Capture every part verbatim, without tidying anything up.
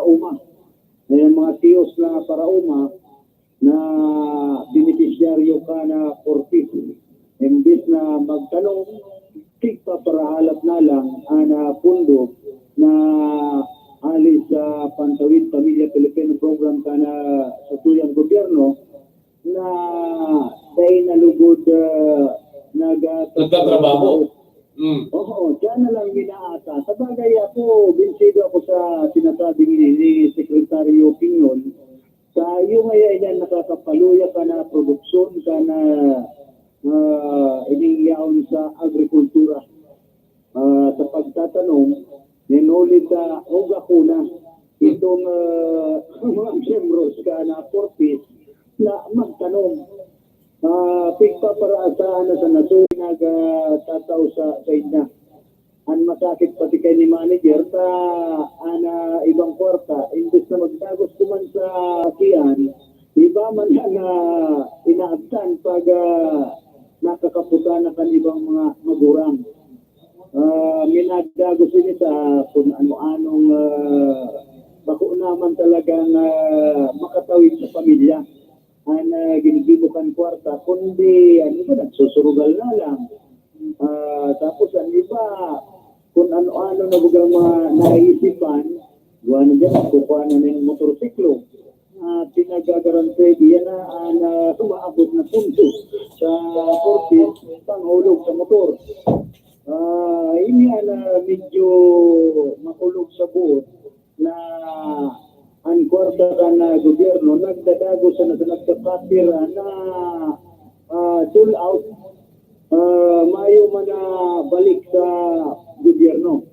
uma. May mga tiyos na paraoma na benepisyaryo ka na Corpis. Imbis na magtanom, tigpaparahalat na lang an, ah, pundo na hali sa Pantawid Pamilya Pilipino Program ka na sa tuyang gobyerno na dai na lugod, ah, nagtatrabaho. Nagtatrabaho. Mm. Oo, diyan na lang minaasa. Sa bagay ako, binsido ako sa sinasabing ni, ni Secretary Piñol. Sa iyo nga yan, nakakapaluya ka na produksyon ka na, ah, ining yaon sa agrikultura. Ah, sa pagtatanom, ninuli ta o gakuna itong, ah, mga miyembros ka na Corpis na magtanom. Ah, pigpaparaasahan na sa naso nagtatao sa, sa inda. An masakit pati kay ni manager ta an, ah, ibang kwarta, imbes na magdagos duman sa kian, iba man na, na inaabtan pag, ah, nakakaputa na kan ibang mga magurang. Ah, minadagos ini sa kung ano-anong, ah, bako naman talagang, ah, makatawid sa pamilya. An, ah, ginigibo kan kwarta, kundi an iba nagsusurugal na lang. Ah, tapos an iba, kung ano-ano na bagang mga naisipan, gawa na dyan, kukuha na ng motorsiklo. Ah, pinagagaranteya na, ah, na umaabot na punto sa Corpis, panghulog sa motor. Ah, ini na medyo makulog sa buot na an kwarta kan, ah, gobyerno nagdadagos na sa nagkakapira na, ah, dole out, ah, mayo man na balik sa gobyerno.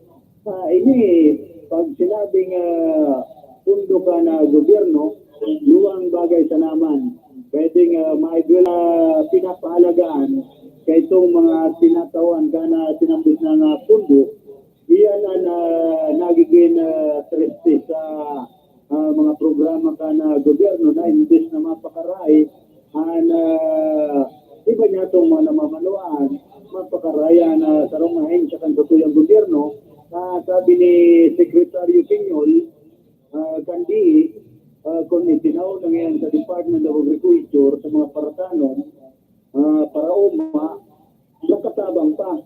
Ah, ini, pag sinabing, ah, pundo ka na gobyerno, luwang bagay sa naman. Pwedeng, ah, maidol, ah, pinapahalagaan kay itong mga tinatawan ka na sinambit na nga pundo, iyan ang, ah, nagiging, ah, triste sa, ah, mga programa ka na gobyerno na imbes na mapakaray an, ah, iba niya itong mga namamanuan, mapakaray an, ah, sarong ahensya kan satuyang gobyerno. Ah, sabi ni Secretary Piñol, ah, kandi, ah, kung itinaw na ngayon sa Department of Agriculture sa mga paratanom, ah, paraoma, nakatabang pa.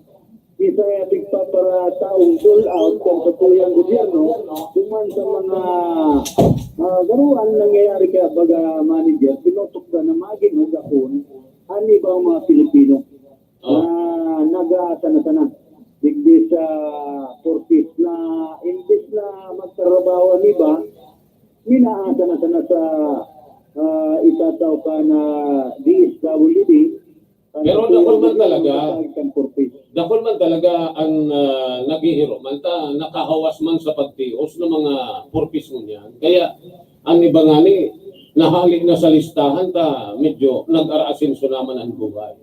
Isa ya tigpaparataong dole out kan satuyang gobyerno, duman sa mga, ah, garo an nangyayari kaya baga manager, tinutukdan na magin hugakon an ibang mga Pilipino. Oh. Na nag-aasa na sana. Digdi sa Corpis na imbis na magtrabaho an iba, minaasa na sana sa, ah, itataw ka na D S W D. Pero dakul man talaga. Kan Corpis. Dakul man talaga ang, ah, naghihiro man ta, nakahawas man sa pagtios ng mga Corpis ngunyan. Kaya ang iba nga ni, nahali na sa listahan ta, medyo nag-araasenso naman ang buhay.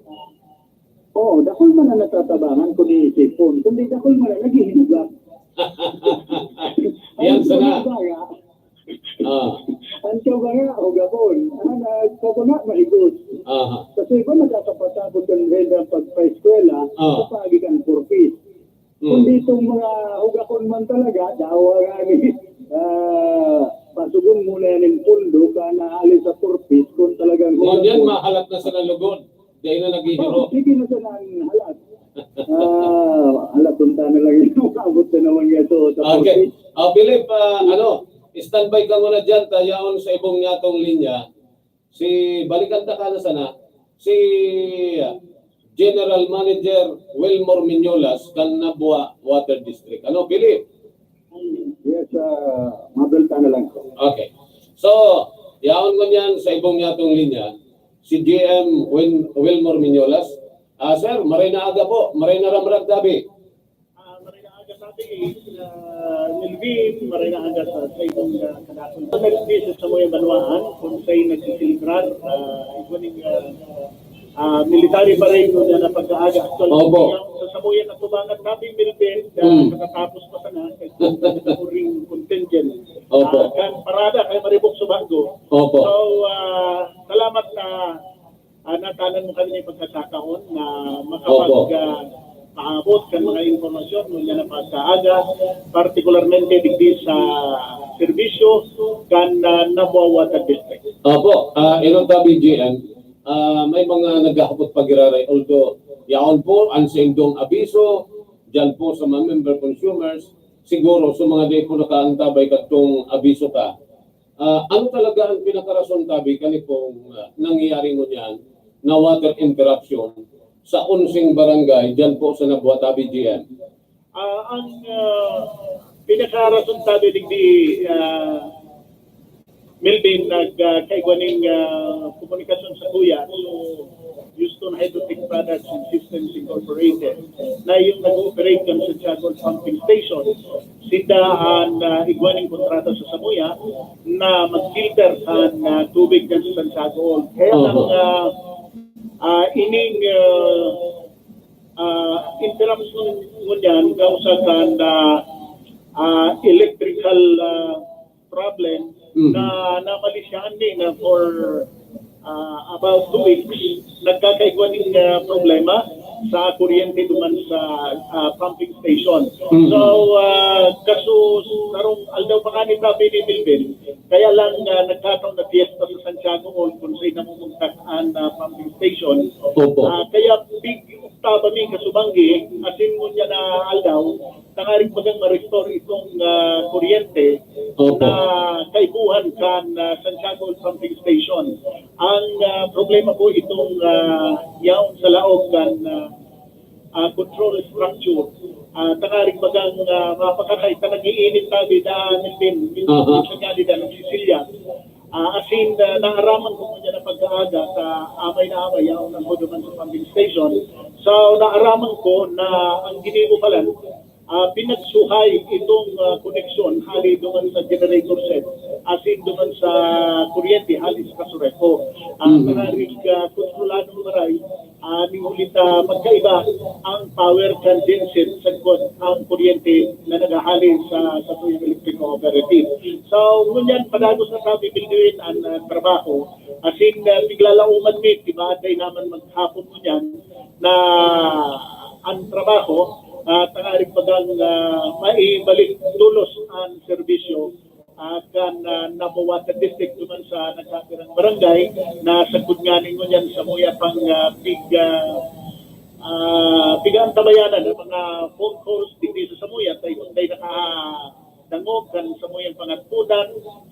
Oo, dakul man ang natatabangan kung iisipon, kundi dakul man ang naghihinuga. Yan sana. Ah, Ang kabanga, hugakon. Ang kabanga, mahigos. aha. Kasi iba nakakapasabot ang renda pagpa-eskwela Ah. sa paagi kan Corpis. Hmm. Kundi itong mga hugakon man talaga, dawa nga ni, ah, pasugon muna yan yung pundo ka na hali sa Corpis kung talagang Ngunyan, hugakon. Mahalat na sa nalugod. Dahil na Oh, naghihiro. sige na siya ng halat. Ah, halat, punta na lang yung abot na naman niya to sa Okay. Corpis. Ah, Philip, ah, ano, standby ka muna dyan, ta yaon sa ibong niya tong linya. Si, balikan ta ka na sana, si, ah, General Manager Wilmore Miñolas kan Nabua Water District. Ano, Philip? Yes, ah, mabalik na lang po. Okay. So, yaon ngunyan sa ibong niya tong linya, si G M Win-, Wilmore Miñolas. Ah, sir, maray na aga po, maray na ramrag tabi. Ah, maray na aga tabi, ah, Melvin, maray na aga sa, sa ibong, ah, kadakol. Sa next visit sa Moya Banwaan, kung sa'yo nagsisilibrar, ah, iguning, ah, ah, military parade ngunyan na pagkaaga. Actually, Opo. Sa Samoyan Atubangan, tabi, Melvin, ah, Hmm. katatapos pa sana, kay uring contingent. Opo. Ah, kan parada, kay Maribok Subago. Opo. So, ah, salamat na ah, natanan mo kami ng pagkakataon na makapag, Opo. ah, paabot kan mga impormasyon ngunyan na pagkaaga, partikularmente digdi sa serbisyo kan, ah, Nabua Water District. Opo, ah, enot tabi, G M, ah, may mga naghahapot pa giraray. Although, yaon po, ang saindong abiso, dyan po sa mga member consumers, siguro sa mga di po nakaantabay kadtong abiso ka, ah, ano talaga ang pinakarason tabi kani pong, ah, nangyayari ngunyan na water interruption sa onseng barangay dyan po sa Nabua tabi, G M? Ah, ang, ah, pinakarason tabi digdi, ah, Melvin, nag, ah, kaigwa ning, ah, komunikasyon sa kuya. So, Houston Hydrotech Products and Systems Incorporated, na yung nag-ooperate kan Santiago Pumping Station. Sinda an, ah, igwa ning kontrata sa samuya na mag-filter kan, ah, tubig kan sa Santiago. Kaya lang, Oho. ah, ah, ining, ah, ah, interruption ngunyan kausa kan, ah, ah, electrical, ah, problem Mhm. na namalisyahan ni na for, ah, about two weeks, nagkakaigwa ning, ah, problema sa kuryente duman sa, ah, pumping station. Mhm. So, ah, kaso sarong aldaw pa ngani tabi ni Melvin, kaya lang, ah, nagkataon na fiesta sa Santiago Hall kung saan namumugtak an, ah, pumping station. Opo. Ah, kaya big oktaba mi kasubanggi, asin ngunyan na aldaw, tangaring bagang ma-restore itong, ah, kuryente Opo. na kaipuhan kan, ah, Santiago Pumping Station. Ang, ah, problema po itong, ah, yaon sa laog kan, ah, ah, control structure. Ah, tangaring bagang, ah, mapakakay ta nag-iinit tabi na, Melvin, Aha. minsan nga di na nagsisilya. Ah, asin, ah, naaraman ko ngunyan na pagkaaga sa amay na amay, yaon ang duman sa pumping station. So, naaraman ko na ang ginibo palan, ah, pinagsuhay itong, ah, koneksyon hali duman sa generator set, asin duman sa kuryente hali sa Casureco. Ah, Mhm. tangaring, ah, kontrolado maray, ah, ning huli ta magkaiba ang power kan genset sagkod ang kuryente na naghahali sa, sa tuyang electric cooperative. So, ngunyan, padagos na tabi bilduin an, ah, trabaho. Asin, ah, piglalauman mi, tibaad dai naman maghapon ngunyan na an trabaho, ah, tangaring bagang, ah, maibalik tolos an serbisyo ah, kan, ah, Nabua Water District duman sa nagkapirang barangay na sagkod ngani ngunyan samuya pang, ah, pig, ah, ah, pigaantabayanan ang mga phone calls digdi sa samuya, tay kung tay nakadangog kan samuyang pangatpudan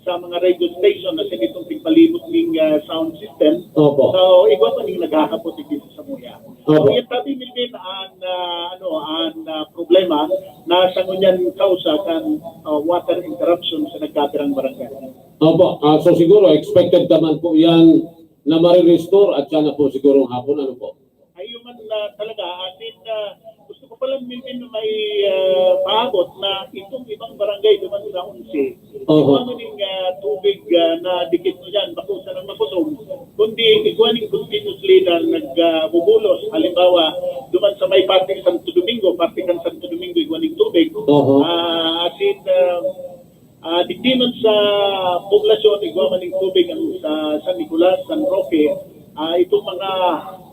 sa mga radio station na sa itong pigpalibot ning, ah, sound system. Opo. So, igwa pa ning naghahapot digdi sa samuya. Opo. So, yan tabi, Melvin, ang, ah, ano, ang, ah, problema na sa ngunyan kausa kan, ah, water interruption sa nagkapirang barangay. Opo, ah, so siguro expected naman po yan na marirestore at sana po siguro hapon, ano po? Ayun man, ah, talaga, atin, ah, gusto ko pala, Melvin, na may, ah, paabot na itong ibang barangay duman sa onse, Oho. igwa man ning, ah, tubig, ah, na dikit mo dyan, bako sa nang makusog, kundi igwa ning continuously na nagbubulos. Halimbawa, duman sa may parte kan Santo Domingo, parte kan Santo Domingo, igwa ning tubig. Oho. Ah, asin, ah, ah, digdi man sa poblasyon, igwa man ning tubig ang sa San Nicolas, San Roque, ah, itong mga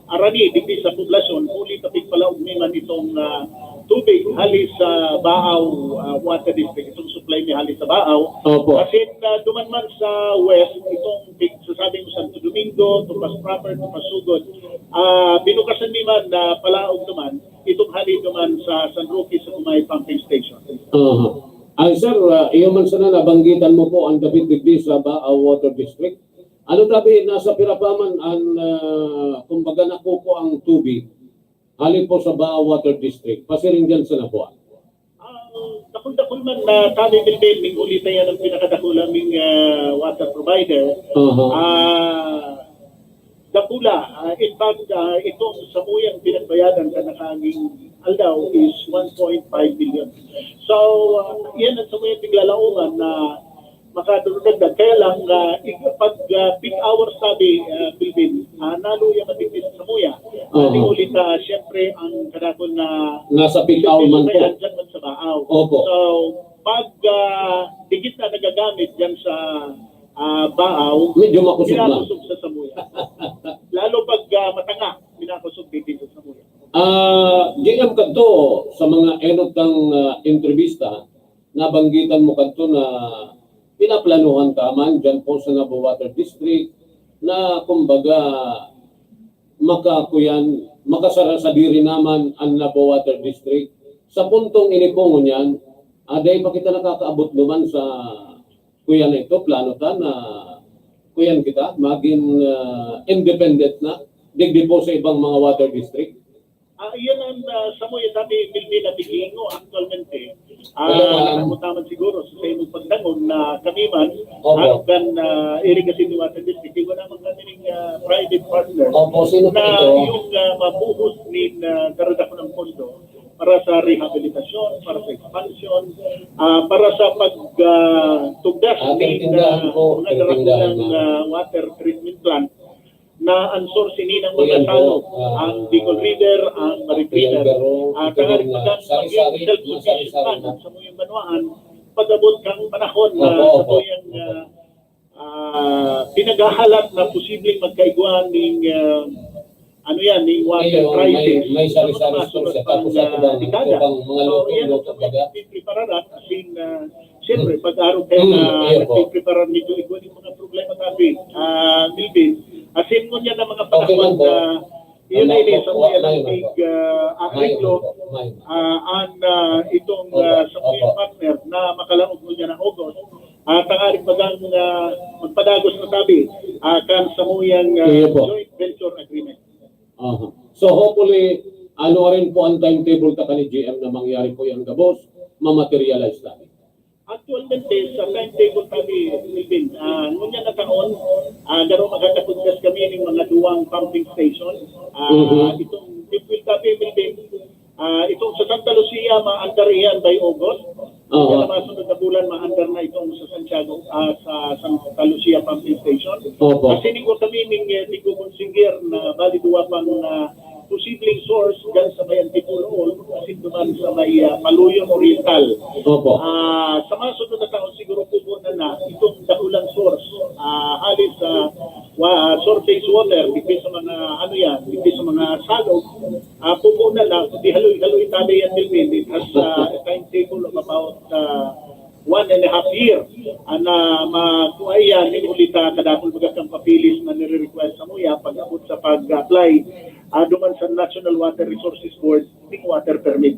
arani digdi sa poblasyon, huli ta pigpalaog mi man itong, ah, tubig hali sa Baao, ah, Water District, itong supply mi hali sa Baao. Opo. Asin, ah, duman man sa west, itong pig-, sasabi ko, Santo Domingo, Topas Proper, Topas Sugod. Ah, binukasan mi man na palaog naman, itong hali naman sa San Roque sa Kumay Pumping Station. Aha. Ay, sir, ah, iyo man sana nabanggitan mo po ang dapit digdi sa Baao Water District. Ano tabi, nasa pira pa man ang, ah, kumbaga, nakukuha ang tubig hali po sa Baao Water District, pasiring dyan sa Nabua? Ah, dakul-dakul man na kami, Melvin, ning huli ta yan ang pinakadakula ming, ah, water provider. Aha. Ah, dakula. Ah, in fact, ah, itong samuyang pinagbayadan sa nakaaging aldaw is one point five billion. So, ah, yan ang samuyang piglalauman na makadurudagdag. Kaya lang, ah, ig-, pag, ah, peak hours tabi, ah, Melvin, ah, naluya matipid sa samuya. Oho. Hali ulit, ah, siyempre, ang kadakon na Nasa peak hour man po. Kaya dyan man sa Baao. Opo. So, pag, ah, dikit na nagagamit dyan sa, ah, Baao, Medyo makusog na. Pinakusog sa samuya. Lalo pag, ah, matanga, pinakusog din sa samuya. Ah, G M, kadto sa mga enot kang, ah, entrevista, nabanggitan mo kadto na pinaplanuhan ta man dyan po sa Nabo Water District na, kumbaga, makakuyan, makasarasadiri naman ang Nabo Water District. Sa puntong ini po ngunyan, aday pa kita nakakaabot naman sa kuyan na ito, plano ta na kuyan kita, maging ah, independent na, digdi po sa ibang mga water district. Ah, iyan ang ah, samuya dati bilbi na bigingo aktualmente. Ah, Wala naman. Taman siguro sa imong pagdangon na kami man, Opo. Ang kan ah, Irigasin ni Water District, wala man kami ning ah, private partner Opo, sino po na ito? Yung ah, mabuhos nin ah, daradakulang pondo para sa rehabilitasyon, para sa expansion, ah, para sa pag ah, tugdas Ating nin tindahan ah, po, mga ating tindahan darakulang na. Ah, water treatment plant na ang source ini ng Ayan mga po, salog, ah, ang Bicol River, ang Marib River. River, Ah, ito tanganing yung, ah, maging sari-sari, self-sufficient sari-sari man na. Ang samuyang banwaan, pag-abot kang panahon na Opo, sa opo, tuyang, opo. Ah, ah, pinaghahalat na posibleng magkaigwa ning, ah, ano yan, ning water Ngayon, may, crisis may sa mga sari-sari susunod store siya. Pang, Tapos ito ah, bang, dekada. Ito bang mga So, luto, yan ang luto, samuyang baga? Pagprepararan, as in, ah, siyempre, Hmm. pag-araw kayo Hmm, na ayun po. Nagpiprepara medyo igwa ning mga problema tabi, ah, Melvin. Asin ngunyan na mga Okay panahon man po. na yun Ano ay po, sa mga okay man po. Tig, ah, Mayo areglo, man po. Mayo. Ah, an, ah, itong, Opo, ah, sa mga opo. Partner na makalaog ngunyan na August, ah, tangaring magang, ah, magpadagos na tabi, ah, kan samuyang, ah, Iyo po. Joint venture agreement. Aha. So hopefully, ano rin po ang timetable ta kan G M na mangyari po yung gabos, mamaterialize tabi? Actualmente, sa timetable tabi, Melvin, ah, ngunyan na taon, ah, garo magkakatugdas kami ning mga duwang pumping station. Ah, Mhm. Itong Deep Well tabi, Melvin, ah, itong sa Santa Lucia, maandar iyan by August. Oo. Kaya na mga sunod na bulan, maandar na itong sa Santiago, ah, sa Santa Lucia pumping station. Opo. Kasi nigwa kami ning, eh, tigwa konsingir na bali duwa pang, ah, posibleng source dyan sa may Antipolo, asin duman sa may, ah, Maluyon Oriental. Opo. Ah, sa mga sunod na taon, siguro pupunan na itong dakulang source. Ah, halis sa wa-, surface water, digdi sa mga, ano yan, digdi sa mga salog. Ah, pupunan na, di haloy-haloy tabi yan, Melvin. It has, ah, a timetable of about, ah, one and a half year, ah, na makuha iyan, nin huli ta kadakul baga kan papeles na nire-require samuya pag-abot sa pag-apply, ah, duman sa National Water Resources Board ning water permit.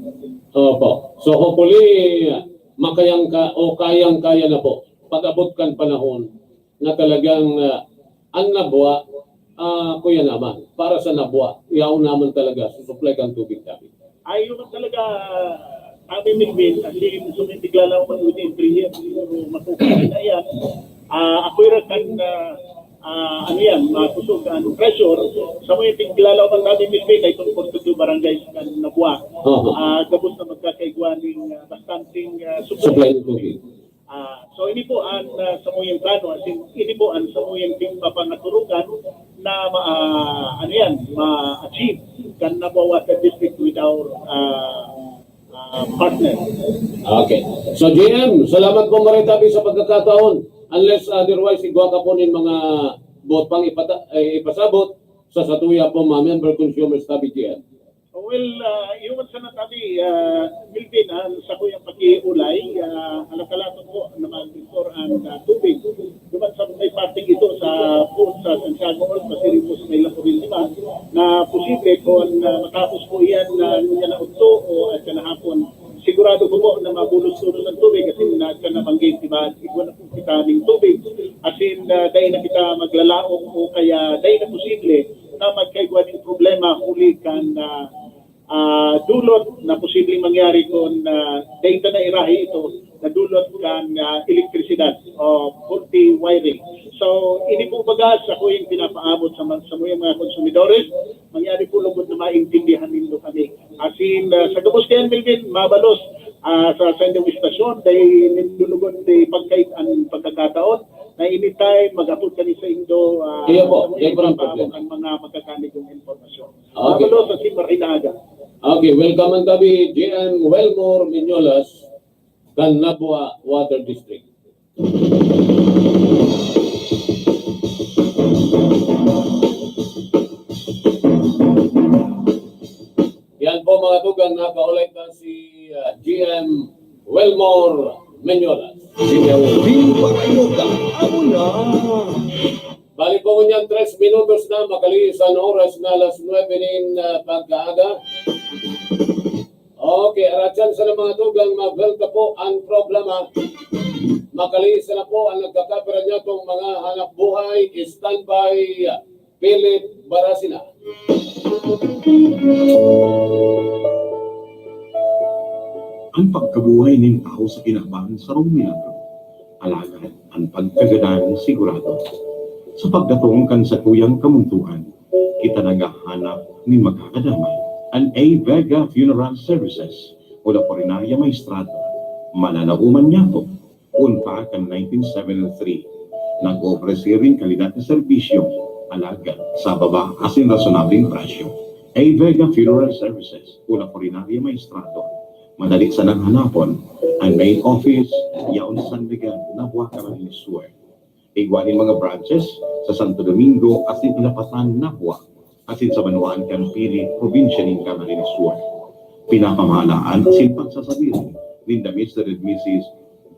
Opo. So hopefully, makayang ka o kayang-kaya na po pag-abot kan panahon na talagang, ah, an Nabua, ah, kuya naman, para sa Nabua, yaon naman talaga, susuplay kan tubig namin. Ayaw man talaga, Ate Melvin, kasi gusto mo yung tiglalaw man within three years, siguro makukuha na yan. Ah, ako yung kan, ah, ah, ano yan, makusog ang pressure. Sa mga tiglalaw man, Ate Melvin, kay itong forty-two barangays kan Nabua. Oho. Ah, gabos na magkakaigwa ning, ah, bastanteng, ah, supply. Supply ng tubig. Ah, so ini po ang, ah, samuyang plano, as in, ini po ang samuyang ting papangaturugan na ma-, ah, ano yan, ma-achieve kan Nabua Water District with our, ah, ah, partner. Okay. So, G M, salamat po, Maritabi, sa pagkakataon. Unless otherwise, igwa ka po nin mga buot pang ipata-, eh, ipasabot sa satuya po, mga member consumers tabi, G M. Well, ah, iyo man sana tabi, ah, Melvin, ah, sa kuyang pakiulay, ah, alakalato po na mag-restore ang, ah, tubig. Duman sa may parte ito sa, po sa Santiago Hall, pasiri po sa may Lapurilima, na posible kung, ah, matapos po iyan na ngunyan na udto o at kanahapon, sigurado ko po na mabulos-tulos ang tubig kasi na, ka nabanggit, di ba? Igwa na po kita ning tubig. As in, ah, dahil na kita maglalaom o kaya dahil na posible na magkaigwa ning problema huli kan, ah, ah, dulot na posibleng mangyari kung, ah, dahil na irahi ito na dulot kan, ah, elektrisidad o faulty wiring. So, ini po baga sa kuyang pinapaabot sa, ma-, sa mga, mga konsumidores, mangyari po lugod na maintindihan nindo kami. As in, ah, sa gabos kayan, Melvin, mabalos, ah, sa, sa inyong istasyon, dahil nindulugon di pagkait ang pagkakataon, na anytime, mag-apod kami sa indo, ah, Iyo po, sa mga never ang problema. Ang mga magkakanigong impormasyon. Okay. Mabalos, as in, marinaga. Okay, welcome ang tabi, G M Welmore Miñolas, kan Nabua Water District. Yan po, mga tugang, nakaulay na si, ah, G M Welmore Meñolas. G M Barayog, amo na. Bali po ngunyan, tres minutos na, makalihis an oras na alas nuebe nin, ah, pagkaaga. Okay, aratsan sa mga tugang, mabelta po ang programa. Makalihis na po ang nagkakapira niya itong mga hanap buhay, standby, Philip Barasina. An pagkabuhay nin tawo sa kinaban sarong milagro. Alagad an pagkagadan sigurado. Sa pagdatong kan satuyang kamuntoan, kita naghahanap nin magkakadamay. An A Vega Funeral Services o La Funeraria Maestrado, mananauman niyato. Poon pa kan nineteen seventy-three, nag-oofrese nin kalidad na serbisyo, alagad sa baba asin rasonableng presyo. A Vega Funeral Services o La Funeraria Maestrado. Madali sanang hanapon. An main office, yaon sa San Miguel, Nabua, Camarines Sur. Igwa nin mga branches sa Santo Domingo asin Ilapatan, Nabua, asin sa banwaan kan Pili, probinsya nin Camarines Sur. Pinapamahalaan asin pagsasabihan ninda Mister and Missus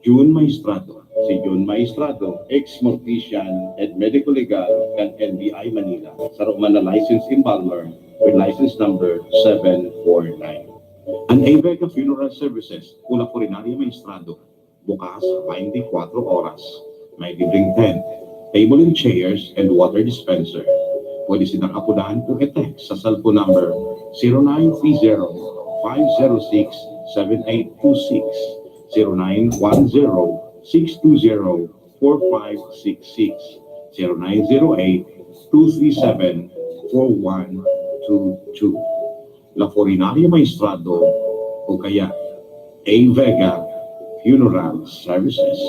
June Maestrado. Si June Maestrado, ex-mortician and medical legal kan N B I Manila, saro man na licensed embalmer with license number seven four nine. An A Vega Funeral Services o La Funeraria Maestrado, bukas baintikwatro oras. May libreng tent, table and chairs, and water dispenser. Pwede sindang apodan o i-text sa cellphone number zero nine three zero, five zero six, seven eight two six, zero nine one zero, six two zero, four five six six, zero nine zero eight, two three seven, four one two two. La Funeraria Maestrado o kaya A Vega Funeral Services.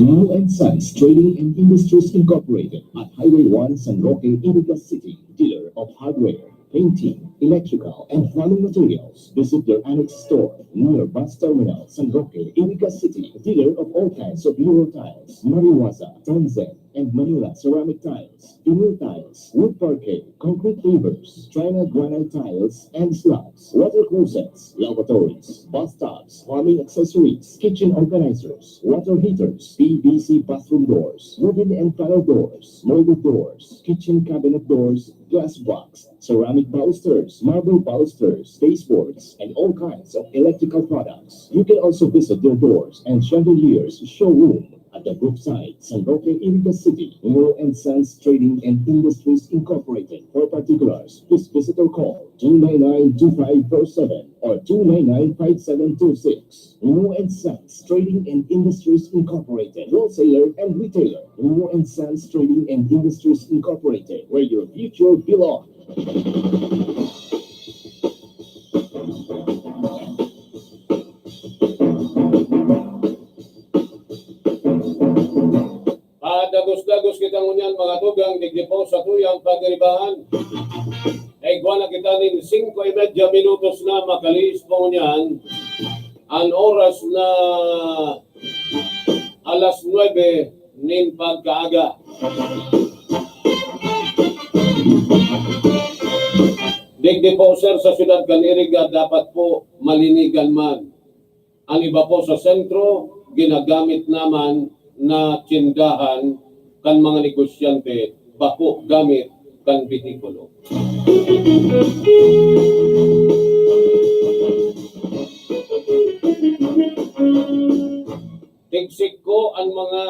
Mu and Sons Trading and Industries Incorporated at Highway one, San Roque, Iriga City, dealer of hardware, painting, electrical, and plumbing materials. Visit their annex store near bus terminal, San Roque, Iriga City, dealer of all kinds of Euro tiles, Mariwaza, Tanzan, and Manila ceramic tiles, vinyl tiles, wood parquet, concrete pavers, China granite tiles, and slabs, water closets, lavatories, bathtubs, plumbing accessories, kitchen organizers, water heaters, P V C bathroom doors, wooden and panel doors, molded doors, kitchen cabinet doors, glass box, ceramic balusters, marble balusters, baseboards, and all kinds of electrical products. You can also visit their doors and chandeliers showroom at the group site, San Roque, Iriga City. Mu and Sons Trading and Industries Incorporated. For particulars, please visit or call two nine nine two five four seven or two nine nine five seven two six. Mu and Sons Trading and Industries Incorporated, wholesaler and retailer. Mu and Sons Trading and Industries Incorporated, where your future belongs. Padagos-dagos kita ngunyan, mga tugang, digdi po sa tuyang pagdiribahan. Igwa na kita nin singko y media minutos na, makalihis po ngunyan. An oras na alas nuebe nin pagkaaga. Digdi po, sir, sa siyudad kan Iriga, dapat po malinigan man. An iba po sa sentro, ginagamit naman na tyendahan kan mga negosyante, bako gamit kan behikulo. Tigsik ko an mga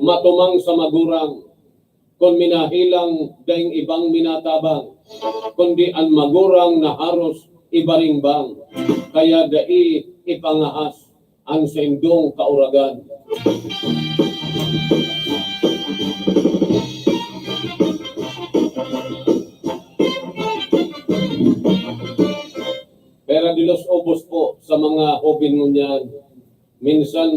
matumang sa magurang, kun minahelang daing ibang minatabang, kundi an magurang na haros ibarimbang, kaya dai ipangahas an saindong kauragan. Pera de los Ubos po sa mga hoben ngunyan. Minsan,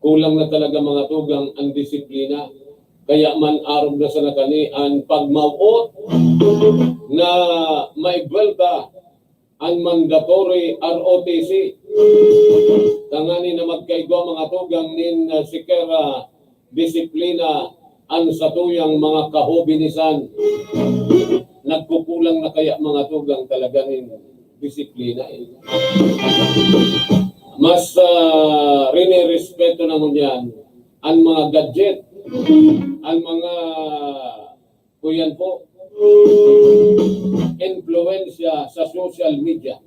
kulang na talaga, mga tugang, an disiplina. Kaya man, arog na sana kani an pagmawot na maibuwelta an mandatory R O T C. Tangani na magkaigwa, mga tugang, nin, ah, sikera disiplina an satuyang mga kahobinisan. Kaya mga tugang talaga nin disiplina, eh. Mas, ah, rinirespeto na ngunyan an mga gadget, an mga, kuyan po, impluwensya sa social media.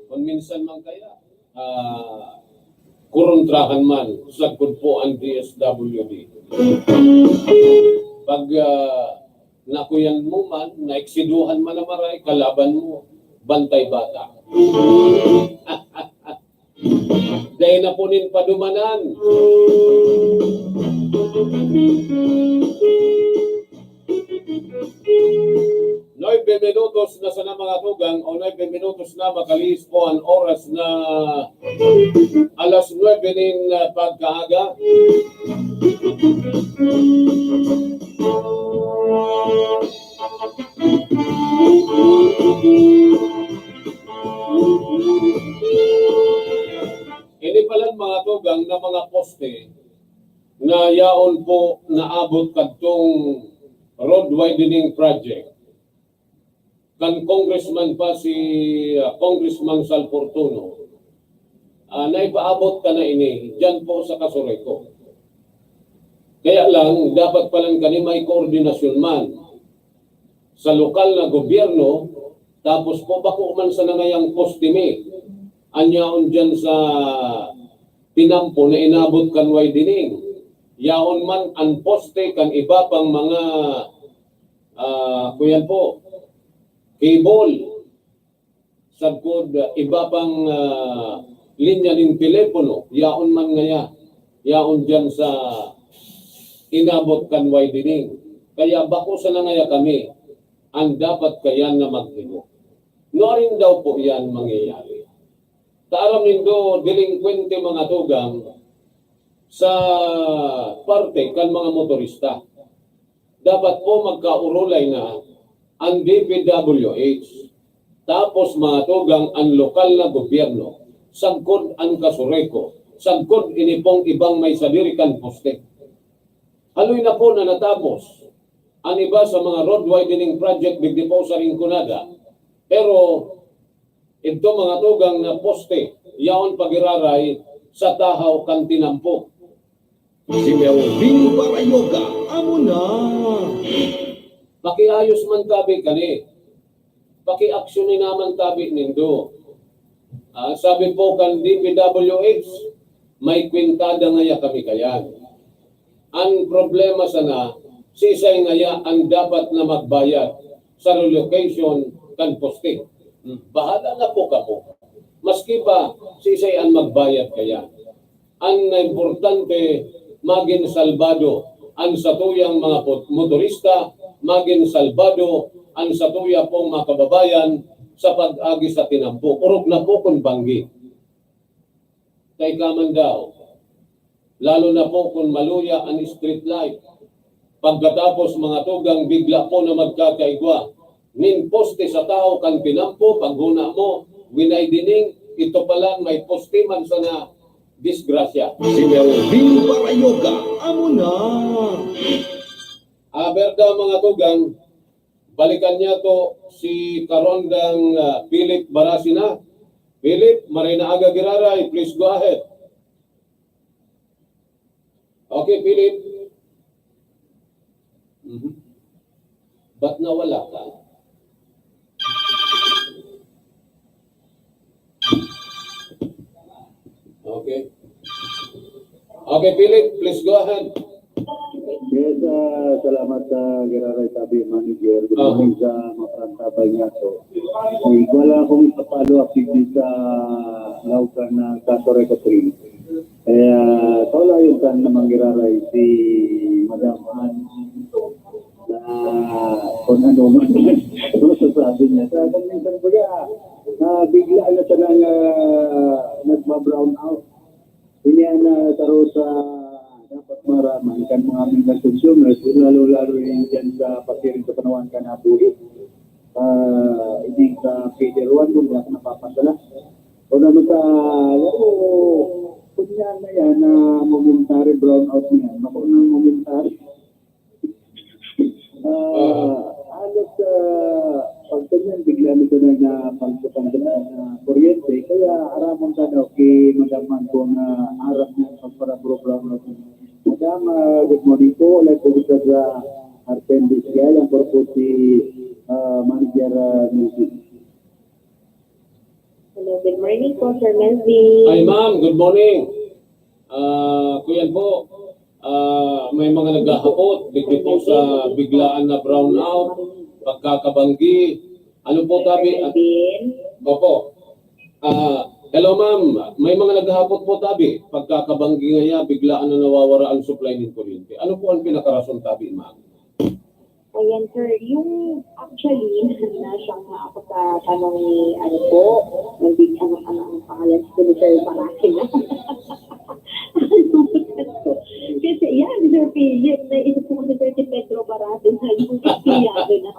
Kung minsan man kaya, ah, korontrahan man sagkod po an D S W D. Pag, ah, nakuyan mo man, naeksiduhan man na maray, kalaban mo, bantay bata. Dai na po nin padumanan. Nuebe minutos na sana, mga tugang, o nuebe minutos na, makalihis po an oras na alas nuebe nin, ah, pagkaaga. Ini palan, mga tugang, na mga poste na yaon po naabot kadtong road widening project kan congressman pa si, ah, Congressman Sal Fortuno, ah, naipaabot ta na ini diyan po sa Casureco. Kaya lang, dapat palan kani may koordinasyon man sa lokal na gobyerno, tapos po bako man sana ngayang poste mi an yaon diyan sa tinampo na inabot kan widening. Yaon man an poste kan iba pang mga, ah, kuyan po, cable, sagkod, ah, iba pang, ah, linya nin telepono, yaon man ngaya, yaon diyan sa inabot kan widening. Kaya bako sana ngaya kami an dapat kayan na maghibo. Nuarin daw po yan mangyayari? Ta aram nindo, delinkwente, mga tugang, sa parte kan mga motorista. Dapat po magkaurulay na an D P W H, tapos, mga tugang, an lokal na gobyerno, sagkod an Casureco, sagkod ini pong ibang may sadiri kan poste. Haloy na po na natapos an iba sa mga road widening project digdi po sa Rinconada, pero idto, mga tugang, na poste, yaon pagiraray sa tahaw kan tinampo. Si Melvin Barayoga, amo na. Pakiayos man tabi kani. Pakiaksyon ni naman tabi nindo. Ah, sabi po kan D P W H, may kwintada ngaya kami kayan. An problema sana, sisay ngaya an dapat na magbayad sa relocation kan poste? Hmm, bahala na po kamo. Maski pa, sisay an magbayad kayan. An importante, magin salbado an satuyang mga pot-, motorista, magin salbado an satuya pong mga kababayan sa pag-agi sa tinampo. Orog na po kun banggi. Kay ka man daw, lalo na po kun maluya an street light. Pagkatapos, mga tugang, bigla po na magkakaigwa nin poste sa tahaw kan tinampo, paghona mo, winay dining, ito palan may poste man sana, disgrasya. Si Melvin Barayoga, amo na. Aber daw, mga tugang, balikan niya to si Karondang, ah, Philip Barasina. Philip, maray na aga giraray, please go ahead. Okay, Philip. Mhm. Ba't nawala ka? Okay. Okay, Philip, please go ahead. Yes, ah, salamat sa giraray tabi, Manager. Good morning sa mga parantabay niya. So, wala akong ipa-follow up digdi sa Laucan na Casureco three. Kaya, kaulayon kan na manggiraray si Madam Ann na kung ano man ang masasabi niya. Sa akin, minsan baga, na bigla na siya nang, ah, nagba-brown out. Ini na sa dapat maraman kan mga mga consumers, lalo-lalo yung dyan sa pasiring sa panahon ka nabuhi. Ah, hindi ka Peter Juan, kung di ako napapasala. O naman sa, lalo, kunya na yan, na momentary brownout na yan. Ako na momentary. Ah, halos, ah, pag ganyan, bigla nito na napalpukan na, na kuryente. Kaya aramon ka daw kay Madam Man kung, ah, aram niya pagpara-programa. Madam, ah, good morning po. Ulit po dito sa Arpendicia. Yan po po si, ah, Manager, ah, Melvin. Hello, good morning po, Sir Melvin. Hi, ma'am. Good morning. Ah, kuyan po, ah, may mga naghahapot digdi po sa biglaan na brownout, pagkakabanggi. Ano po, tabi? At, Melvin. Opo. Ah, hello, ma'am. May mga naghahapot po, tabi. Pagkakabanggi ngaya, biglaan na nawawara ang supply ng kuryente. Ano po ang pinakarason, tabi, ma'am? Ayan, sir. Yung, actually, na-shock na ako sa tanong ni, ano po, hindi, ano, ano ang pangalan ko ni Sir Baracena? Nakalimutan ko. Kasi, yan, Sir Philip, naisip ko si Sir si Pedro Baracena, yung empleyado na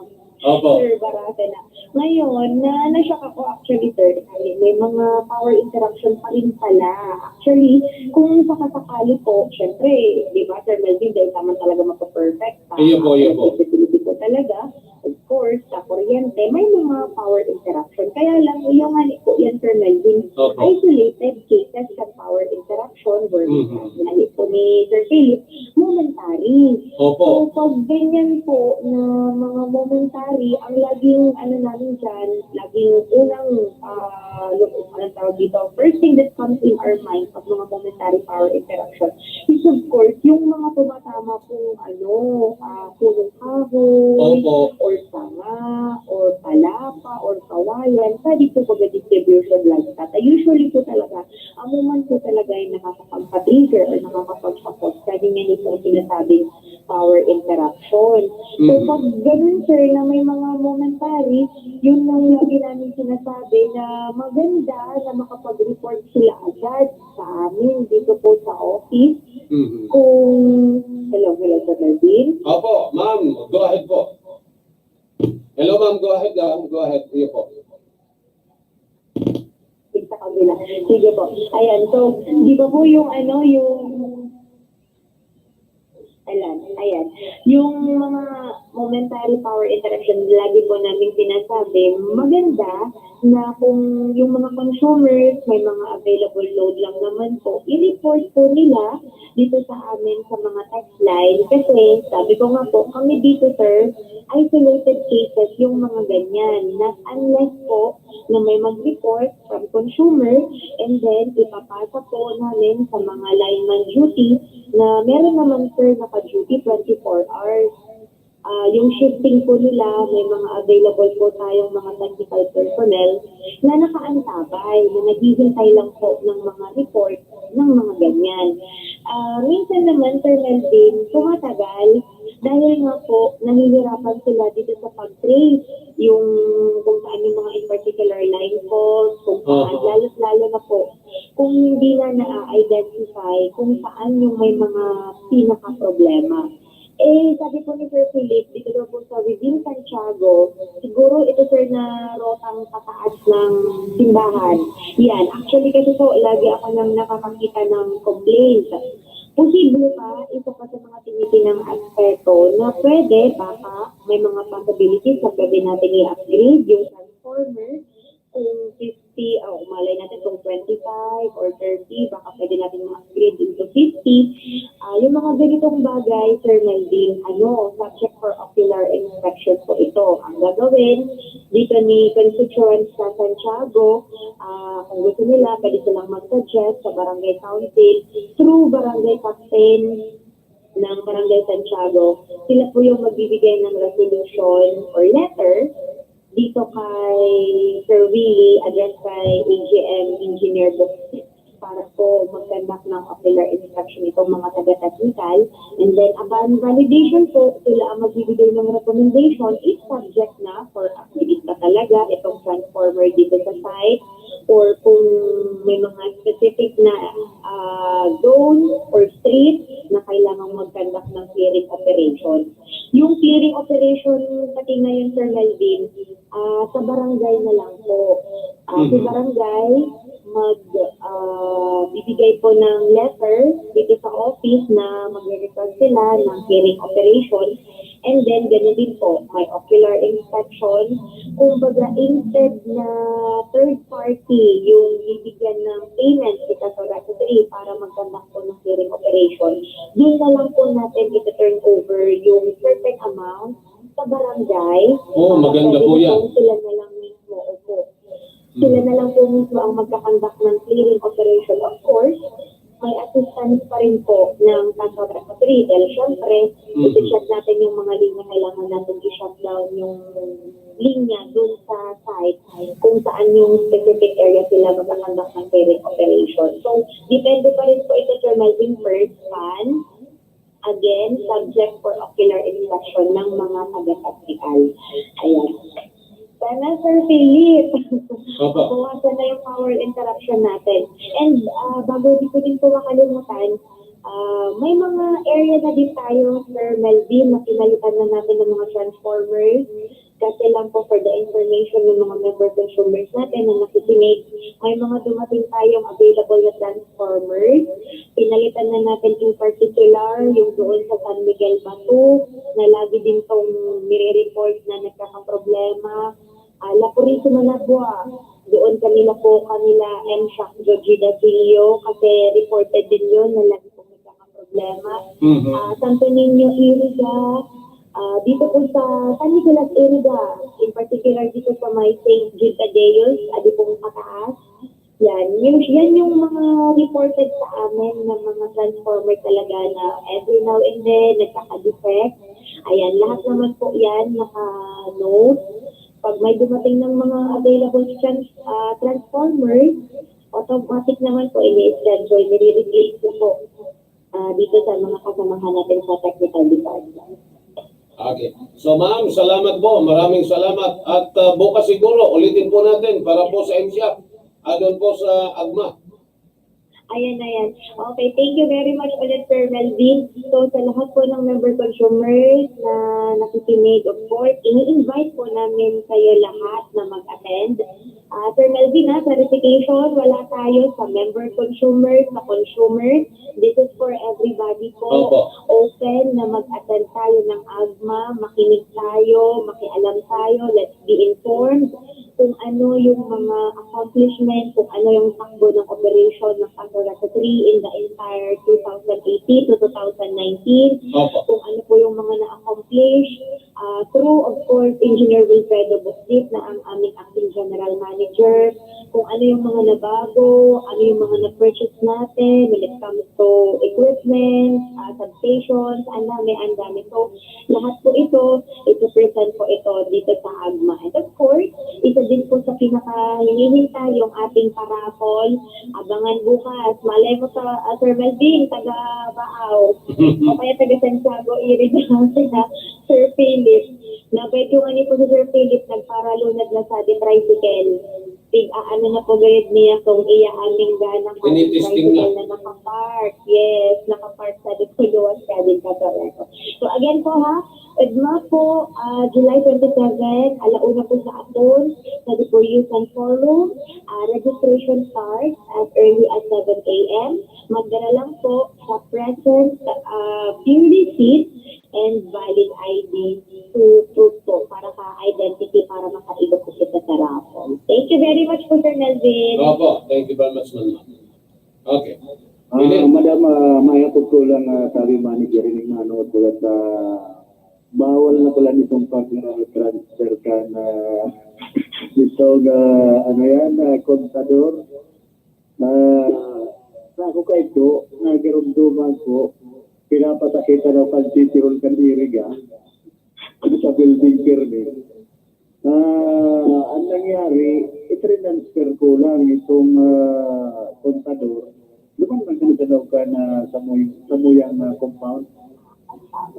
Opo. Sir Baracena. Ngayon, na, na-shock ako actually, sir. Kasi may mga power interruption pa rin pala. Actually, kung sakasakali po, syempre, di ba, Sir Melvin, dahil naman talaga mapaperfect sa Iyo po, iyo po. electricity po talaga, of course, sa kuryente, may mga power interruption. Kaya lang, yung nga po yan, Sir Melvin, Opo. isolated cases sa power interruption, versus Mhm. ano po ni Sir Philip, momentary. Opo. So, pag ganyan po na mga momentary, ang laging ano namin dyan, laging unang, ah, lo-, anong tawag dito, first thing that comes in our mind pag mga momentary power interruption is, of course, yung mga tumatama pong ano, ah, punong kahoy, Opo. or sanga, or palapa, or kawayan, pwede po baga distribution line cut. Usually po talaga, amo man po talaga yung nakakapagpa-trigger or nakakapagpa-cause. Kaya yun yung sinasabing power interruption. So, Mhm. pag ganun, sir, na may mga momentary, yun ang lagi namin sinasabi na maganda na makapag-report sila agad sa amin dito po sa office. Mhm. Kung, hello, hello, Sir Melvin? Opo, ma'am. Go ahead po. Hello, ma'am. Go ahead lang. Go ahead. Iyo po. Sa kabila. Sige po. Ayan. So, di ba po yung ano, yung, ayan, ayan. Yung mga momentary power interruption, lagi po namin sinasabi, maganda na kung yung mga consumers, may mga available load lang naman po, i-report po nila dito sa amin sa mga text line. Kasi, sabi ko nga po, kami dito, sir, isolated cases yung mga ganyan. Not unless po na may mag-report from consumer, and then ipapasa po namin sa mga lineman duty na meron naman, sir, naka-duty twenty-four hours. Ah, yung shifting po nila, may mga available po tayong mga technical personnel na nakaantabay, na naghihintay lang po ng mga report ng mga ganyan. Ah, minsan naman, Sir Melvin, tumatagal dahil nga po nahihirapan sila dito sa pag-trace yung kung saan yung mga in particular line fault, kung saan, Oho. lalo't-lalo na po kung hindi na na-identify kung saan yung may mga pinaka-problema. Eh, sabi po ni Sir Philip, dito daw po sa within Santiago, siguro ito, sir, na rotang pataas ng simbahan. Yan. Actually, kasi po, lagi ako nang nakakakita ng complaint. Posible pa, isa pa sa mga tinitinang aspeto na pwede, baka may mga possibilities na pwede natin i-upgrade yung transformer kung fifty, o malay natin kung twenty-five or thirty, baka pwede natin ma-upgrade into fifty. Ah, yung mga ganitong bagay, Sir Melvin, ano, subject for ocular inspection po ito. Ang gagawin dito ni constituents sa Santiago, ah, kung gusto nila, pwede silang mag-suggest sa barangay council through barangay captain ng Barangay Santiago. Sila po yung magbibigay ng resolution or letter dito kay Sir Willie, address kay A G M Engineer Buksit, para po mag-conduct ng ocular inspection itong mga taga-technical. And then, upon validation po, sila ang magbibigay ng recommendation if subject na for upgrade pa talaga itong transformer dito sa site, or kung may mga specific na, ah, zone or street na kailangang mag-conduct ng clearing operation. Yung clearing operation pati ngayon, Sir Melvin, ah, sa barangay na lang po. Ah, sa Mhm. barangay, mag, ah, bibigay po ng letter dito sa office na magre-request sila ng clearing operation. And And ganun din po, may ocular inspection. Kumbaga, instead na third party yung bibigyan ng payment si Kaso Rectory para mag-conduct po ng clearing operation, doon na lang po natin ito turn over yung certain amount sa barangay. Oh, Para maganda pwede po na yan. Pong sila na lang mismo, opo. Sila na lang po mismo ang magkakandak ng clearing operation. Of course, may assistance pa rin po ng Kaso Rectory. Dahil syempre, Mhm. iti-check natin yung mga linya. Kailangan natin i-shut down yung linya dun sa site kung saan yung specific area sila magkakandak ng clearing operation. So, depende pa rin po ito, Sir Melvin, first pan. Again, subject for ocular inspection ng mga taga-Patrial. Ayan. Sana, Sir Philip. Opo. Mabawasan na yung power interruption natin. And ah, bago di ko din po makalimutan, ah, may mga area na din tayo, Sir Melvin, na pinalitan na natin ng mga transformers. Kasi lang po for the information ng mga member consumers natin na nakikinig, may mga dumating tayong available na transformers. Pinalitan na natin in particular yung doon sa San Miguel Bato na lagi din pong nire-report na nagkakaproblema. Ah, La Purisima, Nabua, doon kanila po, kanila M. Shock Georgie Dasilio kasi reported din yun na lagi pong nagkakaproblema. Mhm. Ah, Santo Niño, Iriga, ah, dito po sa San Nicolas, Iriga, in particular dito sa may Saint Jude Tadeos, adi pong pataas. Yan. Yung, yan yung mga reported sa amin na mga transformer talaga na every now and then nagkaka-defect. Ayan, lahat naman po yan naka-note. Pag may dumating ng mga available trans, ah, transformers, automatic naman po ini-schedule, nire-replace na po ah, dito sa mga kasamahan natin sa technical department. Okay. So ma'am, salamat po. Maraming salamat. At ah, bukas siguro, ulitin po natin para po sa M S I A C. Ah, doon po sa AGMA. Ayan, ayan. Okay, thank you very much ulit, Sir Melvin. So, sa lahat po ng member consumers na nakikinig, of course, ini-invite po namin kayo lahat na mag-attend. Ah, Sir Melvin, ha, clarification, wala tayo sa member consumers, sa consumers. This is for everybody po. Opo. Open na mag-attend tayo ng AGMA, makinig tayo, makialam tayo, let's be informed kung ano yung mga accomplishment, kung ano yung takbo ng operation ng Pastoral Secretary in the entire two thousand eighteen to two thousand nineteen, Opo. kung ano po yung mga na-accomplish, ah, through, of course, Engineer Wilfredo Busdit na ang aming acting general manager, kung ano yung mga nabago, ano yung mga na-purchase natin when it comes to equipment, ah, substations, ang dami, ang dami. So, lahat po ito, ipipresent po ito dito sa AGMA. And of course, isa din po sa pinaka-hinihintay yung ating paraffle. Abangan bukas. Malay mo sa, ah, Sir Melvin, taga Baaw. O kaya taga Santiago, Iriga, sila Sir Philip. Nabait yung ano po si Sir Philip, nagparalunad na sa ating tricycle. Tig-aano na po gayud niya kung iya aming gana ka Tinitesting tricycle na nakapark. Yes, nakapark sa likod luwas ka din ka talaga. So again po ha, AGMA po, ah, July twenty-seven, alauna po sa hapon, sa Dipolyo Forum. Ah, registration starts as early as seven a.m. Magdala lang po sa present, ah, purely seat and valid I D to prove po para ka identity para makaiba po kita sa raffle. Thank you very much po, Sir Melvin. Opo, thank you very much, ma'am. Okay. Ah, madam, ah, maihapot ko lang, ah, sabi manager ni Mano, at wala sa bawal na pala nitong pag-transfer ka na ito, ah, ano yan, ah, kontador. Na sa ako kaito, nagarumduman ko, pinapasakitan ako kan City Hall kan Iriga, sa building permit. Ah, ang nangyari, itransfer ko lang itong ah, kontador. Duman man kami sa Daukan na sa Moy- sa Muyang ah, compound.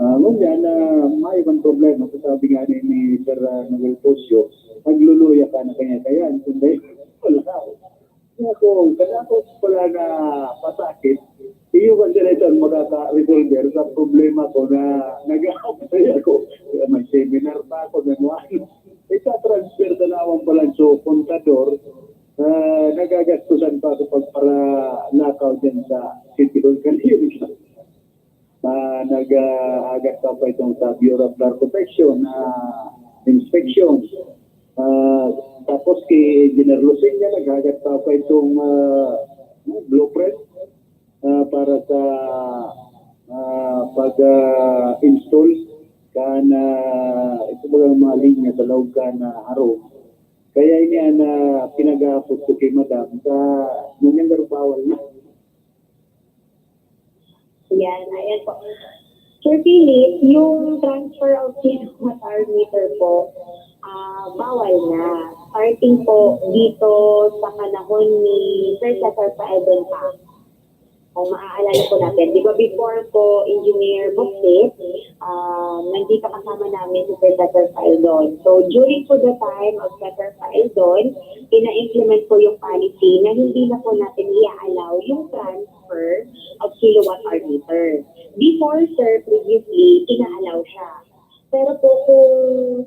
Ah, ngunyan na may ibang problema, so sabi nga ni, ni Sir ah, Noel Pocio, nagluluya ka na kanya kaya, kundi wala. Kaya ako, kaya ako pala na pasakit, iyo kasi na isang makaka-resolver sa problema ko na nag-aaway ako. Kaya may seminar pa ako, may mga ano. Ita-transfer na naman pala so kontador, ah, nagagastusan pa ako pag para lakaw dyan sa City Hall kanina. Ah, nag-aagas pa pa itong sabi Bureau of Fire Protection na inspection. Ah, tapos kay Engineer Lucinda, naghahagat pa ako itong ah, blueprint ah, para sa ah, pag-install kan ah, ito ba yung mga linya sa loob kan ah, harong. Kaya ini ang ah, pinag-aapos ko kay Madam sa ngunyan pero bawal na. Yan, ayan po. Sir Philip, yung transfer of kilowatt hour meter po, ah, bawal na. Starting po dito sa panahon ni Sir Cesar Paedon pa. Kung maaalala po natin, di ba before po, Engineer Buksit, ah, nandito kasama namin si Sir Cesar Paedon. So, during po the time of Cesar Paedon, ina-implement po yung policy na hindi na po natin i-allow yung transfer of kilowatt hour meter. Before, sir, previously, ina-allow siya. Pero po kung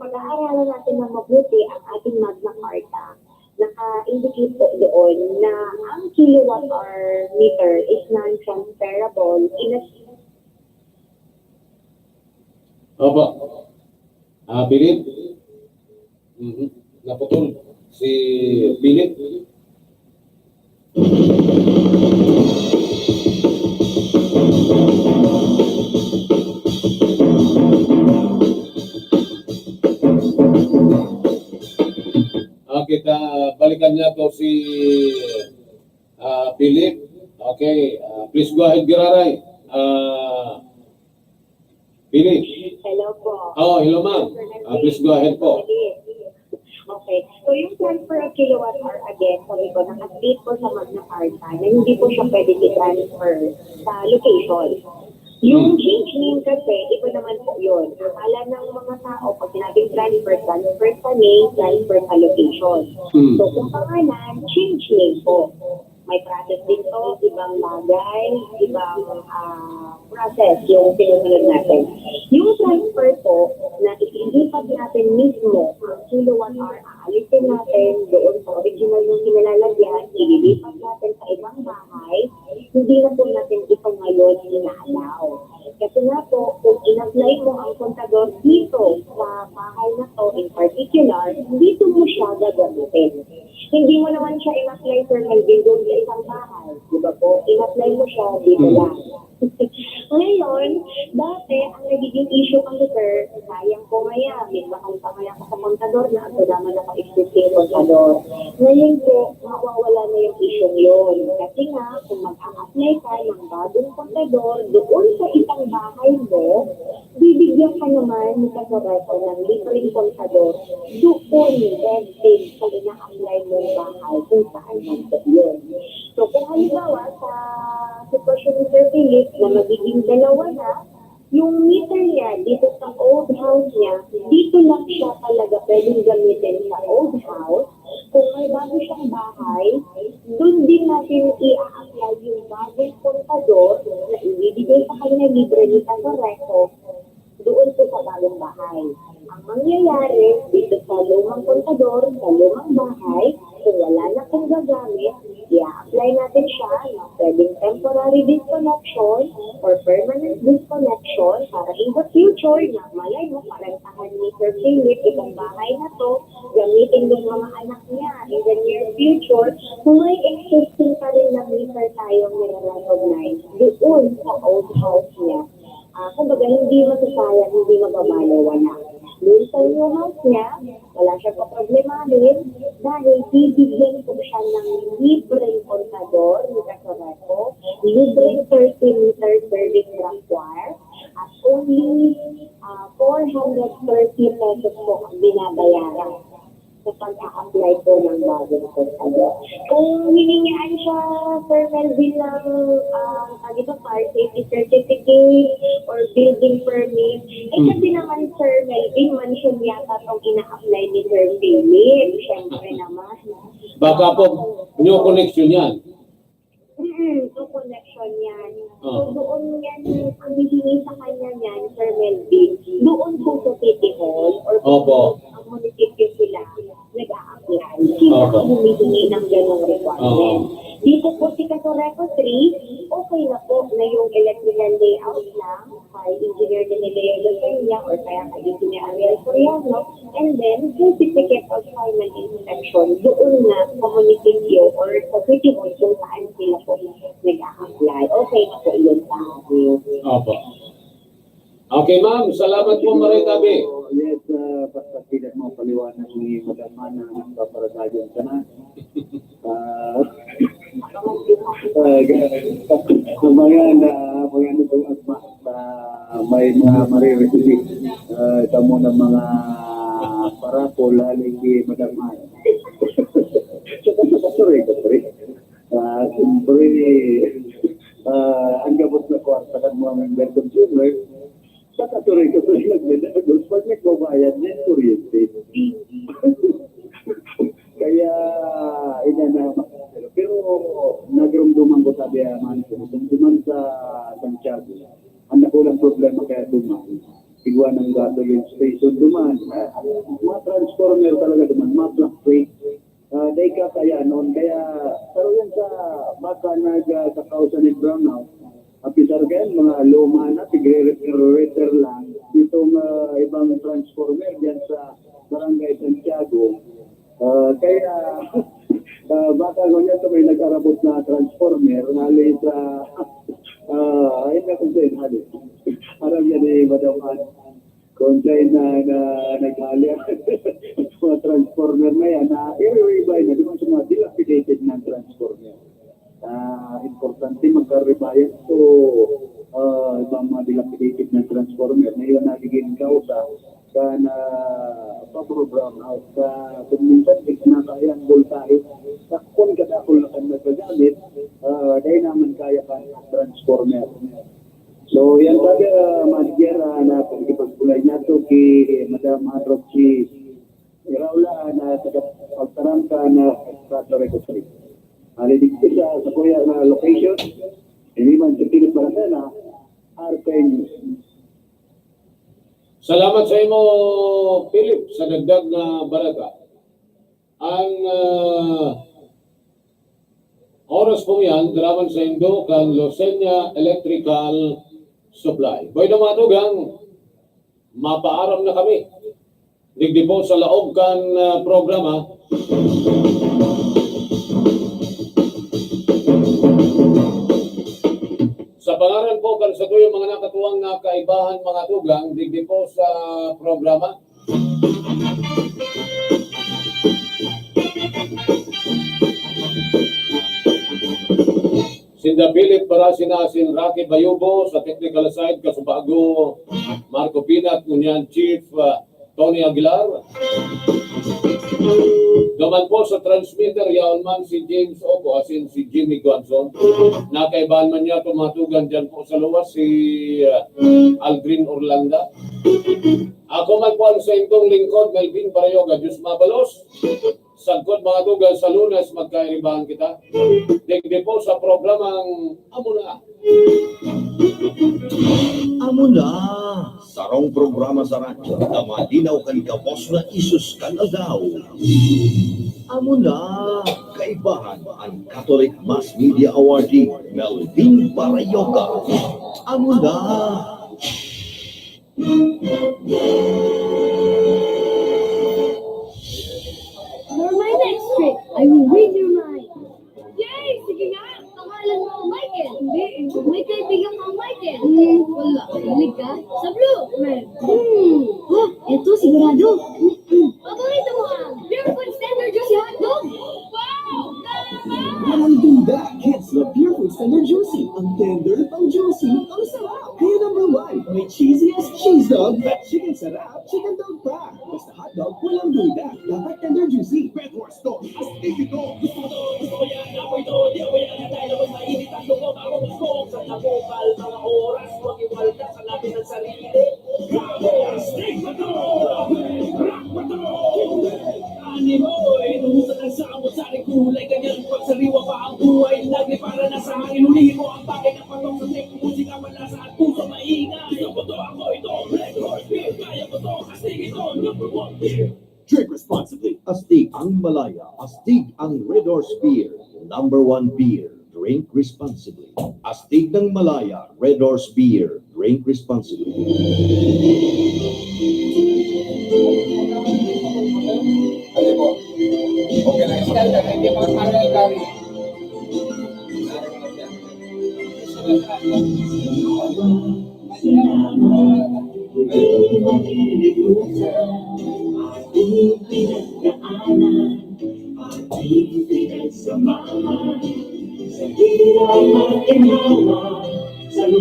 pag-aaralan natin ng mabuti ang ating Magna Carta, naka-indicate po doon na ang kilowatt hour meter is non-transferable in a Opo. Ah, Philip? Mhm. Naputol si Philip. Okay, ta, balikan niya to si ah, Philip. Okay, ah, please go ahead, Giraray. Ah, Philip. Hello po. Oh, hello ma'am. Ah, please go ahead po. Okay. So yung transfer of kilowatt hour again, sabi ko, naka-state po sa Magna Carta na hindi po siya pwede i-transfer sa location. Yung change name kasi, iba naman po yun. Akala ng mga tao, pag sinabing transfer, transfer sa name, transfer sa location. Hmm. So kung pangalan, change name po. May process din to, ibang bagay, ibang ah, process yung sinusunod natin. Yung transfer po, na ililipat natin mismo ang kilowatt hour, aalisin natin doon sa original yung kinalalagyan, ililipat natin sa ibang bahay, hindi na po natin ito ngayon ina-allow. Kasi nga po, kung in-apply mo ang kontador dito sa bahay na to in particular, dito mo siya gagamitin. Hindi mo naman siya in-apply, Sir Melvin, doon sa isang bahay. Di ba po? In-apply mo siya dito lang. Ngayon, dati, ang nagiging issue kasi, sir, sayang po ngayon, may mahal pa ngayon ako sa kontador na ako naman naka-exist yung kontador. Ngayon po, mawawala na yung issue yun. Kasi nga, kung mag-a-apply ka ng bagong kontador doon sa isang bahay mo, bibigyan ka naman ni Kasoreto ng libreng kontador doon, then sa ina-apply mong bahay kung saan man po yun. So kung halimbawa sa sitwasyon ni Sir Philip na magiging dalawa na, yung meter niya dito sa old house niya, dito lang siya talaga pwedeng gamitin sa old house. Kung may bago siyang bahay, doon din natin i-a-apply yung bagong kontador na ibibigay sa kanya libre ni Kasoreto doon po sa bagong bahay. Ang mangyayari dito sa lumang kontador, sa lumang bahay, kung wala na pong gagamit, i-apply natin siya na pwedeng temporary disconnection or permanent disconnection para in the future na malay mo, parentahan ni Sir Philip itong bahay na to, gamitin ng mga anak niya in the near future, kung may existing pa rin na meter tayong nire-recognize doon sa old house niya. Ah, kumbaga, hindi masasayang, hindi mababaliwala. Doon sa new house niya, wala siyang paproblemahin dahil bibigyan ko siya ng libreng kontador ni Kasoreto, libreng thirty meter service require, at only ah, four hundred thirty pesos po ang binabayaran sa pag-a-apply po ng bagong kontador. Kung hiningian siya, Sir Melvin, ng um, ano ba, fire safety certificate or building permit, eh Hmm. Kasi naman, Sir Melvin, mansion yata itong ina-apply ni Sir Philip. Siyempre naman. Baka po, new connection yan. Mm, so connection yan. So Oo. Doon yan, ang hihingi sa kanya niyan, Sir Melvin, doon po sa City Hall or Opo. Ang munisipyo sila nag-a-apply. Sila Opo. Ang humihingi ng ganong requirement. Oo. Dito po si Kasoreco three, okay na po na yung electrical layout lang kay Engineer ni Leo Lucena or kaya kay Engineer Ariel Soriano, and then certificate of final inspection doon na sa munisipyo or sa city hall kung saan sila po nag-a-apply. Okay na po yun sa amin. Opo. Okay, ma'am. Salamat po, Maray Tabi. Yes, uh, basta sila mo paliwanag ni Madam Ana ang paparadayon ka na. Ah, ah, mga na, mga na itong agma, ah, may mga marireceive. Ah, ito mo ng mga parapol, hali kay Madam Ana. Saka sa pastor eh, pastor eh. Ah, siyempre, ah, ang gabos na kwarta kan mga member consumer, sa katuloy-katuloy nagdadados, pag nagbabayad, may kuryente. Kaya, ina na, pero nagrumduman ko sabi, ah, man, kung duman sa Santiago, ang nakulang problema kaya duman, igwa ng gasoline station duman, ah, mga transformer talaga duman, ma-fluctuate. Ah, dai ka kaya noon, kaya, pero yan sa baka nag, ah, kakausan ni brownout, apisar kayan, mga luma na, tigre-repair lang. Itong ah, ibang transformer dyan sa Barangay Santiago. Ah, kaya, ah, baka ngunyan ito may nag-arabot na transformer, hali sa, ah, ayun nga kung saan, hali. Aram yan eh, Madam Ann. Kung saan na, na naghali ang mga transformer na yan, na i-rebuy na doon sa mga dilapidated na transformer. Ah, importante magka-rebuy ito, ah, ibang mga dilapidated na transformer na yun nagiging kausa sa na pabro brownout sa kung minsan di na kaya ang voltahe. Sa kung kadakol na kan nagkagamit, ah, dahil naman kaya kan transformer. So, yan sabi, uh, Manager, uh, na pagkipagpulay nato ki Madam Ann Roxy Iraula, na taga Pagtarangka na Estrato Recosari. Hali digdi sa sakuya na location, ini man sa Philip Baracena, R P N News. Salamat sa imo, Philip, sa dagdag na bareta. Ang ah, oras pong yan, daraman sa indo kan Lucena Electrical Supply. Boy na mga tugang, mapaaram na kami. Digdi po sa laog kan ah, programa. Sa pangaran po kan satuyang mga nakatuwang na kaibahan, mga tugang, digdi po sa programa. Sinda Philip Baracena asin Rocky Bayubo sa technical side, kasubago Marco Pinat, ngunyan Chief ah, Tony Aguilar. Duman po sa transmitter, yaon man si James Oco asin si Jimmy Guanzon. Nakaibahan man niya, tumatugan dyan po sa luwas si ah, Aldrin Orlanda. Ako man po ang saintong lingkod, Melvin Barayoga, Diyos mabalos. Sagkod mga tugang, sa Lunes, magkairibahan kita. Digdi po sa programang Amo Na. Amo Na, sarong programa sa radyo na malinaw kan gabos na isos kan aldaw. Amo Na, kaibahan an Catholic Mass Media Awardee Melvin Barayoga. Amo Na. For my next trick, I will read your mind. Yay! Sige nga! Pangalan mo Michael? Hindi, hindi. May kaibigan kang Michael? Hmm, wala. Mahilig ka? Sa blue? Red. Hmm. Ha? Eto, sigurado. Paborito mo ang Pure Foods Tender Juicy Hotdog? Wow! Tama! Walang duda, kids love Pure Foods Tender Juicy. Ang tender, ang juicy, ang sarap. Kaya number one, may cheesiest cheese dog at chicken sarap, chicken dog pa. Basta hotdog, walang duda. Dapat tender juicy. Red Horse to, astig ito. Gusto ko to, gusto ko yan, amoy to, di ako yan, tayo na mainit ang loob. Ako gusto sa nabukal, mga oras, huwag iwalda sa labi ng sarili. Grabe, astig na to! Rock na to! Animoy, numusan ang samot sa aking kulay, ganyan pagsariwa pa ang buhay, naglipara na sa hangin, hulihin mo ang bagay na patok sa tape, musika, panlasa at puso maingay. Gusto ko to, ako ito, Red Horse Beer, kaya ko to, astig ito, number one beer. Drink responsibly. Astig ang Malaya. Astig ang Red Horse Beer. Number one beer. Drink responsibly. Astig ng Malaya, Red Horse Beer. Drink responsibly.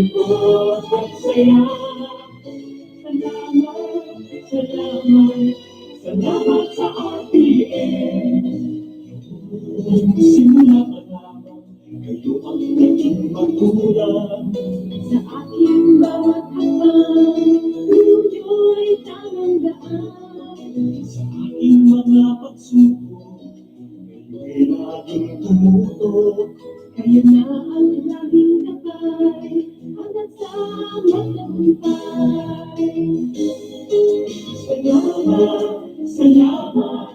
Salamat, salamat, salamat sa R T M. Simula pa lamang, kayo ang naging magulang. Sa aking bawat hakbang, kayo'y tamang daan. Sa aking mga pagsubok, kayo'y laging tumutok. Kayo na ang laging gabay, hanggang sa matagumpay. Salamat, salamat,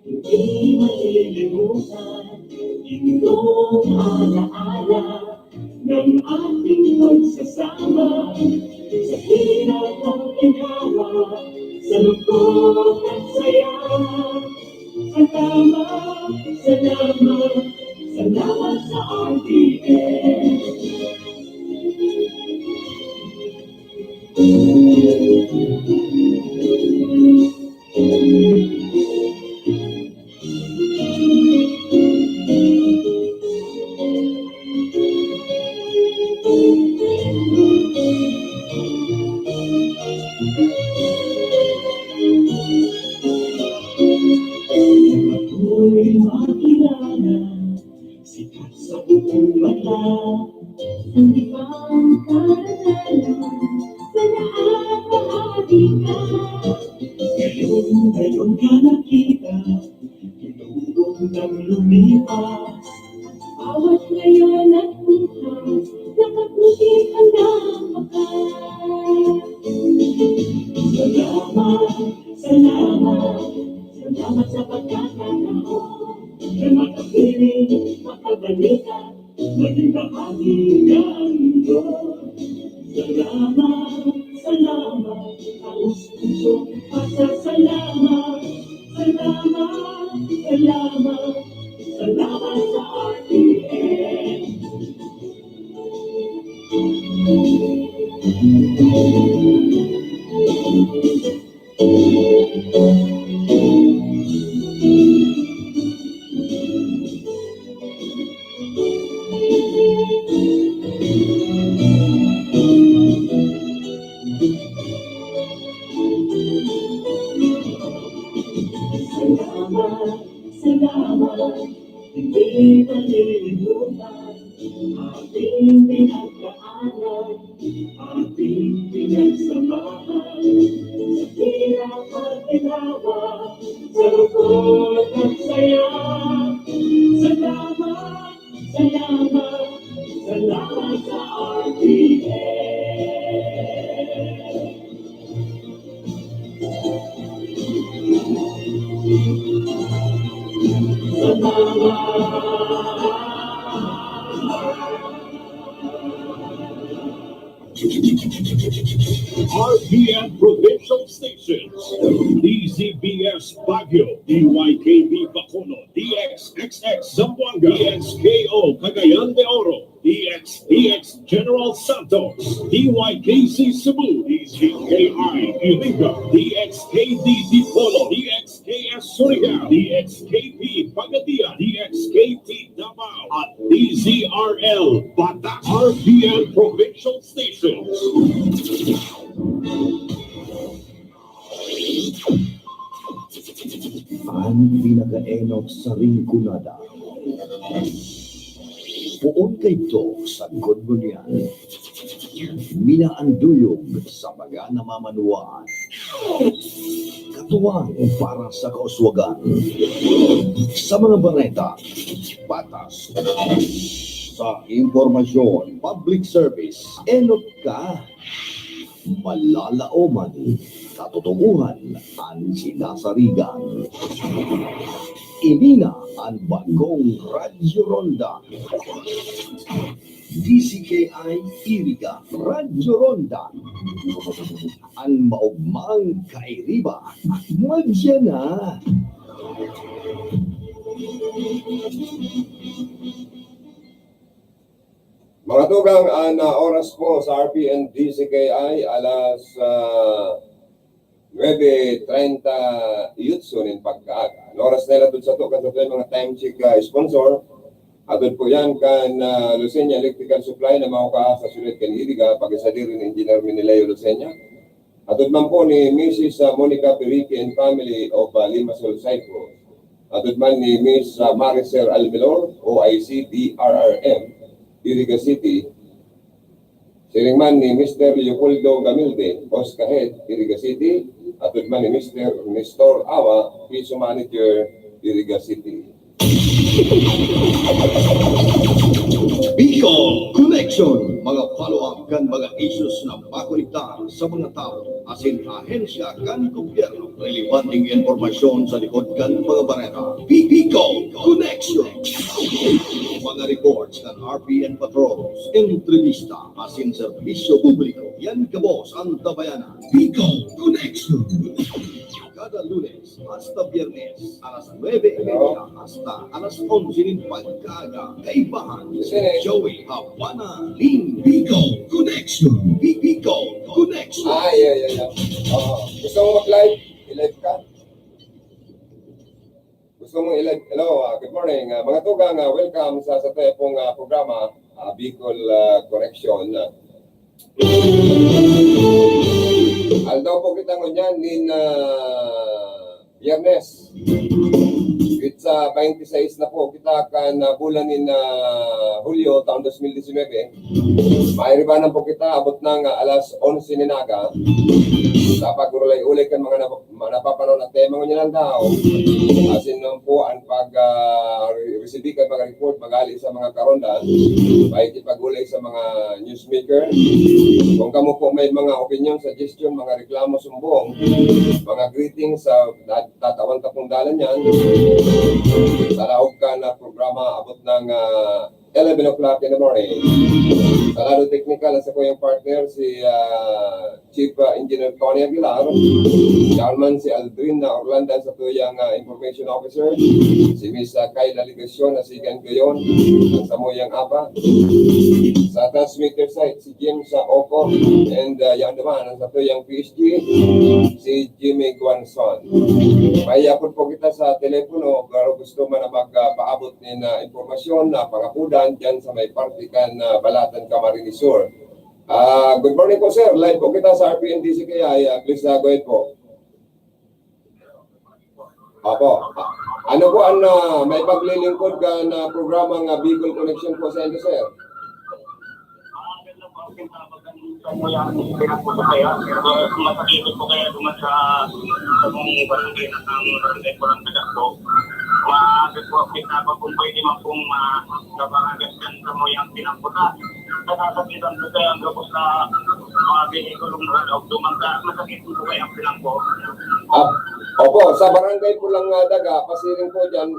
hindi malilimutan. Inyong alaala ng ating pagsasama. Sa hirap at ginhawa, sa lungkot at saya. Salamat, salamat, salamat sa R T M. Ako'y makilala, sikat sa buong bansa. Ang ibang karanasan, sa lahat bahagi ka. Ngayon, ngayon ka nakita, tulog nang lumipas. Bawat ngayon at bukas, nakaputi hanggang wakas. Salamat, salamat, salamat sa pagkakataon na makapiling, makabalikan, maging bahagi ng mundo. Salamat, salamat, taos pusong pasasalamat. Salamat, salamat, salamat sa R T M. Salamat, salamat, hindi malilimutan ating pinagdaanan, ating pinagsamahan, sa hirap at ginawa, sa lungkot at saya. Salamat, salamat, salamat sa R T M. R T M Provincial Stations, D Z B S Baguio, D Y K B Bacolod, D X X X Zamboanga, D X K O Cagayan de Oro, D X D X General Santos, D Y K C Cebu, D Z K I Iriga, D X K D Dipolog, D X K S Surigao, D X K P Pagadian, D X K T Davao, at D Z R L Batas, R T M Provincial Stations. An pinakaenot sa Rinconada. Poon kaidto sagkod ngunyan. Minaanduyog sa mga namamanwaan. Katuwang para sa kauswagan. Sa mga bareta, patas. Sa impormasyon, public service, enot ka. Malalaoman, katotohanan an sinasarigan. Ini na an bagong Radyo Ronda. D C K I Iriga, Radyo Ronda. An maogmang kairiba, madya na. Mga tugang, an, ah, oras po sa R P N D C K I, alas, ah, nuebe treinta y ocho nin pagkaaga. An oras na ilatod sato kan satuyang mga time check, ah, sponsor. Hatod po yan kan, ah, Lucena Electrical Supply na mahuka sa syudad kan Iriga, pag-isadiri ni Engineer Menelio Lucena. Hatod man po ni Missus, ah, Monica Perique and family of, ah, Limassol, Cyprus. Hatod man ni Miss, ah, Maricel Almelor, O I C, D R R M, Iriga City. Siring man ni Mister Leopoldo Gamilde, Oscahed, Iriga City. Hatod man ni Mister Nestor Awa, Piso Manager, Iriga City. Bicol Connection, mga follow-up kan mga issues na makonektar sa mga tawo asin ahensya kan gobyerno. Relevanteng impormasyon sa likod kan mga bareta. Bi-, Bicol Connection. Mga reports kan R P N Patrols, entrevista asin serbisyo publiko. Yan gabos an tabayanan. Bicol Connection. Kada Lunes hasta Biyernes, alas nuebe y media hasta alas onse nin pagkaaga, kaibahan si Joey Habana nin Bicol Connection. Bi-, Bicol Connection. Ah, yeah, yeah, yeah. Oo. Gusto mo mag-live? I-live ka? Gusto mo i-live? Hello, ah, good morning. Ah, mga tugang, ah, welcome sa, sa tayo pong, ah, programa, ah, Bicol, ah, Connection. Aldaw po kita ngunyan nin, ah, Biyernes. It's, ah, twenty-six na po kita kan, ah, bulan nin, ah, Hulyo, taon dos mil disinwebe. Mairibanan po kita, abot ng, ah, alas onse nin aga. Sa pag-ulay-ulay kan mga nap-, ma-, napapanahon na tema ngunyan aldaw. Asin naman po ang pag, ah, re-, resibi kan mga report, magali sa mga karonda, pakikipag-ulay sa mga newsmaker. Kung kamo po may mga opinion, suggestion, mga reklamo, sumbong, mga greetings, sa dat-, tatawan ta pong dalan yan. Sa laog ka na programa, abot ng, ah, eleven o'clock in the morning. Sa lado technical, ang sakuyang partner, si, ah, Chief, ah, Engineer Tony Aguilar. Siya man si Aldrin na Orlando, ang satuyang, ah, information officer. Si Miss, ah, Kayla Legacion, na si Gan Gayon, ang samuyang apa. Sa transmitter site, si James, ah, Oco, and, ah, yan naman, ang satuyang P S G, si Jimmy Guanzon. Mayapon po kita sa telepono, pero gusto man na magpaabot nin, ah, impormasyon na pangapudan dyan sa may parte kan, ah, Balatan, Camarines Sur. Ah, good morning po, sir. Live po kita sa R P N D C K I. Ah, please, ah, go ahead po. Opo. Ano po ang, ah, may paglilingkod ka na programa nga Bicol Connection po sa inyo, sir? Kaya, masakit po kaya duman sa, sa mong barangay na ang barangay po ng taga po. Mga po, kita pa kung pwede man pong ma-, kapangagas kan sa mo yung pinamputan. Nasasakitan po kaya ang gabos na mga vehikulong nagalaog duman ka, masakit po kaya ang pinampo. Ah, opo, sa barangay po lang nga daga, pasiring po dyan.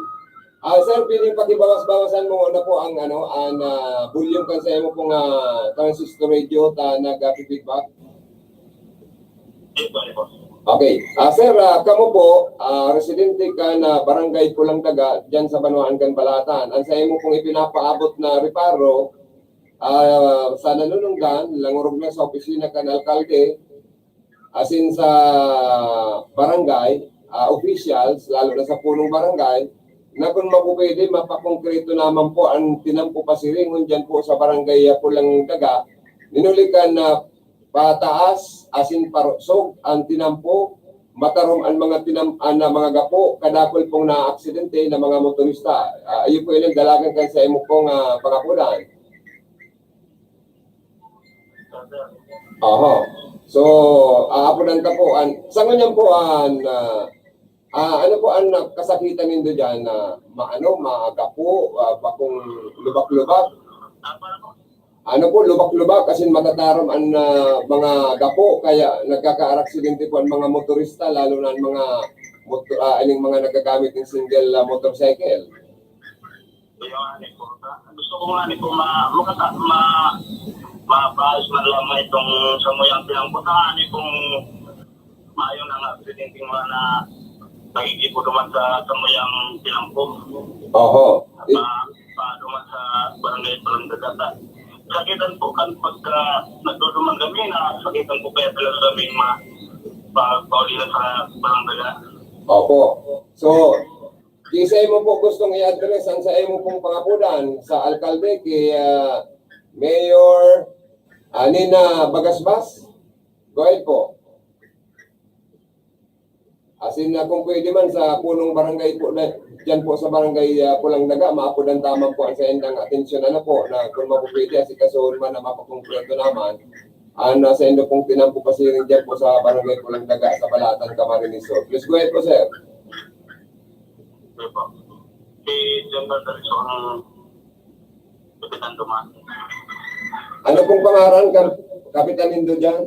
Ah, sir, pwede pakibawas-bawasan mo na po ang, ano, ang, ah, volume kan sa imo pong, ah, transistor radio ta nag-feedback? Yes, sorry po. Okay. Ah, sir, ah, kamo po, ah, residente ka na barangay Pulang Daga, dyan sa Banwaan kan Balatan. Ang sa imo pong ipinapaabot na reparo, ah, sa nanunungdan, langurog na sa opisina kan alkalde, asin sa barangay, ah, officials, lalo na sa punong barangay, na kung mapupwede, mapakongkreto naman po ang tinampo pasiringon dyan po sa barangay, ah, Pulang Daga, ninulikan na pataas, asin parusog ang tinampo, matarom ang mga tinam-, ah, na mga gapo, kadakul pong naaksidente na mga motorista. Ah, iyo po ilang dalagan kan sa imo pong, ah, pangapudan. Aha. So, aapudan ta po an, sa ngunyan po an, ah, ah, ano po an, ah, kasakitan nindo diyan na maano, maaga po, ah, bakong lubak-lubak? Ano po, lubak-lubak, asin matataram an, ah, mga gapo, kaya nagkakaarasidente po ang mga motorista, lalo na ang mga motor, ah, ining mga nagagamit ng single, ah, motorcycle. Yung ani ko, gusto ko nga ni kung ma, makata, ma, mapaayos man lang itong samuyang pinangkot na ani kung mayo na nga presidente nga na nagigibo duman sa samuyang pinangkot. Oho. Pa, pa duman sa barangay Palandaga. Sakitan po kan pagka nagduduman kami na sakitan po kaya talaga kami ma, pa, pauli na sa Palandaga. Opo. So, di sa imo po gustong i-address ang sa imo pong pangapudan sa alkalde kay ah, Mayor ah, Nina Bagasbas? Go ahead po. Asin na kung pwede man sa punong barangay po na, dyan po sa barangay ah, Pulang Daga, maapudan taman po ang sa indang atensyon. Ano po, na kung mapupwede, asikasuhon man na mapakompleto naman. Ang nasa indo pong tinampo pasiring dyan po sa barangay Pulang Daga sa Balatan, Camarines Sur. Please go ahead po, sir. Ano po? Si General Dariso ang kapitan duman. Ano pong pangaran, Kap- Kapitan Indo dyan?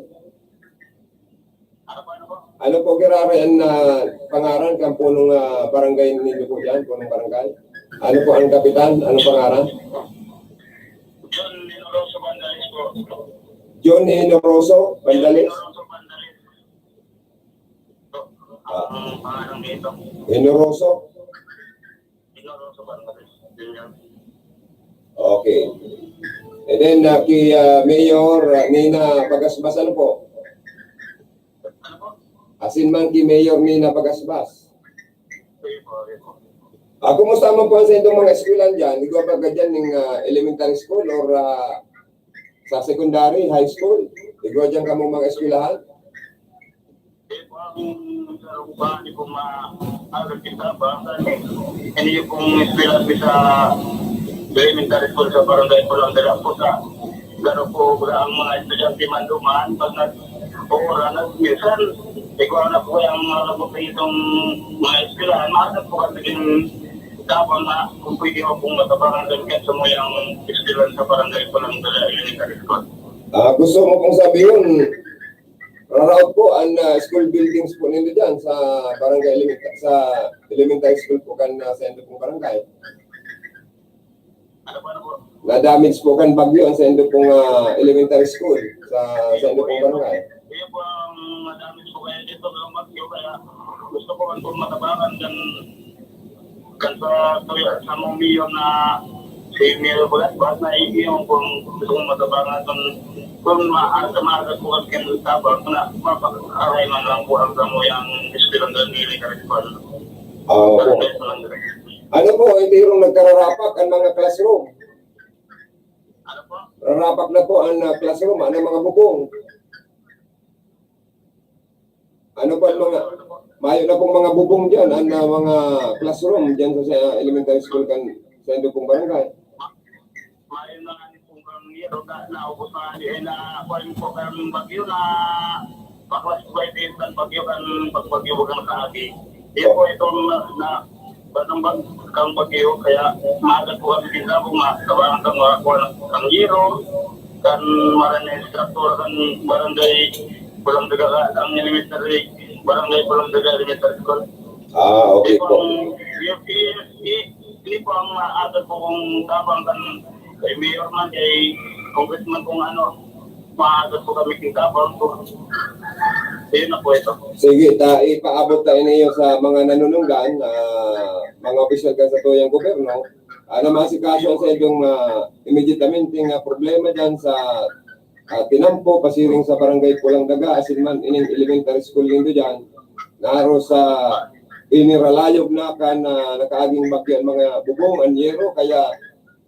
Ano po, ano po? Ano po giraray ang ah, pangaran kan punong ah, barangay ninyo po dyan, punong barangay? Ano po ang kapitan? Anong pangaran? John Nino Rosso Vandales po. John Inoroso, Vandales? Nino Rosso Vandales. Ito, ang pangalan nito. Inoroso? Nino Rosso Vandales. Yun yan. Okay. And then, uh, kay uh, Mayor uh, Nina Bagasbas, ano po? Ano po? Asin man kay Mayor Nina Bagasbas. Sige po, sige po. Ah, kumusta man po ang sa inyong mga eskwelahan dyan? Igwa ba ka dyan ng ah, elementary school or ah, sa secondary, high school? Igwa dyan kamo mga eskwelahan? Sige po, ang sarong bahan ni po ma-, ang kita ba? Hindi yung pong eskwela sa elementary school sa barangay Pulang Daga po sa garo po ang mga estudyante man duman pag nag-oras na minsan ikaw na po ang mga labot na itong mga eskwelahan, maaga po kami din tapang na kung pwede mo pong matabangan din kahit sa muyang eskwelahan sa barangay Pulang Daga Elementary School. Ah, gusto mo pong sabihin, raraot po ang ah, school buildings po ninyo dyan sa barangay elementary, sa elementary school po kan ah, sa inyong pong barangay. Ano po, ano po? Na-damage po kan bagyo ang sa inyong pong ah, elementary school sa sa inyong pong barangay. Kaya po ang madami po kaya dito ng bagyo, kaya gusto ko man pong matabangan kan, kan sa, sa mong mayor na si Mayor Bagasbas na iyon kung gusto kong matabangan kung, kung maaga-maaga po kami kan tabang na mapag-aray man lang po ang samuyang eskwelahan ng Nili Karispan. Oo po. Ano po, hindi rin nagkararapak ang mga classroom? Ano po? Rarapak na po ang ah, classroom, ang mga bubong. Ano po ang mga, mayo na pong mga bubong dyan, ang ah, mga classroom dyan sa, sa elementary school kan sa inyong pong barangay. Mayo na nga ni pong kang yero na naubos na ni na kuan po kang bagyo na paklas po kayo din kan bagyo kan pagbagyo bagang kaagi. Iyo po itong na, na batang bag kang bagyo kaya maaga po kami din sa mga kabangan kang mga kuan kang yero kan maran na instructor kan barangay Pulang Daga ang elementary barangay Pulang Daga Elementary School. Ah, okay po. Yung, yung, yung, hindi po ang maaga po kung tapang kan kay mayor man, kay congressman kung ano, maaga po kami kung tapang po. Yun na po ito. Sige, ta ipaabot ta ini sa mga nanununggan, ah, mga opisyal kan sa tuyang gobyerno, ah, na maasikaso sa inyong ah, immediatamente nga problema dyan sa ah, tinampo, pasiring sa barangay Pulang Daga, asin man ining elementary school nindo dyan, naro sa iniralayog na kan ah, nakaaging bagyo ang mga bubong, anyero, kaya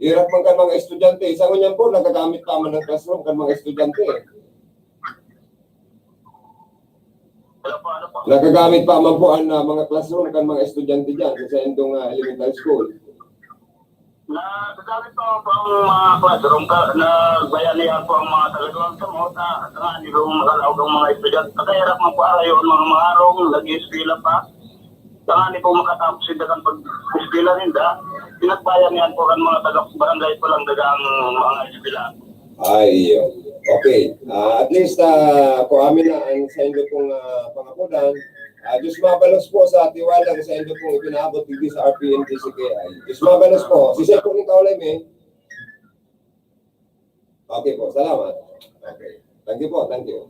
hirap man kan mga estudyante. Sa ngunyan po, nagagamit pa man ang classroom kan mga estudyante. Ano po, ano po? Nagagamit pa man po ang ah, mga classroom kan mga estudyante dyan sa Sendong ah, Elementary School. Nagagamit pa man po ang mga classroom, ka, nagbayanihan po ang mga talagang samot na, na hindi po makalaog ang mga estudyante. Nakahirap man po arayo ang mga mangarong, nag-eskwela pa. Saka hindi po makatapos sila kan pag-eskwela ninda. Pinagbayanihan po kan mga taga-barangay Pulang Daga ang mga eskwela. Ay, iyo. Okay. Ah, at least, ah, kung amin na ang sa inyo pong ah, pangapudan, Ah, Diyos mabalos po sa tiwala sa inyo pong ipinaabot digdi sa R P N D C K I. Diyos mabalos po. Si Sir po ni Kaulay, may. Okay po, salamat. Okay. Thank you po, thank you.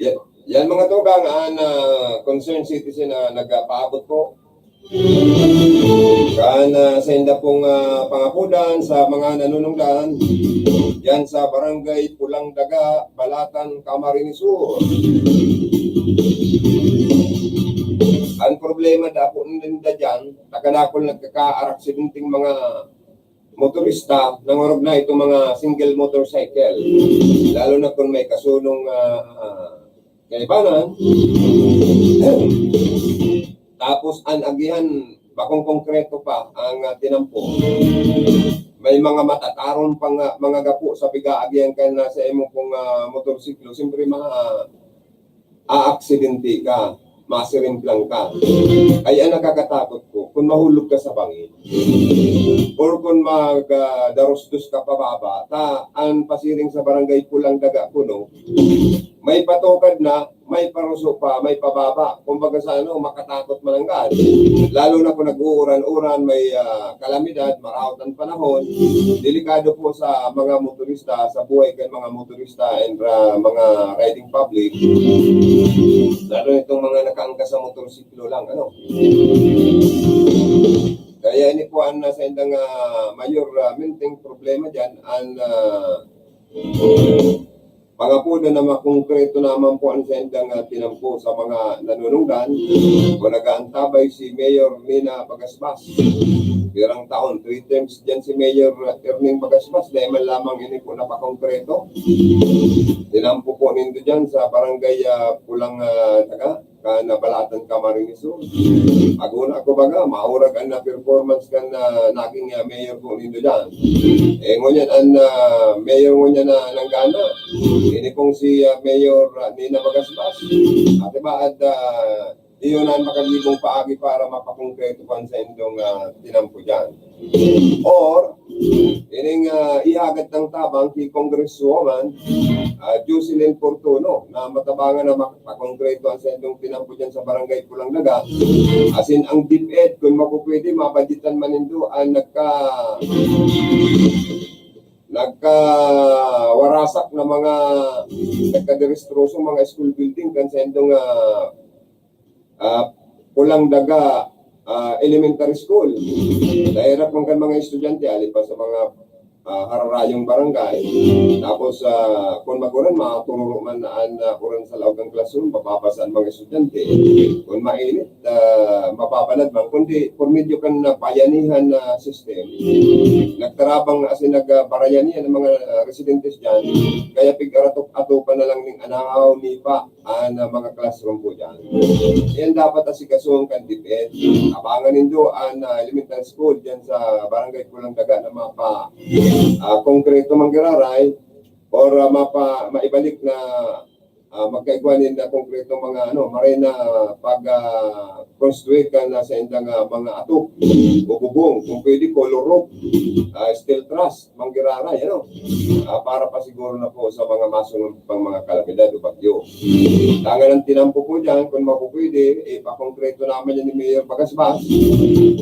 Yan, yan mga tugang, an, ah, concerned citizen na nagpaabot po. Kan, ah, sa inda pong, ah, pangapudan sa mga nanunungdan, yan sa Barangay Pulang Daga, Balatan, Camarines Sur. Ang problema daw po ninda dyan, nakadakol nagkakaaraksidenteng mga motorista, nangorog na itong mga single motorcycle. Lalo na kung may kasunong, ah, ah, kaibanan. Tapos ang agihan, bakong konkreto pa ang, ah, tinampo. May mga matataron pang, ah, mga gapo sa pig-aagihan ka na sa imo pong, ah, motorsiklo. Siyempre, ma-, aaksidente ka, masirimplang ka. Ay, ang nakakatakot ko, kung mahulog ka sa bangin, or kung mag, ah, darusdos ka pababa, ta, ang pasiring sa Barangay Pulang Daga, Puno, may patukad na, may paruso pa, may pababa. Kumbaga sa ano, makatakot mananggad. Lalo na kung nag-uuran-uran, may, ah, kalamidad, maraot ang panahon, delikado po sa mga motorista, sa buhay kan mga motorista and, ah, mga riding public. Lalo nitong mga nakaangkas sa motorsiklo lang, ano. Kaya ini po ang nasa indang, ah, mayor, ah, minteng problema dyan, ang, ah, pangapudan na makongkreto naman po ang sendang, ah, tinampo sa mga nanunungdan o nag-aantabay si Mayor Nina Bagasbas. Pirang taon, three terms dyan si Mayor Erning Bagasbas, dahil man lamang ini po napakongkreto. Tinampo po nindo dyan sa barangay, ah, Pulang, ah, Taga, kan Balatan, Camarines Sur. Aguna ko baga, maurag an na-performance kan, ah, naging, ah, mayor po nindo dyan. Eh, ngunyan an, ah, mayor ngunyan na nanggana. Ini pong si, ah, Mayor, ah, Nina Bagasbas. Ate ba, at, ah, iyon ang makagibong paagi para mapakongkreto kan sa indong, ah, tinampo dyan. Or, ining, ah, ihagad ng tabang ki Congresswoman, ah, Jocelyn Fortuno, na matabangan na mak-, makongkreto ang sendong tinampo dyan sa Barangay Pulang Daga. Asin ang DepEd, kung mapupwede, mabadyetan man nindo ang nagka-, nagkawarasak na mga, nagkaderestrosong mga school building kan sendong, ah, ah, Pulang Daga, ah, Elementary School. Nahirap man kan mga estudyante, alin pa sa mga, ah, hararayong barangay. Tapos, ah, kung maguran, matururo man na an, ah, uran sa laog ng classroom, mababasa ang mga estudyante. Kung mainit, ah, mababanad man. Kundi, por medyo kan, ah, bayanihan na system, nagtarabang, as in, nag, ah, barayanihan ang mga, ah, residentes dyan. Kaya pig-aratok-atopan na lang ning anahaw, nipa, an, ah, mga classroom po dyan. Yan dapat asikasuhan kan DepEd. Abangan nindo an, ah, elementary school dyan sa Barangay Pulang Daga na mapa, ah, konkreto manggiraray or, ah, mapa, maibalik na, ah, magkaigwa nin na konkreto mga, ano, maray na pag, ah, construct ka na sa indang, ah, mga atok o bubong. Kung pwede, color roof, ah, steel truss. Manggiraray, ano? Ah, para pa siguro na po sa mga masunod pang mga kalamidad o bagyo. Tangan ang tinampo po dyan, kung mapupwede, eh, pakongkreto naman yan ni Mayor Bagasbas.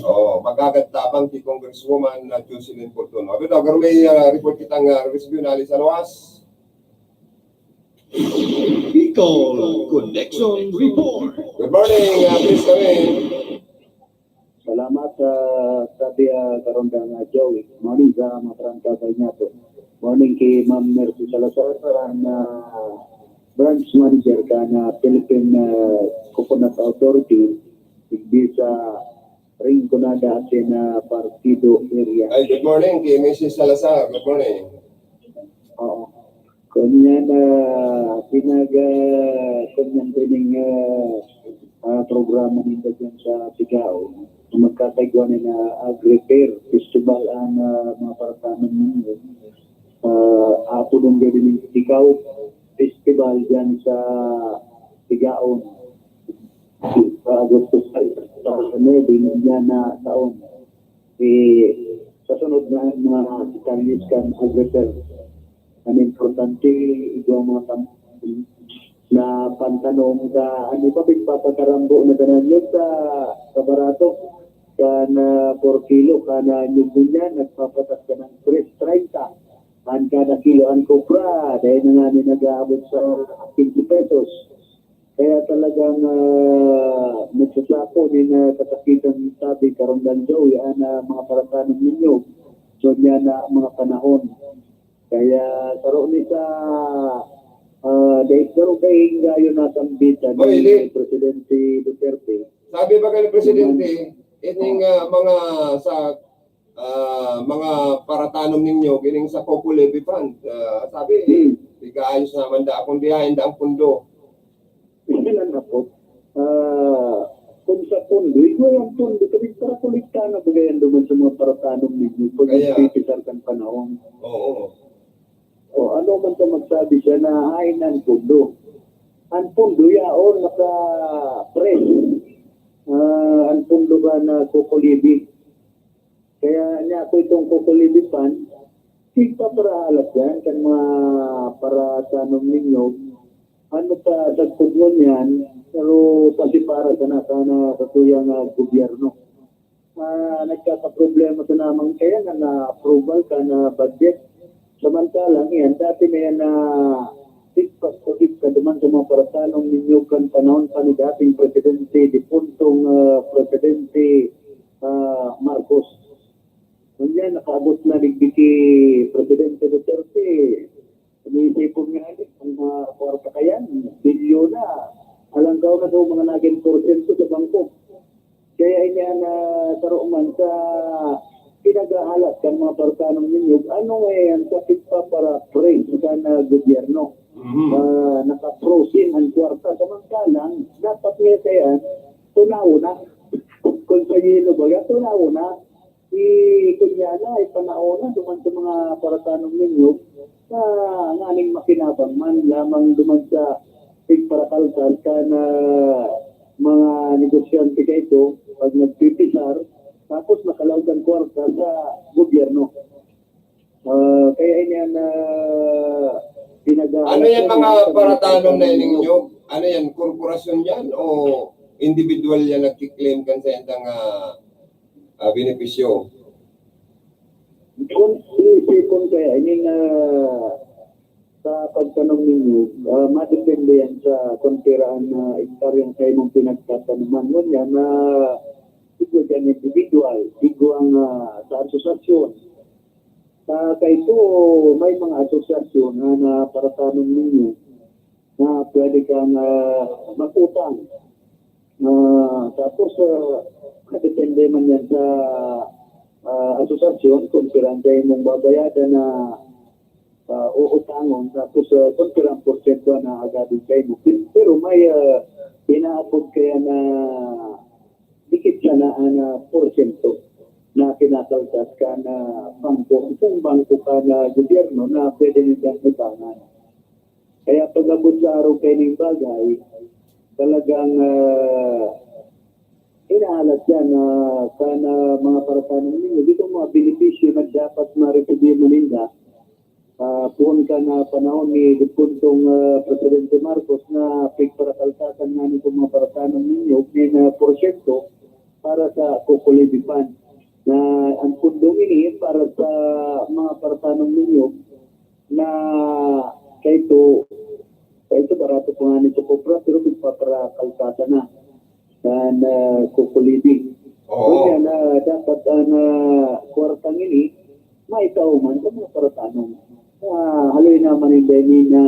O, magagad tabang ki Congresswoman na Jocelyn Fortuno. Abi daw, garo may, ah, report kitang, ah, rescue na ali sa luwas. Bicol Connection Report. Good morning, ah, please kami. Salamat, ah, sabi, ah, karondang, ah, Joey. Morning sa mga Prangka sa inyo po. Morning kay Ma'am Mercy Salazar, ang, ah, branch manager kan, ah, Philippine, ah, Coconut Authority, digdi sa Rinconada, asin, ah, Partido area. Ay, good morning kay Missus Salazar. Good morning. Oo. Kunyan, ah, pinag, ah, kunyan training, ah, ah, programa ninda dyan sa Tigaon. Magkakaigwa na na Agri-Fair Festival ang, ah, mga paratanan ninyo. Ah, apod ang gabi ng Tigaon Festival dyan sa Tigaon. Sa Agosto sa, sa nuebe, niya na taon. Eh, sa sunod na mga detalye kan Agri-Fair, ang importante, igwa mga tam-, na pantanom sa, ano pa, pagpapakarambo na tanan yun sa kabarato. Kan, ah, four kilo, kan, ah, nyug ngunyan, nagpapatak ka ng tres treinta. An kada kilo an kopra, dahil na nga ni nag-aabot sa quince pesos. Kaya talagang, ah, nagsasapo nin, ah, kasakitan, sabi, karong Lanjaw, yan, ah, mga paratanom ninyo. So, yan na mga panahon. Kaya saro ni sa, ah, dahil saro kay gayo nasambitan Oy, ni Presidente Duterte. Sabi ba kay Presidente, ining, ah, mga sa, ah, mga paratanom ninyo, gining sa Coco Levy Fund, ah, sabi, Hmm. "Igaayos naman da akong dihain da ang pundo." Ilan na po? Ah, kung sa pundo, igwa yung pundo, kasi para kolekta na bagay ang duman sa mga paratanom ninyo pag Kaya nagpipisar kang panahon. Oo. O, ano man to magsabi siya na hain ang pundo? Ang pundo, yaon, naka-press. Ah, ang pundo ba na kukulibi? Kaya niya ako itong kukulibi pan, tigpaparahalat yan kan mga paratanom ninyo. Ano pa, sagkod mo niyan, pero pasipara sana, sana sa tuyang, ah, gobyerno. Ah, nagkakaproblema sa namang kaya na, na approval ka na budget. Samantalang yan, dati na yan na tigpas-, tigpas ka duman sa mga paratanom ninyo kan panahon pa ni dating presidente, depuntong, ah, presidente, ah, Marcos. Ngunyan, nakaabot na digdi ki Presidente Duterte. Umisipon nga ni, ang mga kwarta kayan, bilyon na. Alanggaw na daw mga naging porsyento sa bangko. Kaya ini ang, ah, saro man sa pinaghahalat kan mga paratanom ninyo, ano nga yan sa pagpapara-print kan, ah, gobyerno? Mhm. Ah, naka-frozen ang kwarta. Samantalang, dapat nga kaya, tunaw na. Kung sa yelo baga, tunaw na. I-, kunyana, ipanao na duman sa mga paratanom ninyo na nganing makinabang man lamang duman sa tigparakalkal kan mga negosyante kaito pag nagpipisar, tapos makalaog ang kwarta sa gobyerno. Ah, kaya ini ang, ah, pinag- Ano yan mga paratanom na ninyo? Ano yan? Korporasyon yan o individual yan nagki-claim kan sa indang, ah, ah, benepisyo? Kung iisipon kaya, I mean, ah, sa pagtanom ninyo, ah, madepende yan sa kung pira an, ah, hektaryang sa imong pinagtatanuman. Ngunyan na igwa dyan individual, igwa ang, ah, sa asosasyon. Sa kaito, may mga asosasyon na, na paratanom ninyo na pwede kang, ah, mag-utang. Ah, tapos, ah, depende man yan sa, ah, asosasyon kung pira an dai mong babayadan na, ah, uutangon. Tapos, ah, kung pira an porsyento na agad sa'yo. Pero may, ah, inaapod kaya na dikit sana an, ah, porsyento na kinakaltas ka na bangko. Kung bangko ka na gobyerno na pwede nilang utangan. Kaya pag-abot sa araw kaining bagay, talagang, ah, inahalat yan na kan mga paratanom ninyo. Dito mga benepisyo na dapat ma-receive mo ninda, ah, poon kan panahon ni depuntong, ah, Presidente Marcos na pigparakaltasan nga nitong mga paratanom ninyo, may na porsyento para sa Kukulibi Fund. Na ang pundong ini para sa mga paratanom ninyo na kaito, kaito barato pa nga ni sa kopra, pero magpaparakaltasan na. Kan, ah, Kukulibi. Oo. Kaya na dapat ang, ah, kwartang ini, maitao man sa mga paratanom. Ah, haloy naman yung deni na,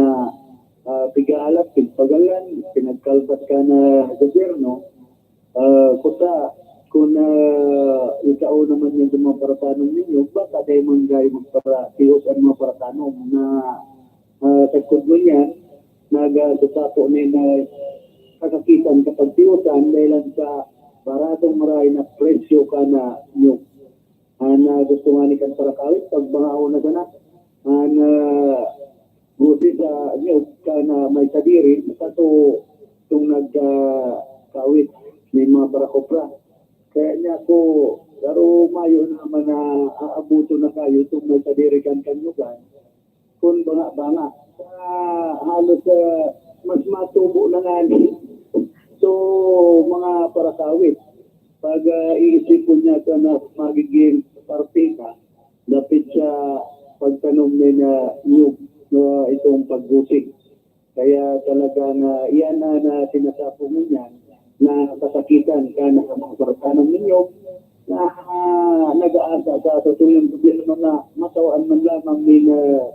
ah, pigahalat, pigpagalan, pinagkalpat ka na gobyerno. Ah, kuta, kung, ah, itao naman yan sa mga paratanom ninyo, baka dahil man gayo magpara-, tios ang mga paratanom na, ah, sagkod mo niyan, nagsasapo na yun na kasakitan kapag tiyosan dahil lang sa baratong marahay na presyo ka na nyo. An, ah, gusto nga ni kan parakawit, pag mga una sana, an, ah, gusi sa nyo, ka na may sadiri, sa to, itong nag, ah, kawit, may mga parakopra. Kaya niya ako, pero mayo naman na aabuto na kayo itong may sadiri kan kanyugan. Kun banga-banga. Sa halos, ah, mas matubo na nga ni. So, mga parakawit, pag uh, iisipon niya ka na magiging parte ka, dapit sa pagtanom ni na nyug na itong paggusig. Kaya talagang uh, iyan na, na sinasapo mo niyan na kasakitan ka na sa mga pagtanom ninyo na uh, nag-aasa ka sa tuyong gobyerno na matawaan man lamang ni uh,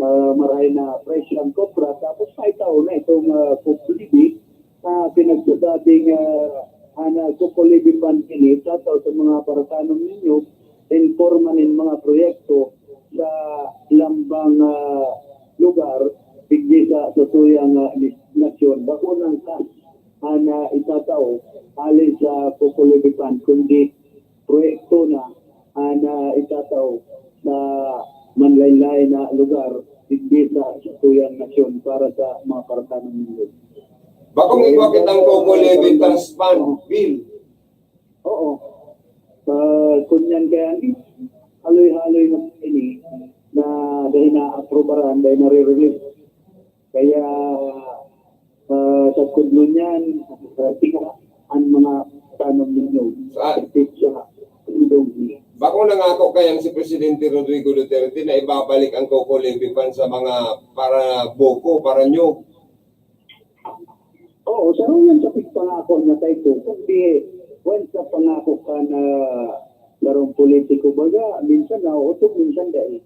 uh, maray na presyo ang kopra, tapos may tao na itong uh, kukulibi na pinagsasabing uh, ana kukulibi pan ini tataw sa mga paratanom ninyo in forma nin mga proyekto sa lambang uh, lugar digdi sa tutuyang uh, nasyon. Bako nang kas ana uh, itatao hali sa kukulibi pan, kundi proyekto na ana uh, itatao sa manlain-lain na lugar digdi sa satuyang nasyon para sa mga paratanom ninyo. Bakong igwa kitang Coco Levy Trust Fund Bill. Oo. Uh, kunyan kaya ni haloy-haloy na ini na dahil na-aprobaran, dahil nare-release. Kaya uh, sa kudlo niyan, uh, tingnan ang mga tanom ninyo. Sa sa Bakong nangako kayang si Presidente Rodrigo Duterte na ibabalik ang Coco Levy Fund sa mga para buko, para nyo. Oo, saro yan sa pagpangako niya kay Coco. Kundi, when sa pangako ka na larong politiko, baga, minsan nauutok, minsan dahil.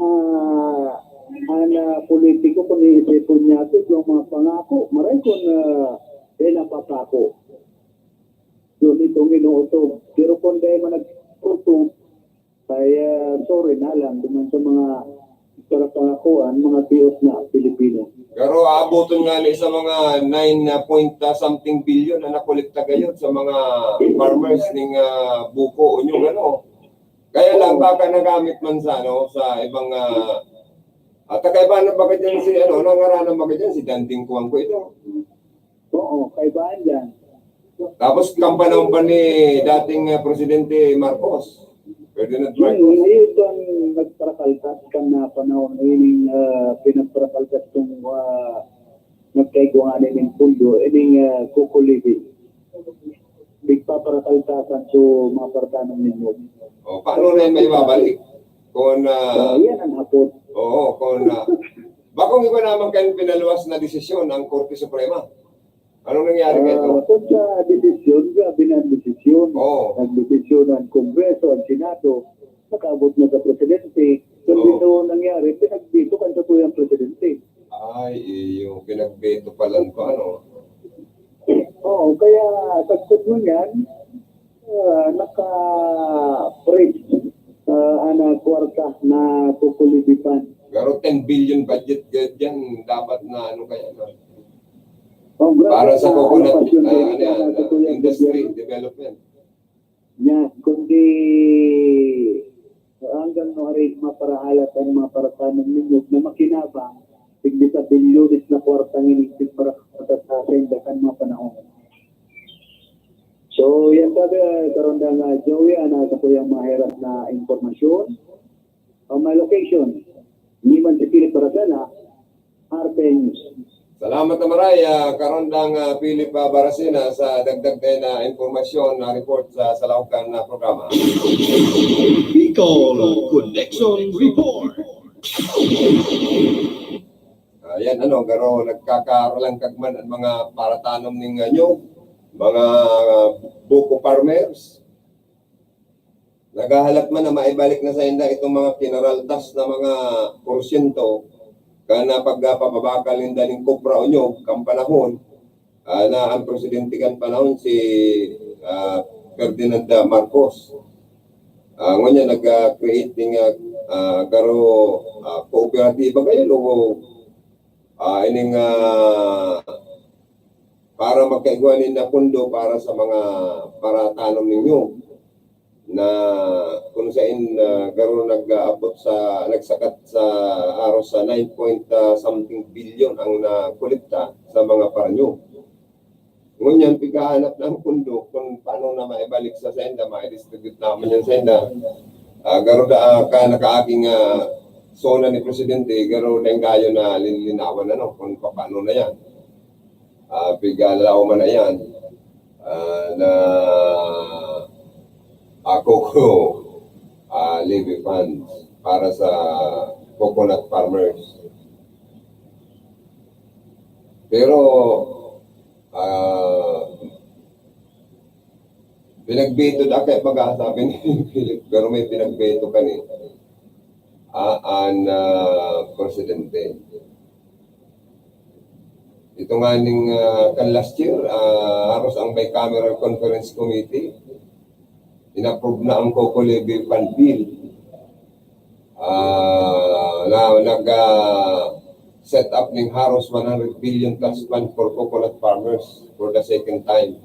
Ah, ang uh, politiko kung iisipon niya ito, yung mga pangako, maray ko na eh, napapako. Yun itong inuuto. Pero kung dahil man nagkuto, kaya sorry na lang naman sa mga para pangakuan, mga bios na Pilipino. Pero aaboton nga ni sa mga nine point uh, something billion na nakolekta gayon sa mga farmers ning uh, buko o yung ano. Kaya lang baka nagamit man sa ano sa ibang uh, at kaibahan na baga dyan si ano, nangaranan baga dyan si Danding Kuwang ko ito. Oo, kaibahan dyan. Tapos kampanaon pa ni dating uh, Presidente Marcos. Ferdinand Marcos. Hindi ito ang nagparakaltas kan na panahon. Ining uh, pinagparakaltas kung uh, nagkaigwangan ining pundo, ining uh, kukulibi. Nagpaparakaltasan so mga paratanom ninyo. O, paano na yung maibabalik? Kung uh, uh, yan ang hapot. Oo, kung uh, bakong iba naman kayong pinaluwas na desisyon ang Korte Suprema? Anong nangyari kayo? Uh, kung sa desisyon, grabe na ang desisyon. Oo. Nagdesisyon ang Kongreso, ang Senado, nakaabot na sa Presidente. Kung Oo. Ito nangyari, pinagbiso kan sa tuyang Presidente. Ay, iyo, pinagbeto pala ko, ano? Oo, kaya sagkod mo yan, uh, naka-freeze uh, ana kwarta na kukulibipan. Pero ten billion budget dyan, dapat na ano kaya, no? Oh, Para sa coconut uh, ano yan, uh, industry development. Nya, kundi hanggang no ari maparahalat ang mga paratanom ninyo na makinabang, tigdi sa bilyones na kwarta ngini para sa sa kan mga panahon. So, yan sabi, karon nga Joey, ana sa kuyang maheras na impormasyon. Ang my location, Niman si Philip Barasana, R P N News. Salamat na maray, uh, karon dang uh, Philip uh, Barasina sa dagdag na uh, impormasyon na uh, report sa Salaukan na uh, programa. Bicol Connection Report. Uh, yan, ano, garo nagkakaralang kagman ang mga paratanom ning uh, nyog, mga uh, buko farmers. Naghahalat man na maibalik na sainda itong mga kinaraltas na mga porsyento kan pagpapabakal ninda ning kopra o nyog kan panahon uh, na ang presidente kan panahon si uh, Ferdinand Marcos. Uh, ngunyan nag-create ning uh, uh, garo uh, kooperatiba kayo o uh, ining uh, para magkaigwa nin na pundo para sa mga paratanom ninyo na kung sain uh, garo nag-aabot sa nagsakat sa aros sa nine point uh, something billion ang nakolekta sa mga paranyo. Ngunyan, pighahanap na ang pundo kung paano na maibalik sa senda, ma-distribute naman yung senda. Uh, garo da uh, ka nakaaging uh, zona ni Presidente, pero dahil kayo na linlinawan, ano, kung paano na yan. Ah, pigalaw man na yan, ah, na ako ko, ah, levy funds para sa coconut farmers. Pero, ah, pinagbeto da kay baga, sabi ni Philip, pero may pinagbeto ka ni, ah, an, ah, presidente. Ito nga ning, ah, kan last year, ah, haros ang bicameral conference committee, inapprove na ang Coco Levy Fund Bill. Ah, na nag, ah, set up ning haros one hundred billion trust fund for coconut farmers for the second time.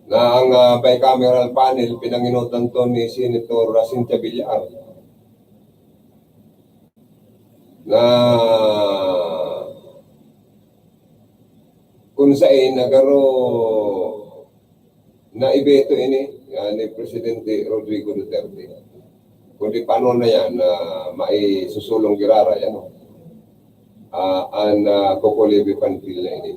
Na ang, ah, bicameral panel, pinanginutan to ni Senator Cynthia Villar. Na kung sain, nagaro na ibeto ini, ah, ni Presidente Rodrigo Duterte. Kundi paano na yan na maisusulong giraray, ano? Ah, an, ah, Coco Levy Fund Bill na ini.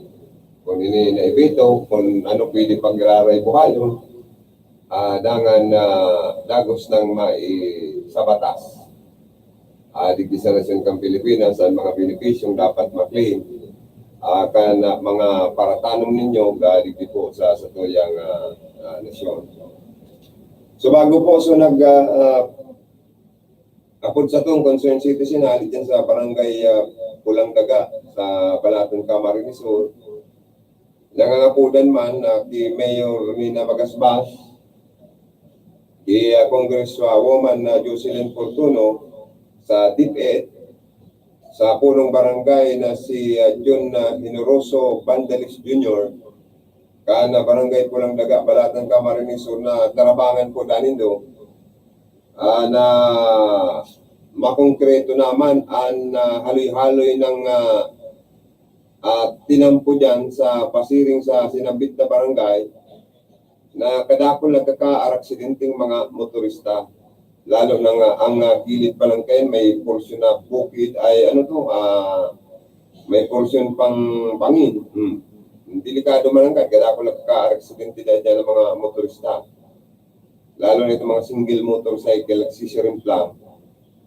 Kung ini na ibeto, kung ano pwede pang giraray buhayon, ah, dangan na dagos nang mai sa batas. Ah, digdi sa nasyon kan Pilipinas, ang mga benepisyong dapat ma-claim, ah, kan, ah, mga paratanom ninyo, ah, digdi po sa, sa tuyang, ah, ah, nasyon. So, bago po, so, nag, ah, ah, apod sa tong concerned citizen, hali dyan sa barangay, ah, Pulang Daga, sa Balaton, Camarines Sur, nangangapodan man na ki Mayor Nina Bagasbas, ki, ah, Congresswoman na Jocelyn Fortuno sa DepEd, sa punong barangay na si, ah, John, ah, Generoso Bandalis Junior, kan, ah, Barangay Pulang Daga, Balaton, Camarines Sur, na tarabangan po danin do, ah, na makongkreto naman an, ah, haloy-haloy ng, ah, ah, tinampo dyan sa pasiring sa sinambit na barangay na kadakul nagkakaaksidenteng mga motorista. Lalo na nga ang, ah, gilid pa lang kayan, may porsyon na bukid, ay ano to, ah, may porsyon pang bangin. Hmm. Delikado man ang kadakul nagkakaaksidente dyan, dyan ng mga motorista. Lalo na itong mga single motorcycle, nagsisiring lang.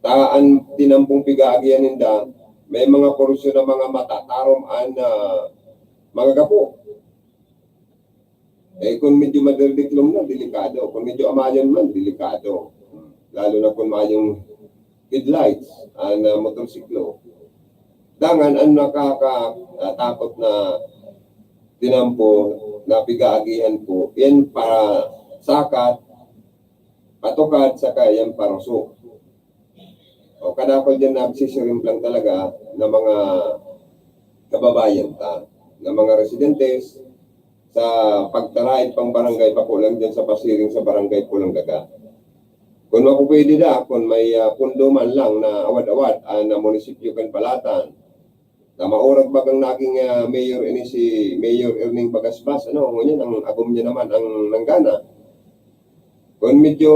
Ta, an tinampong pigaagihan ninda, may mga porsyon na mga matatarom an, ah, mga gapo. Eh, kung medyo madirdiklom na, delikado. Kung medyo amayon man, delikado. Lalo na kung mayong headlights, an, ah, motorsiklo. Dangan, ang nakaka-, ah, takot na tinampo na pigaagihan po, yan para sakat, patukad, saka yan paruso. O kadakul dyan nagsisiring lang talaga ng mga kababayan ta, ng mga residentes sa pagtaraid pang barangay, bako lang dyan sa pasiring sa barangay Pulang Daga. Kung mapupwede da, kung may, ah, pundo man lang na awad-awad, ah, na munisipyo kan Balatan, na maurag bagang naging, ah, mayor ini si Mayor Erning Bagasbas, ano, ngunyan ang agom niya naman ang nanggana. Kung medyo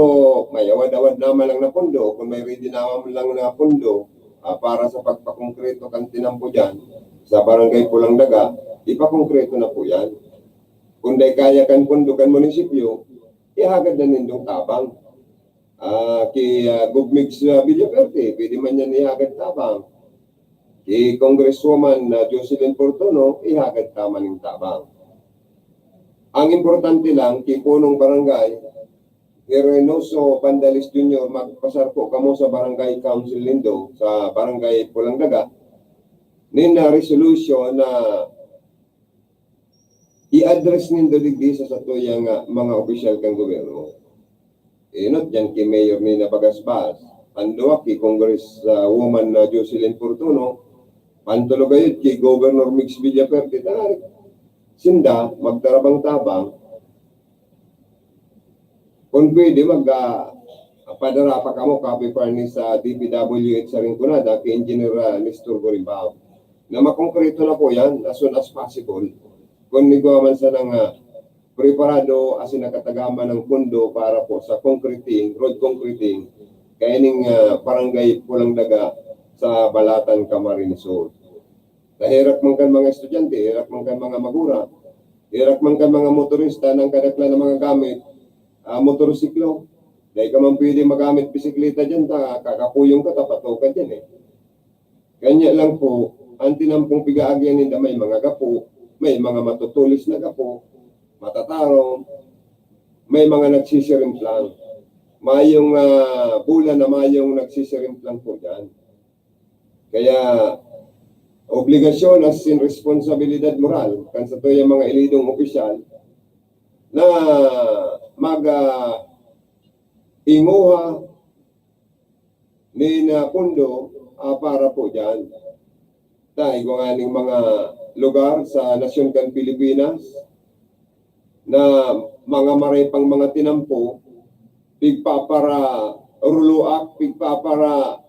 may awad-awad naman lang na pundo, kung may ready naman lang na pundo, ah, para sa pagpakongkreto kan tinampo dyan, sa Barangay Pulang Daga, ipakongkreto na po yan. Kung dai kaya kan pundo kan munisipyo, ihagad na nindong tabang. Ah, ki, ah, Gov Migs, ah, Villaferte, pwede man yan ihagad tabang. Ki Congresswoman, ah, Jocelyn Fortuno, ihagad ta man ning tabang. Ang importante lang, ki punong barangay, Reynoso Bandalis Junior, magpasarko kamo sa barangay council nindo, sa barangay Pulang Daga, nin, ah, resolution na i-address nindo digdi sa satuyang, ah, mga opisyal kan gobyerno. Enot diyan ki Mayor Nina Bagasbas, panduwa ki Congress, ah, woman na Jocelyn Fortuno, pantulo gayud ki Governor Migs Villaferte, tangarik sinda magtarabang-tabang. Kung pwede, mag, ah, padara pa kamo, copy furnish sa D P W H sa Rinconada, kay Engineer, ah, Nestor Gorimbao, na makongkreto na po yan as soon as possible. Kung igwa man sana nga preparado asin nakatagaman ng pondo para po sa concreting, road concreting, kaining, ah, barangay Pulang Daga sa Balatan, Camarines Sur. Naherak man kan mga estudyante, herak man kan mga magura, herak man kan mga motorista na an kadaklan na mga gamit, ah, motorsiklo. Dai ka man pwede magamit bisikleta diyan, ta kakapuyong ka, ta pato ka diyan, eh. Kanya lang po, an tinampong pig-aagyan ninda may mga gapo, may mga matutulis na gapo, matatarom, may mga nagsisirimp lang. Mayong, ah, bulan na mayong nagsisirimp lang po diyan. Kaya, obligasyon asin responsabilidad moral kan satuyang mga elidong opisyal na mag, ah, inguha nin, ah, pondo, ah, para po diyan. Ta igwa nganing mga lugar sa nasyon kan Pilipinas na mga maray pang mga tinampo, pigpapararuluak, pigpapara,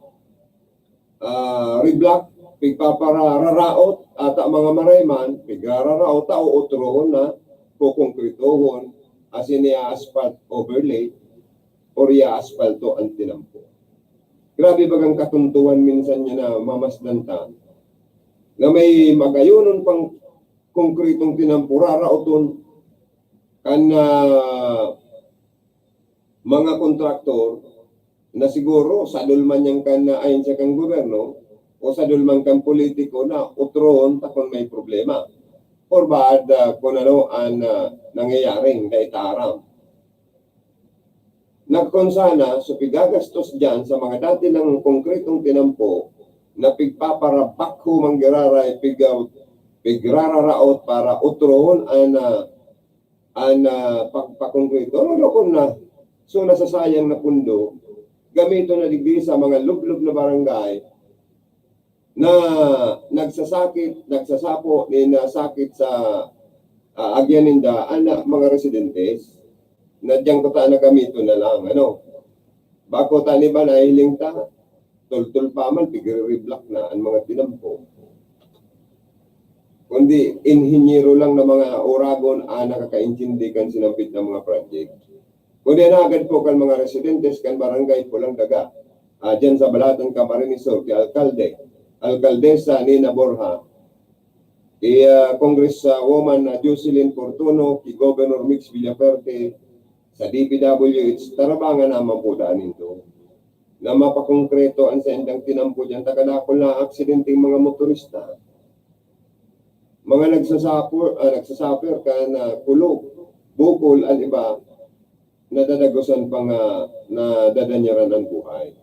ah, reblock, pigpapararaot, ata mga maray man, pigrararaot, ta utrohon na, kukonkretohon, asin i-asphalt overlay, or i-asphalto an tinampo. Grabe bagang katuntuhan minsan niya na mamasdan ta, na may magayonon pang konkretong tinampo, raraoton kan, ah, mga kontraktor na siguro sadol man yan kan, ah, ahensya kan gobyerno o sadol man kan politiko na utrohon ta kun may problema or baad, ah, kun ano an, ah, nangyayaring dai ta aram. Na kun sana, so pigagastos diyan sa mga dati nang konkretong tinampo na pigpaparabakho man giraray, pig-, pigrararaot para utrohon an, ah, an, ah, pagpakongkreto. Ano, ano kun na? So, nasasayang na pundo, gamiton na digdi sa mga lublob na barangay, na nagsasakit, nagsasapo nin, ah, sakit sa, ah, agyan ninda, an, ah, mga residentes, na diyan ko ta na gamiton na lang, ano. Bako ta ni ba nahiling ta, tultol pa man, tigre-reblock na an mga tinampo. Kundi inhinyero lang na mga oragon an nakakaintindi kan sinampit na mga project. Kundi an agad po kan mga residentes kan Barangay Pulang Daga, ah, diyan sa Balatan, Camarines Sur, ki Alkalde, Alkaldesa Nina Borja, ki, ah, Congress, ah, woman na Jocelyn Fortuno, ki Governor Mix Villafuerte, sa D P W H, tarabangan naman po daan nindo na mapakongkreto an saindang tinampo diyan, ta kadakul na aksidenteng mga motorista. Mga nagsasapo-, ah, nagsasuffer kan, ah, kulog, bukol, an iba, nadadagosan pa nga nadadanyaran an buhay.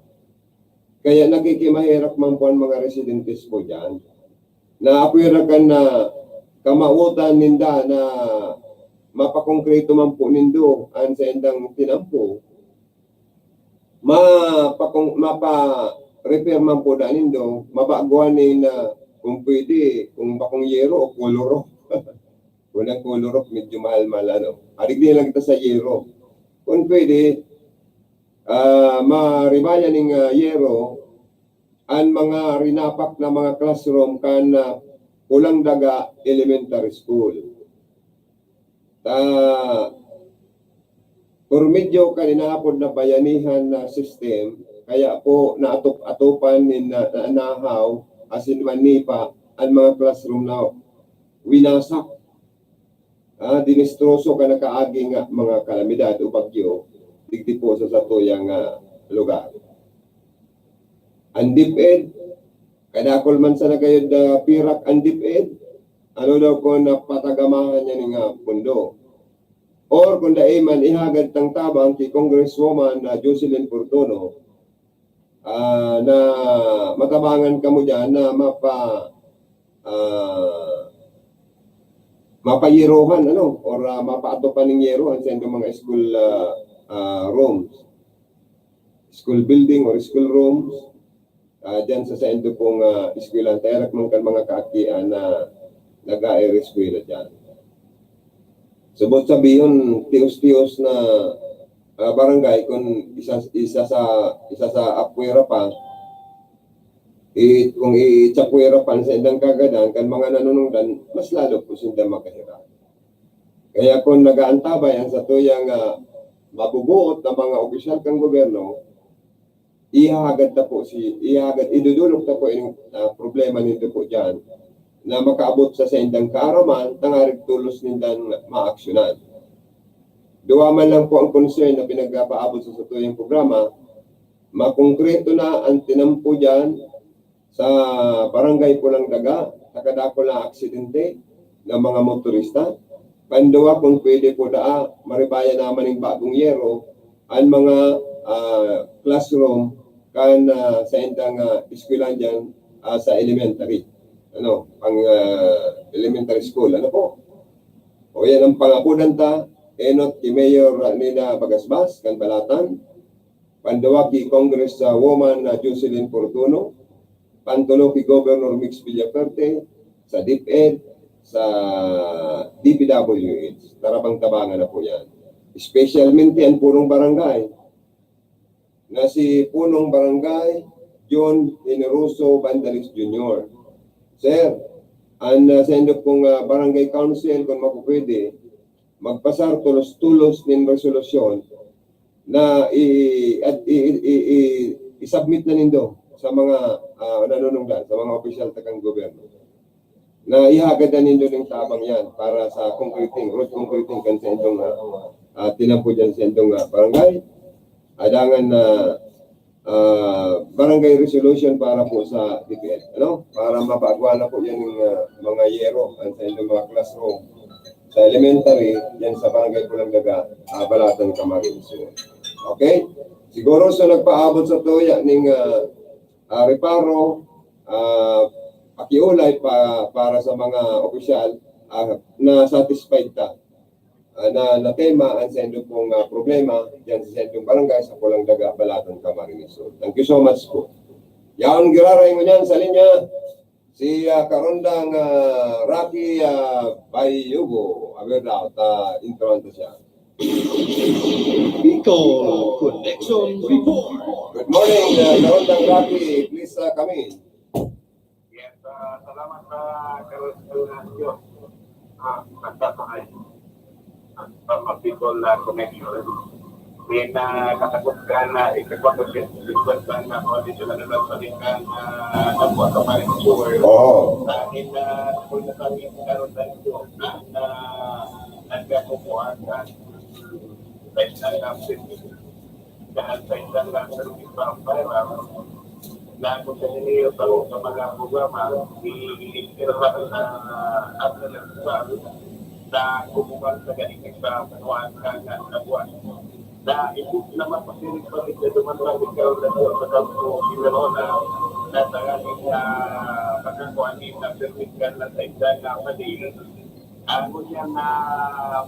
Kaya nakikimaherak man po an mga residentes po diyan. Naapwera kan na kamawotan ninda na mapakongkreto man po nindo an saindang tinampo. Mapakong-, mapa-repair man po daan nindo, mabaguhan nin, ah, kung pwede, kung bakong yero o kolorok. Kung ang kolorok, medyo mahal-mahal, ano. Arig din lang kita sa yero. Kung pwede, ah, maribayan ning, ah, yero, an mga rinapak na mga classroom kan, ah, Pulang Daga Elementary School. Ta, por medyo kan inaapod na bayanihan na system, kaya po naatop-atopan nin na, na, nahaw, asin manipa an mga classroom na winasak, ah, dinistroso kan nakaagi nga mga kalamidad o bagyo, digdi po sa satuyang, ah, lugar. An DepEd, kadakul man sana gayod na pirak an DepEd, ano daw kun napatagamahan niya ning, ah, pundo. Or kung dai man, ihagad tang tabang ki Congresswoman na Jocelyn Fortuno, ah, na matabangan kamo diyan na mapa-, ah, mapayerohan, ano, or, ah, mapaatopan ning yero an saindong mga school, ah, ah, rooms, school building or school rooms. Ah, diyan sa saindo pong, ah, eskwelahan, ta herak man kan mga kaakian na nag-aareskwela diyan. Subot sabihon, tios-tios na, ah, barangay, kun isa, isa sa, isa sa apwera pa, i-, kung i-, sa apwera pa sa indang kagadan, kan mga nanunungdan, mas lalo po sinda makaherak. Kaya kung nag-aantabay ang satuyang, ah, mabubuot na mga opisyal kan gobyerno, ihahagad ta po si, ihahagad, idudulog ta po yung, ah, problema nindo po dyan na makaabot sa saindang kaaraman, tangarig tolos nindang maaksyonan. Duwa man lang po ang concern na pinagpapaabot sa satuyang programa, makongkreto na ang tinampo dyan sa Barangay Pulang Daga, nakadakol na aksidente ng mga motorista. Panduwa, kung pwede po daa, maribayan naman ng bagong yero ang mga, ah, classroom kan, ah, sa indang, ah, eskwelahan dyan, ah, sa elementary. Ano, pang, ah, elementary school. Ano po? O yan ang pangapudan ta, enot ki Mayor Nina Bagasbas, kan Balatan, panduwa ki Congress, ah, woman na Jocelyn Fortuno, pantulo ki Governor Mix Villaferte, sa DepEd, sa DPWH. Tarabang-tabangan na po yan. Especialmente ang punong barangay, na si punong barangay John Generoso Bandalis Junior. Sir, ang, ah, sa indo pong, ah, barangay council, kung mapupwede, magpasar tolos-tolos nin resolusyon na i-, at i-, i-, i-, i-submit na nindo sa mga, ah, nanunungdan, sa mga opisyal ta kan gobyerno, na ihagad na nindo ning tabang yan para sa concreting, road concreting kan sa indong, ah, ah, tinampo dyan sa indong, ah, barangay. Adangan na, ah, barangay resolution para po sa DepEd, ano? Para mapagawa na po yan ng, ah, mga yero, ang sa indong mga classroom, sa elementary, yan sa Barangay Pulang Daga, ah, Balatan, Camarines Sur. Okay? Siguro sa nagpaabot sa tuya ning, ah, ah, reparo, ah, pakiulay pa, para sa mga opisyal, ah, na satisfied ta, ah, na, na tema ang sa indong pong, ah, problema diyan sa indong barangay sa Pulang Daga, Balatan, Camarines Sur. Thank you so much po. Yaon giraray ngunyan sa linya, si, ah, Karondang, ah, Rocky, ah, Bayugo. Aber daw, ta introan ta siya. Bicol Connection Report. Good morning, ah, Karondang Rocky. Please, ah, come in. Yes, ah, salamat sa Karondang Rocky. Ah, nagsasahay. Sa mga people na connection. May nakasakot ka na ikakwatro siyento na condition na nagbalikan na nabuhat sa Parish Tour. Oo. Dahil na, kung nasali ka ron na ito, na nagkakukuha ka sa isang absent. Dahil sa isang absent, na kung sa ninyo sa mga programa, i-, i-, na kumukuha sa ganitong sa kanuan ka na nabuhat. Na ito naman, pasiring pa rin sa duman lang ikaw na sa kampo, Imerona, na tanganing, ah, makakuha ni na permit ka na sa isda na mali. Ako siya na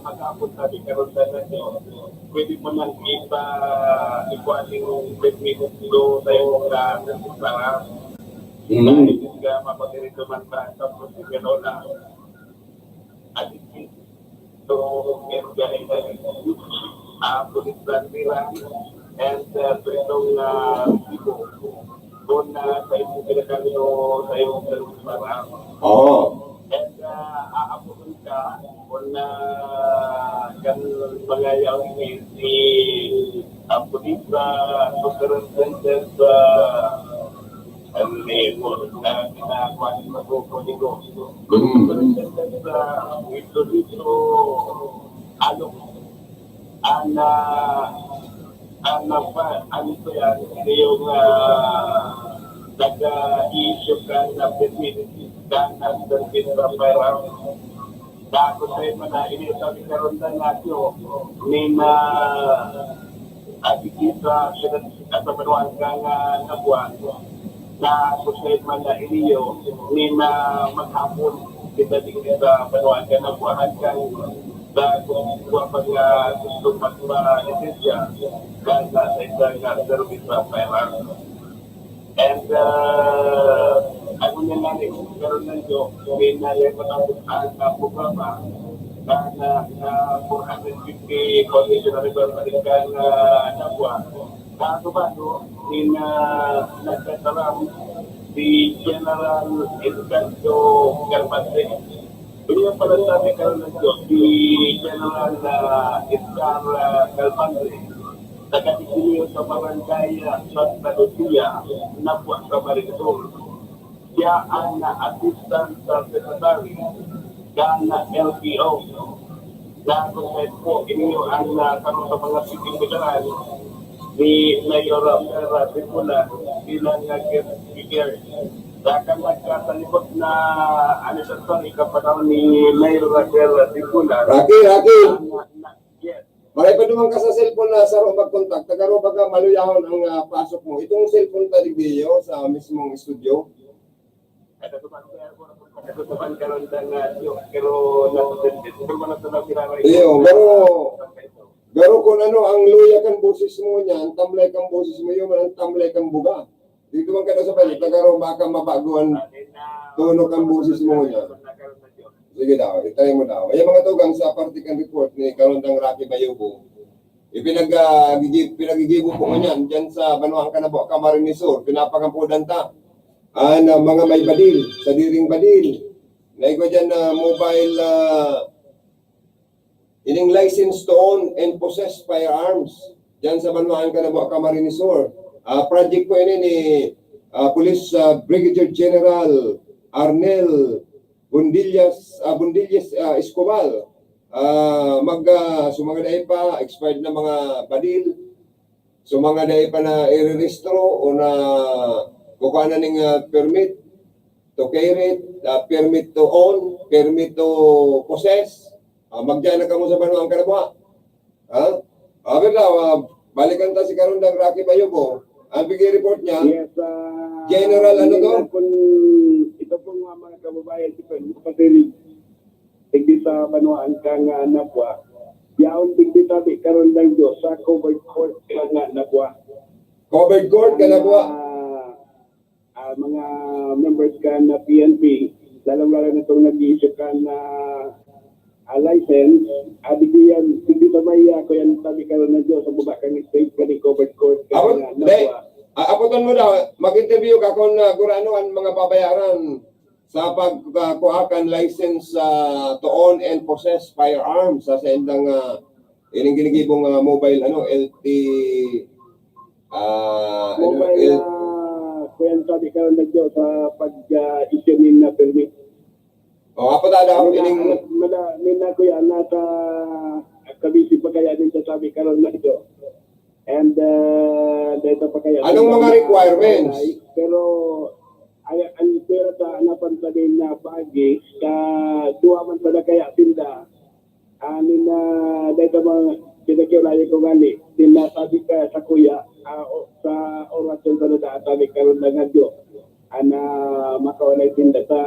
mag-abot sa di karon sa nito. Pwede mo nang ipa, ikuha ning permit do sa iyong, ah, para Mm. Dahil nga mapagirito man sa kampo, Imerona. At ito, ah, Police Barangay and, ah, Pritong, ah, Bibo. Kung, ah, sa imong pinagkano, sa imong pinagkano. Oo. And, ah, aabutan ka kung, ah, kan mga yaon ni, ni, ah, Police, ah, Superintendent, ah, ang name mo, na ginagawa ni Mabuko ni Go. Mm. Superintendent, ah, Wilson Dito, ano, ang, ah, ang nagpa-, ano pa yan, yung, ah, nag-i-issue ka ng permit, ka ng permit sa firearm. Tapos ay mga ini sa karon na natin, ni na, ah, dito sa, sa, sa Banuan ka nga nabuhat. Na kusay man na iniyo, ni na maghapon kita din sa Banuan ka nabuhat kan sa kung pag, ah, gusto magpa-lisensya, kan sa isang, ah, service sa firearm. And, ah, ano na nga rin, karon na nyo, may nalipatapos ang, ah, programa na, na, na four hundred fifty conditional requirement ka na nakuha. Kaso ba, no, in, ah, nagkataram si General Escaldo Calvante. Hindi yung pala sabi karon na nyo, si General, ah, Escar, ah, Calvante. Taga-Tigiliyo sa Barangay, ah, Santa Lucia, Nabua, Camarines Sur. Siya ang, ah, Assistant, ah, Secretary kan L T O. Na kung po inyo ang, ah, tanong sa mga sitting veteran ni Mayor, ah, Ferra Tripulan bilang, ah, guest speaker. Sa kan nagkasalibot na anniversary kan panahon ni Mayor, ah, Ferra Tripulan. Rocky, Rocky! Ang, ah, na-, yes. Maray pa duman ka sa cellphone na saro mag-contact. Taga Aruba ka, maluyahon ang, ah, pasok mo. Itong cellphone ta digdi, oh, sa mismong studio. Iyo, pero, pero kung ano ang luya kan boses mo niyan, tamlay kan boses mo yun, ang tamlay kan buga. Dito man ka daw sa pwede, taga Aruba ka, mabago ang tono kan boses mo niyan. Sige daw, itry mo daw. May mga tugang sa parte kan report ni Karondang Rocky Bayubo. Ipinag-, ah, gigi-, pinagigibo po ngunyan dyan sa Banwaan Kanabo, Camarines Sur. Pinapangampudan ta. Ah, na mga may badil, sadiring badil. Naigwa dyan na mobile, ah, ining license to own and possess firearms. Dyan sa Banwaan Kanabo, Camarines Sur. Ah, project po ini ni, ah, Police, ah, Brigadier General Arnel Bundillas, ah, Bundillas, ah, Escobar. Ah, mag, ah, so mga dai pa, expired na mga badil. So mga dai pa na irerehistro o na kukuha na ning, ah, permit to carry it, ah, permit to own, permit to possess. Ah, magdiyan na kamo sa Banwaan Kanabo. Ha? Ah, pero daw, ah, balikan ta si Karondang Rocky Bayubo. Ang pigi-report niya, Yes, ah, General, ano to? Kung ito pong mga, mga kababayan, si Pwede Kapatid, digdi sa Banwaan kan, ah, Nabua. Yaon digdi tabi, Karondang Diyos, sa covered court kan, ah, Nabua. Covered court kan Nabua. Ah, ah, mga members kan na P N P, lalong-lalo na itong nag-i-issue kan na, ah, license, ah, digdi yan, digdi sa may, ah, kuyan, tabi, Karondang Diyos, sa baba kan stage, kan covered court, kan, Apo, ah, di, Nabua. Ah, apoton mo daw, mag-interview ka kung, ah, gurano ang mga babayaran sa pag, ah, kuha kan license, ah, to own and possess firearms sa saindang, ah, ining ginigibong, ah, mobile, ano, L T, ah, ano, Mobile, L- ah, kuyan, tabi, Karondang Diyos, sa pag, ah, issue nin na permit. Oh, apo ta daw, Wala, ining wala, wala, may na, kuya, nasa kabisi pa kaya din sa, tabi, Karondang Diyos. And, ah, dito pa kaya Anong mga requirements? Pero, ay, ang pera sa napan sa din na pagi, sa duwa man pala kaya sinda. Anin na, dito mga, sinakiulayan ko nga ni, sinasabi ka sa kuya, ah, o, sa orasyon sa nadaan, sabi, Karondang Diyos. Ana, makaulay sinda sa,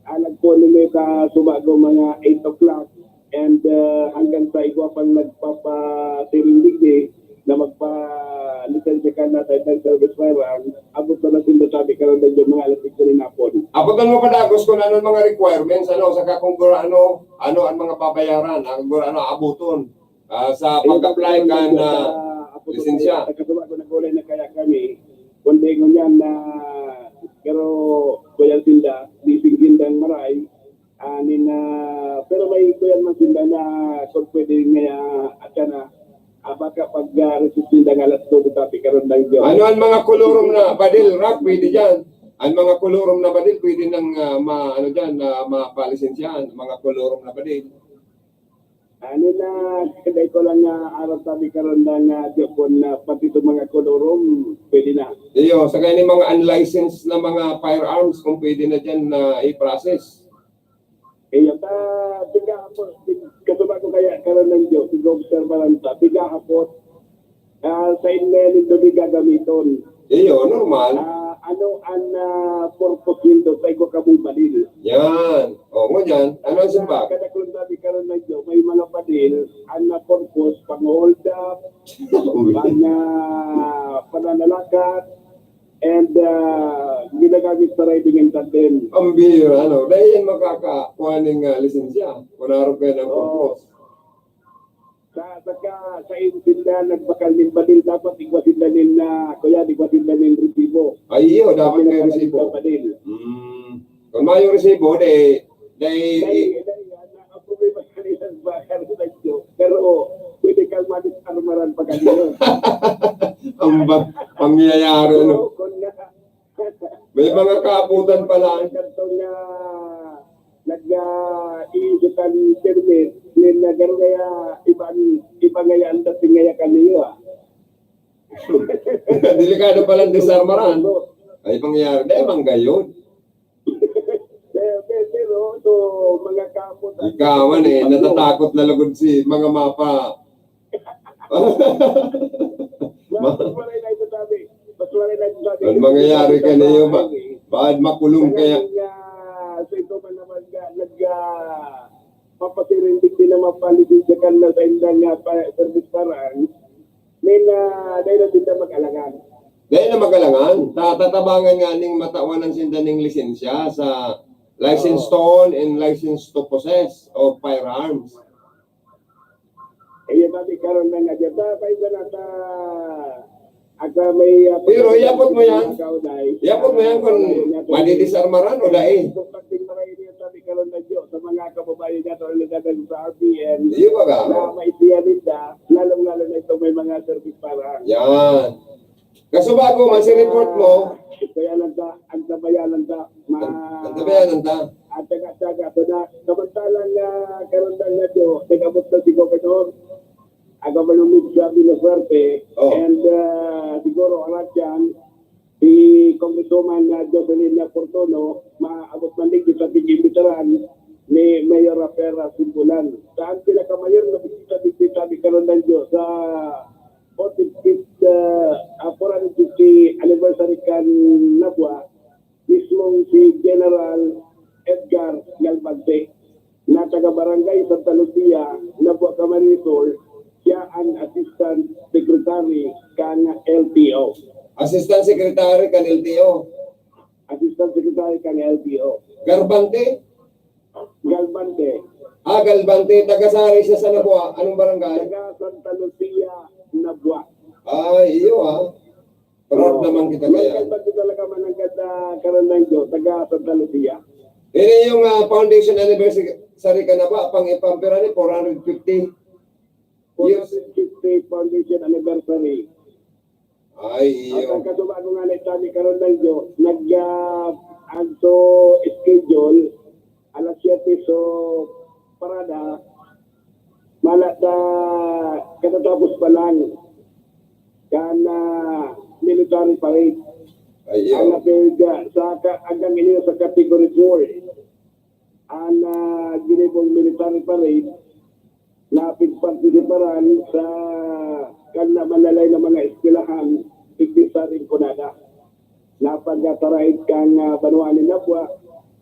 alag po ni may ka subago mga eight o'clock. And, ah, hanggang sa igwa pang nagpapasiring digdi na magpa-lisensya ka na sa itang service firearm, abot na natin na sabi, Karondang Diyos, mga alas singko nin hapon. Apoton mo pa dagos kung ano ang mga requirements, ano, saka kung gura-, ano, ano ang mga babayaran, ang gura-, ano, abuton, ah, sa Ayun, pag-apply Karondang kan, Diyos, ah, sa abuton lisensya. Kaya, sa kasubago, nagulay na kaya kami, kundi ngunyan na, pero, kuya, sinda, bising sindang maray, Anin na, pero may kuyan man sinda na kung pwede nga, at siya na, ah, baka pag, ah, receive sinda nga alas dose, tapi karon lang yun. Ano ang mga kolorum na badil, Rock, pwede dyan? Ang mga kolorum na badil, pwede nang, ah, ma-, ano dyan, na mapalisensyahan, mga kolorum na badil. Anin na, kaya ko lang nga, aral sabi karon lang nga, Japon na pati itong mga kolorum, pwede na. Iyo, sa ganyan mga unlicensed na mga firearms, kung pwede na dyan na i-process. Iyo, ta, tiga hapon, tig-, kasuba ko kaya, karon lang Diyos, tig-obserbaran ta, tiga hapon, ah, sa inyo nindo di gagamiton. Iyo, normal. Ah, ano ang, ah, purpose nindo sa igwa kabong balil? Yan. O, ngunyan, ano ang simbag? Kada kung sabi karon lang Diyos, may mga balil, ang na purpose, pang-hold up, Uy. pang, ah, pananalakat, And, ah, ginagamit sa riding in tandem. Ang bihira, ano? Dahil yan makakakuha ng, ah, lisensya. Kung naroon kayo ng Oo. purpose. Sa, saka, sa intinda, nagbakal nin badil, dapat igwa sila nin, ah, kuya, igwa sila nin resibo. Ay, iyo, dapat may Pinakamit resibo. Sa badil. Hmm. Kung may resibo, di, di, Dahil, dahil, ah, ang problema sa nila, bakal na yun. Pero, pwede kang madisarm Maran pa kanila. Ang ba-, pangyayari, no? Oo, kun nga. May mga kaabutan pala. Kadto nga nag, ah, iisip kan chairman, nin na garo kaya iba, iba ngaya ang dating ngaya kaniyo, ah. Delikado pala ang disarmaran. Ay, pangyayari. Dahil man gayon. Pero, pero, so, mga kapot, Ikaw man eh, natatakot na lugod si mga mapa. Mas, mas maray na ito sabi. Mas maray na ito sabi. Ang mangyayari ka na yun, ba? Bakit makulong kaya? Kaya nga, sa ito man naman nga, nag, ah, papasiring din na mapalitin sa kanila sa indang nga pa, service parang, may na, dahil na sila mag-alangan. Dahil na mag-alangan, ta-, tatabangan nga ning matawan ang sinda ning lisensya sa license to own and license to possess of firearms. Eh, yun, sabi, karon na nga dyan. Sa, sa iba na sa, at, ah, may, ah, Pero iyapot mo yan. Ikaw, Day. Iyapot mo yan kung Ah, madidisarmaran o dai. Kung pagting maray niya, sabi, karon na dyan, sa mga kababayan niya, sa nagdadala sa R P N, Iyo ba ka? Na maisiyan ninda, lalong-lalo na itong may mga service para. Yan. Kasubago man, si report mo. Kaya lang ta, ang sabayanan ta, ma- Ang sabayanan ta. At taga-taga, so na, samantalang, ah, karon na nga, Joe, nag-abot na si Governor, ang Governor Mitch Robin Laswerte, Oh. and, ah, siguro, Aratian, si Congresswoman, ah, Jocelyn Fortuno, maabot man din sa pag-imbitaran ni Mayor Rafael Simbulan. Sa ang pinakamayor na bisita, bisita ni karon na Joe, sa forty-fifth, ah, ah, four hundred fifty anniversary kan Nabua, mismong si General Edgar Galbante, na taga Barangay Santa Lucia, Nabua, Camarines Sur, siya ang Assistant Secretary kan L T O. Assistant Secretary kan L T O. Assistant Secretary kan L T O. Garbante? Galbante. Ah, Galbante. Taga sari siya sa Nabua. Anong barangay? Taga Santa Lucia, Nabua. Ay, iyo, ah. Proud Oo. naman kita May kaya. Galbante talaga mananggad na karon ng Diyos. Taga Santa Lucia. Ini yung, ah, foundation anniversary ka na ba? Pang ipampira ni four hundred fifty. Yes. Four hundred fifty foundation anniversary. Ay, At iyo. ang kasubago nga na sabi karon ng Diyos, nag, ah, ang so schedule, alas siyete so parada, mala na katatapos pa lang kan, ah, military parade. Ay, iyo. Ang napig, ah, sa ka-, hanggang ini sa category four. Ang, ah, ginibong military parade na pigpartisiparan sa kan na manlalay na mga eskwelahan, digdi sa Rinconada. Na pagkataraid kan, ah, banwaan ni Nabua,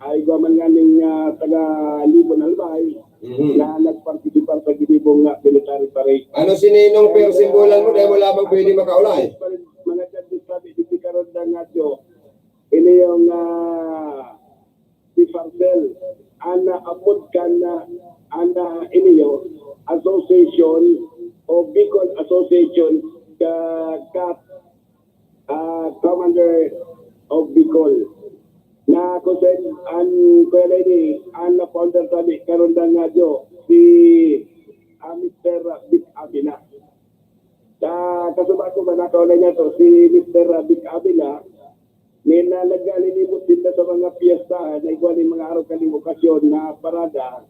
ay igwa man nganing, ah, taga Libon Albay Mhm. na nagpartisipar sa ginibong, ah, military parade. Ano si Ninong Pero Simbulan mo dahil wala bang pwede makaulay? Mga judges sabi, digdi karon na nga, Joe. Ini yung, ah, si Parcel, an, ah, apod kan, ah, an, ah, iniyo, association o Bicol Association ka, ka, ah, Commander of Bicol. Na kung sa an, kuya lady, an founder sabi, karon lang nga, Jo, si, ah, Mister Vic Avila. Sa kasubago man, nakauna niya to, si Mister Vic Avila, nin, ah, naglalilibot sila sa mga piyesta, na igwa nin mga araw kaning okasyon na parada,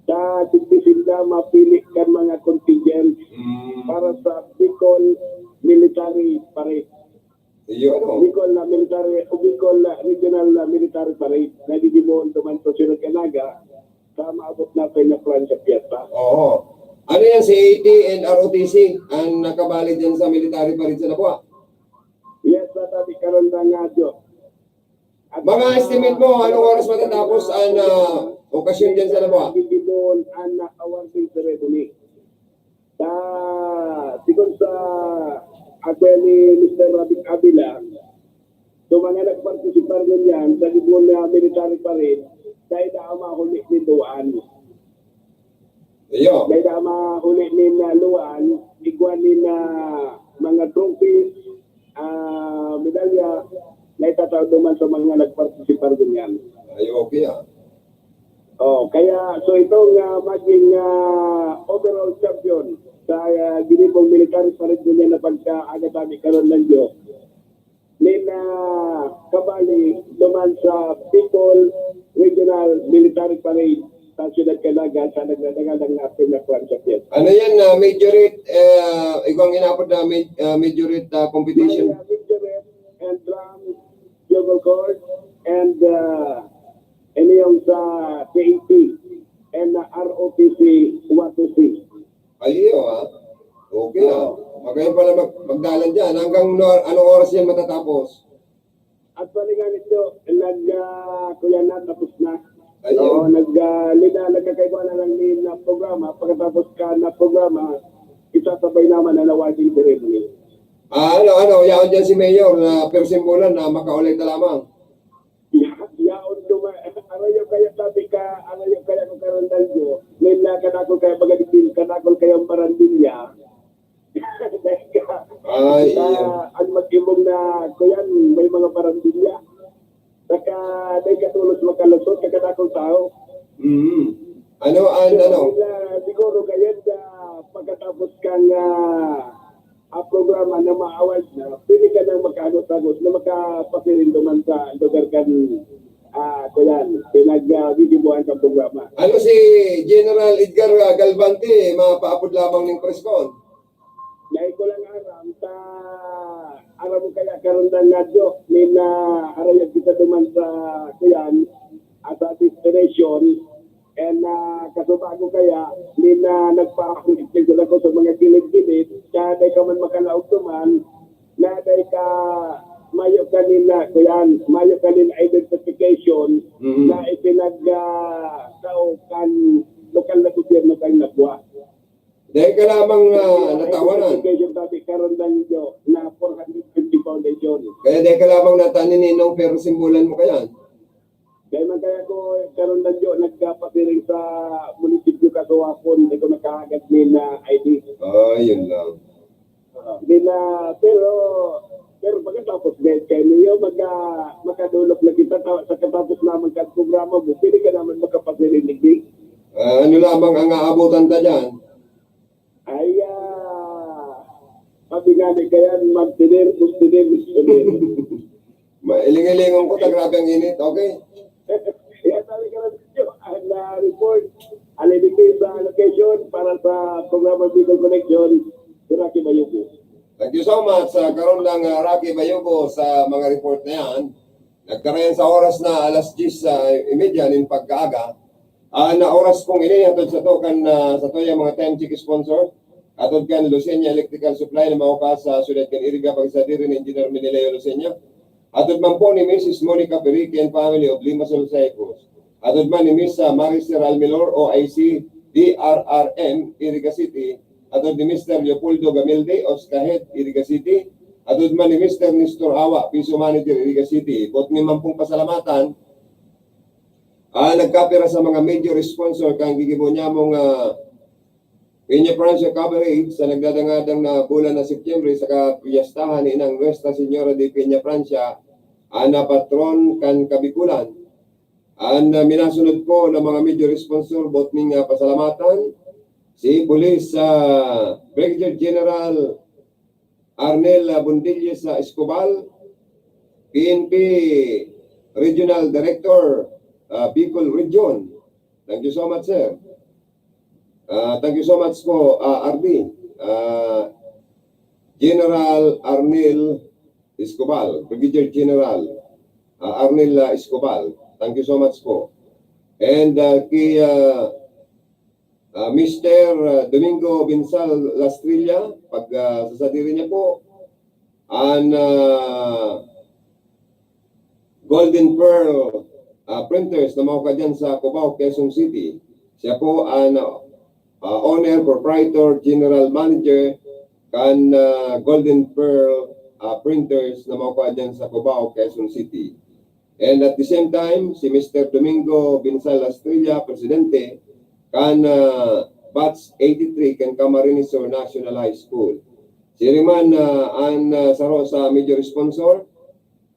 sa digdi sila mapili kan mga contingent Mm. para sa Bicol Military Parade. Iyo, ano? Bicol na military, o Bicol na regional na military parade, na gigibohon duman sa Siyudad kan Naga, sa maabot na pa na plan sa piyesta. Oo. Ano yan, C A T and R O T C ang nakabali dyan sa military parade sa Nabua? Yes, sa tabi karon na nga, Jo. At, Mga ah, estimate mo, anong oras matatapos ang, ah, okasyon dyan sa Nabua? Gigibohon ang, ah, awarding ceremony. Sa, sigon sa ako ni Mister Vic Avila, so mga nagpartisipar ngunyan sa gibohon na military parade, dai daa mahuli nin luwaan. Iyo. Dai daa mahuli nin, ah, luwaan, igwa nin, ah, mga trophies, ah, medalya, na itatao duman sa mga nagpartisipar ngunyan. Ay, okay, ah. Oh, kaya, so itong, ah, maging, ah, overall champion sa, ah, ginibong military parade ngunyan na pagkaaga ta mi karon, Nangyo, nin, ah, kabali duman sa Bicol Regional Military Parade sa Siyudad Canaga sa nagdadangag na apil na kuwan sa piyesta. Ano yan, ah, majorette, eh, igwang inapod na maj-, ah, majorette, ah, competition? May, ah, majorette and drum, bugle corps, and, ah, ini yung sa K A P and, ah, R O T C, one two three. Ay, iyo, ah. Okay, ah. Oo. Magayon pala mag-, magdalan dyan. Hanggang no-, anong oras yan matatapos? Actually nga nito, nag, ah, kuya na, tapos na. Ayun. Oo, nag, ah, lina-, nagkakaiba na lang ni na programa. Pagkatapos ka na programa, isasabay naman ang awarding ceremony. Ah, ano, ano, yaon dyan si Mayor na persimbulan na makaulay ta lamang. Ya-, yaon ko ma-, arayo kaya sabi ka, arayo kaya ko karandal nyo, may nakadakol kaya mga dipil, kadakol kaya ang barandilya. Dahil ka, Ay, sa iyo. Ang mag-ibong na, kuyan, may mga barandilya. Saka, dahil ka tulos makalusot, kakadakol tao. Mm. Ano, an-, So, ano? Sila, siguro, kaya na pagkatapos kang, ah, ah, programa na ma-award na, pwede ka nang makaano-sagot na makapasiring duman sa lugar kan, ah, kuyan, pinag, ah, bibibuhan sa programa. Ano si General Edgar, ah, Galvante, mapaapod lamang ning press con? Dahil ko lang aram, sa aram mo kaya karon na nga, Jo, may na arayag kita duman sa, kuyan, at sa destination, and, ah, kasubago kaya, may na nagpa-appreciate ako sa mga gilid-gilid, kaya dahil ka man makalaog duman, na dahil ka mayo ka nila, kuyan, mayo ka nila identification Mhm. na ipinag, ah, tao kan lokal na gobyerno kan Nabua. Dahil ka lamang, ah, Kaya natawanan. Identification dati karon lang nyo na four hundred fifty foundation. Kaya dahil ka lamang natanin ninong pero simbulan mo kaya? Dahil man kaya ko karon lang nyo nagkapasiring sa munisipyo kagawapon, hindi ko nakahagad ni na I D. Ah, yun lang. Ah, di na, pero, pero pagkatapos, dahil kayo niyo, mag, ah, makadulok na kita ta-, sa katapos naman ka programa mo, pwede ka naman makapasiring, di? Ah, ano lamang ang aabutan ta dyan? Ay, ah, sabi nga ni Kayan, magtinir, magtinir, magtinir. Mailing-ilingon ko, ta grabe ang init. Okay. Kaya sabi ka lang, ang, ah, report, alibigay sa location para sa programa Bicol Connection, si Rocky Bayugo. Thank you so much, ah, karon lang, ah, Rocky Bayugo, sa mga report na yan. Nagkarayan sa oras na alas diyes, ah, y medya nin pagkaaga. Ah, na oras kong ini, hatod sa to kan, ah, sa to yung mga time check sponsor. Hatod kan Lucenia Electrical Supply na mauka sa siyudad kan Iriga, pagsadiri ni Engineer Meneleo Lucenia. Hatod man po ni Missus Monica Perique and family of Limassol, Cyprus. Hatod man ni Miss, ah, Maricel Almilor, O I C, D R R M, Iriga City. Hatod ni Mister Leopoldo Gamilde, Oscahed, Iriga City. Hatod man ni Mister Nestor Awa, Piso Manager, Iriga City. Boot mi man pong pasalamatan, ah, nagkapira sa mga major sponsor kan gigibo niya mong, ah, Peña Francia Cabaret sa nagdadangadang na bulan na Setyembre sa kapiyastahan ni Inang Nuestra Señora de Peña Francia, ana patron kan Kabikulan. An, ah, minasunod po na mga major sponsor, boot ming, ah, pasalamatan, si Police, ah, Brigadier General Arnel, ah, Bundilles, ah, Escobal, P N P Regional Director, ah, Bicol Region. Thank you so much, sir. Ah, thank you so much po, ah, R D. Ah, General Arnel Escobal, Brigadier General, ah, Arnel, ah, Escobal. Thank you so much po. And, ah, kay, ah, ah, Mister, ah, Domingo Binsal Lastrilla, pag, ah, sa sadiri niya po, an, ah, Golden Pearl, ah, Printers na mauka dyan sa Cubao, Quezon City. Siya po an, ah, owner, proprietor, general manager kan, ah, Golden Pearl, ah, Printers na mauka dyan sa Cubao, Quezon City. And at the same time, si Mister Domingo Binsal Lastrilla, presidente kan, ah, Batch eighty-three kan Camarines Sur National High School. Siring man, ah, an, ah, saro sa major sponsor,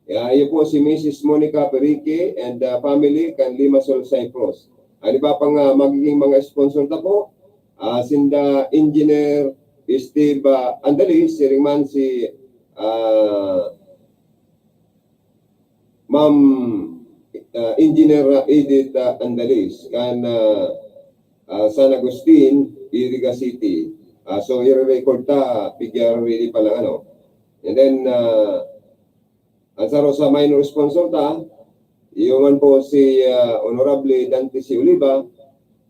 ah, iyo po si Missus Monica Perique and, ah, family kan Limassol, Cyprus. An iba pang, ah, magiging mga sponsor na po, ah, sinda Engineer Steve, ah, Andalis, siring man si, ah, Ma'am, ah, Engineer Edith, ah, Andalis, kan, ah, ah, San Agustin, Iriga City. Ah, so, i-record ta, pigya ready pa lang, ano. And then, ah, ang saro sa minor sponsor ta, iyo man po si, ah, Honorable Dante C. Oliva,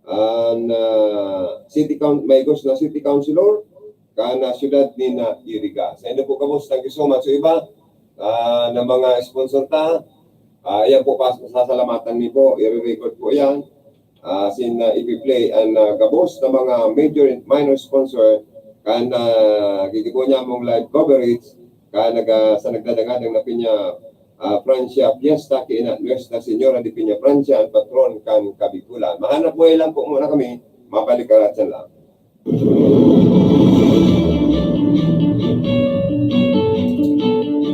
an, ah, city coun-, maigos na city councilor kan, ah, siyudad ni na Iriga. Sa inyo po, gabos, thank you so much. So, iba, ah, na mga sponsor ta, ah, yan po, pas-, sasalamatan mi po, i-record po yan. Ah, sin, ah, ipi-play an, ah, gabos na mga major and minor sponsor kan, ah, gigibo niya mong live coverage kan naga-, sa nagdadangadang na Peña, ah, Francia Fiesta, kina Nuestra Señora de Peña Francia, ang patron kan Kabikulan. Mahanap buhay lang po muna kami, mabalik ka lang.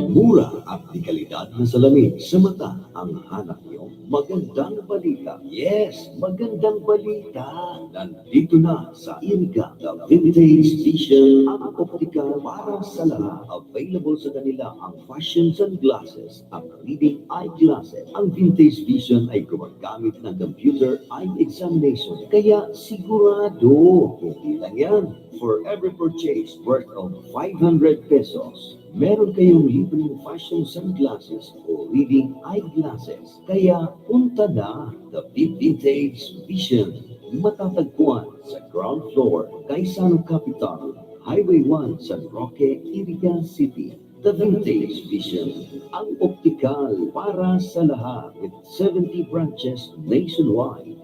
Mura at dekalidad na salamin sa mata ang hanap niyo. Magandang balita. Yes, magandang balita. Nandito na sa Iriga, The Vintage Vision, ang optical para sa lahat. Available sa kanila ang fashion sunglasses, ang reading eyeglasses. Ang Vintage Vision ay gumagamit ng computer eye examination. Kaya sigurado, hindi lang yan. For every purchase worth of five hundred pesos, meron kayong libreng fashion sunglasses o reading eyeglasses. Kaya punta na sa Vintage Vision. Matatagpuan sa ground floor, Gaisano Capital, Highway one, San Roque, Iriga City. The Vintage Vision, ang optical para sa lahat, with seventy branches nationwide.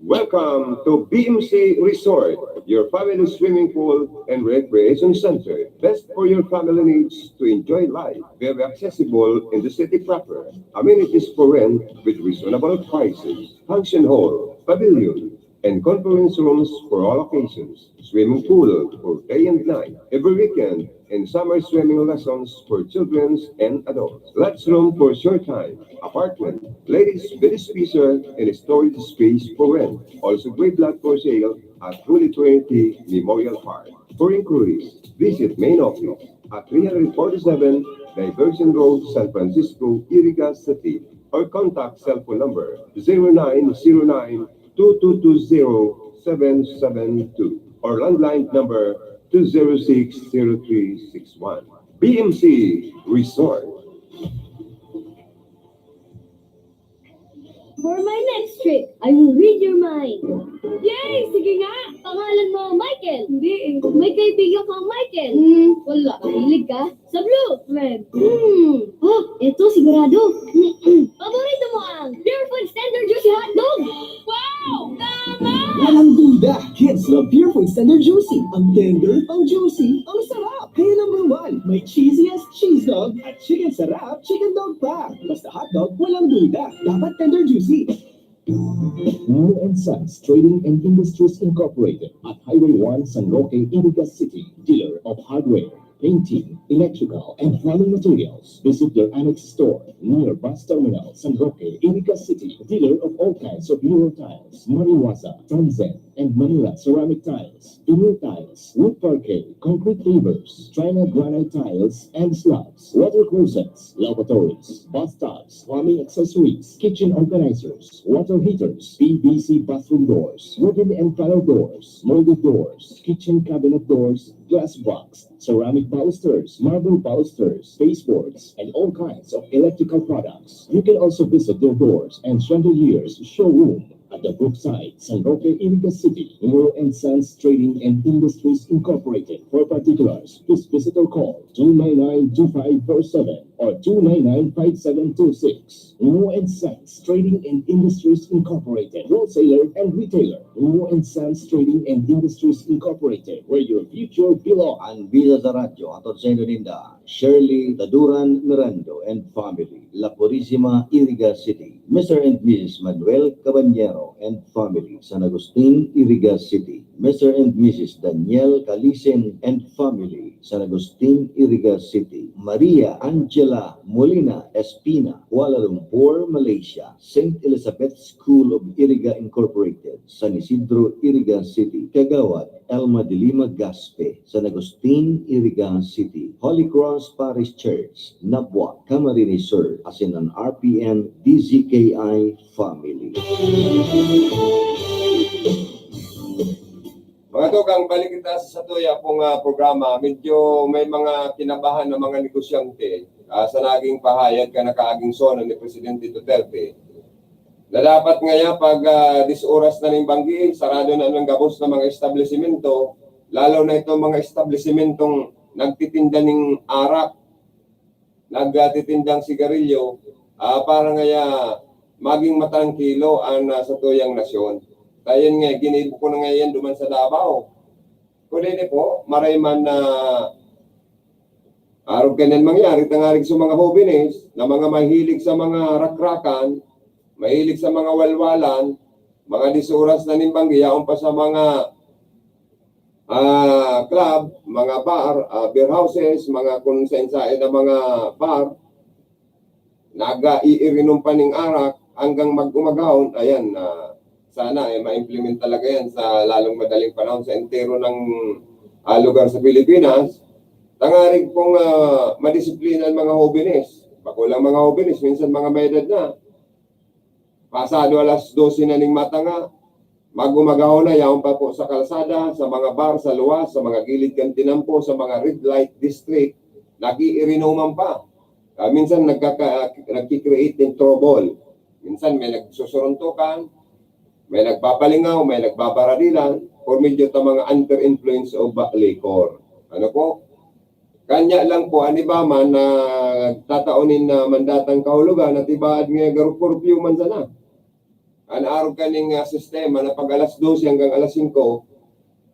Welcome to B M C Resort, your family swimming pool and recreation center. Best for your family needs to enjoy life. Very accessible in the city proper. Amenities for rent with reasonable prices. Function hall, pavilion, and conference rooms for all occasions. Swimming pool for day and night, every weekend, and summer swimming lessons for children and adults. Lots room for short time, apartment, ladies bed spacer, and storage space for rent. Also, gray block for sale at Holy Trinity Memorial Park. For inquiries, visit main office at three forty-seven Diversion Road, San Francisco, Iriga City, or contact cell phone number zero nine zero nine two two two zero seven seven two or landline number two zero six zero three six one. B M C Resort. For my next trick, I will read your mind. Yay! Sige nga! Pangalan mo, Michael? Hindi eh. May kaibigan kang Michael? Hmm, wala. Mahilig ka? Sa blue? Red. Hmm. Oh, eto sigurado. Paborito mo ang Pure Food Standard Juicy Hotdog? Wow! Tama! Walang duda, kids love Pure Food Standard Juicy. Ang tender, ang juicy, ang sarap. Kaya number one, may cheesiest cheese dog at chicken sarap, chicken dog pa. Basta hotdog, walang duda. Dapat tender juicy. Wu and Sons Trading and Industries Incorporated at Highway one, San Roque, Iriga City. Dealer of hardware, painting, electrical, and plumbing materials. Visit their annex store near bus terminal, San Roque, Iriga City. Dealer of all kinds of Euro tiles, Mariwaza, Tanzan, and Manila ceramic tiles, vinyl tiles, wood parquet, concrete pavers, China granite tiles and slabs, water closets, lavatories, bathtubs, plumbing accessories, kitchen organizers, water heaters, P V C bathroom doors, wooden and panel doors, molded doors, kitchen cabinet doors, glass box, ceramic balusters, marble balusters, baseboards, and all kinds of electrical products. You can also visit their doors and chandeliers showroom at the Brookside, San Roque, Iriga City. Wu and Sons Trading and Industries Incorporated. For particulars, please visit or call two nine nine two five four seven or two nine nine five seven two six. Wu and Sons Trading and Industries Incorporated, wholesaler and retailer. Wu and Sons Trading and Industries Incorporated, where your future belongs. Ang bida sa radyo, hatod sa inyo ninda, Shirley Taduran Mirando and family, La Purisima, Iriga City. Mister and Missus Manuel Cabanyero and family, San Agustin, Iriga City. Mister and Missus Daniel Kalisen and family, San Agustin, Iriga City. Maria Angela Molina Espina, Kuala Lumpur, Malaysia. Saint Elizabeth School of Iriga Incorporated, San Isidro, Iriga City. Kagawad Elma de Lima Gaspe, San Agustin, Iriga City. Holy Cross Parish Church, Nabua, Camarines Sur, asin an R P N D Z K I family. Mga tugang, balik kita sa satuya pong, ah, programa. Medyo may mga kinabahan na mga negosyante, ah, sa naging pahayag kan nakaaging SONA ni Presidente Duterte, na dapat ngaya pag, ah, diyes oras na ning banggi, sarado na ang gabos na mga establisimento, lalo na itong mga establisimentong nagtitinda ning arak, nagtitindang sigarilyo, ah, para ngaya maging matrangkilo an, ah, satuyang nasyon. Kaya nga, ginibo ko na nga yan duman sa Davao. Kundi po, maray man na arog kaiyan mangyari, tangarig sa mga hobenes na mga mahilig sa mga rakrakan, mahilig sa mga walwalan, mga diyes oras na nin banggi, yaon pa sa mga, ah, club, mga bar, ah, beer houses, mga kung sain-sain na mga bar, nag-iirinom pa ning arak hanggang mag-umagahon. Ayan, ah, sana, eh, ma-implement talaga yan sa lalong madaling panahon sa entero ng, ah, lugar sa Pilipinas. Tangarig pong, ah, madisiplina ang mga hobenes. Bako lang mga hobenes, minsan mga may edad na. Pasado alas dose na ning matanga, mag-umagahon na, yaon pa po sa kalsada, sa mga bar, sa luwas, sa mga gilid kan tinampo, sa mga red light district, nag-iirinuman pa. Ah, minsan nagkaka-, nagki-create ng trouble. Minsan may nagsusuruntukan, may nagbabalingaw, may nagbabaradilan, or medyo ta mga under influence of, ah, liquor. Ano po? Kanya lang po, an iba man na nagtatao nin, ah, mandatang kahulogan, na tibaad nga garo curfew man sana. An arog kaning, ah, sistema na pag alas dose hanggang alas singko,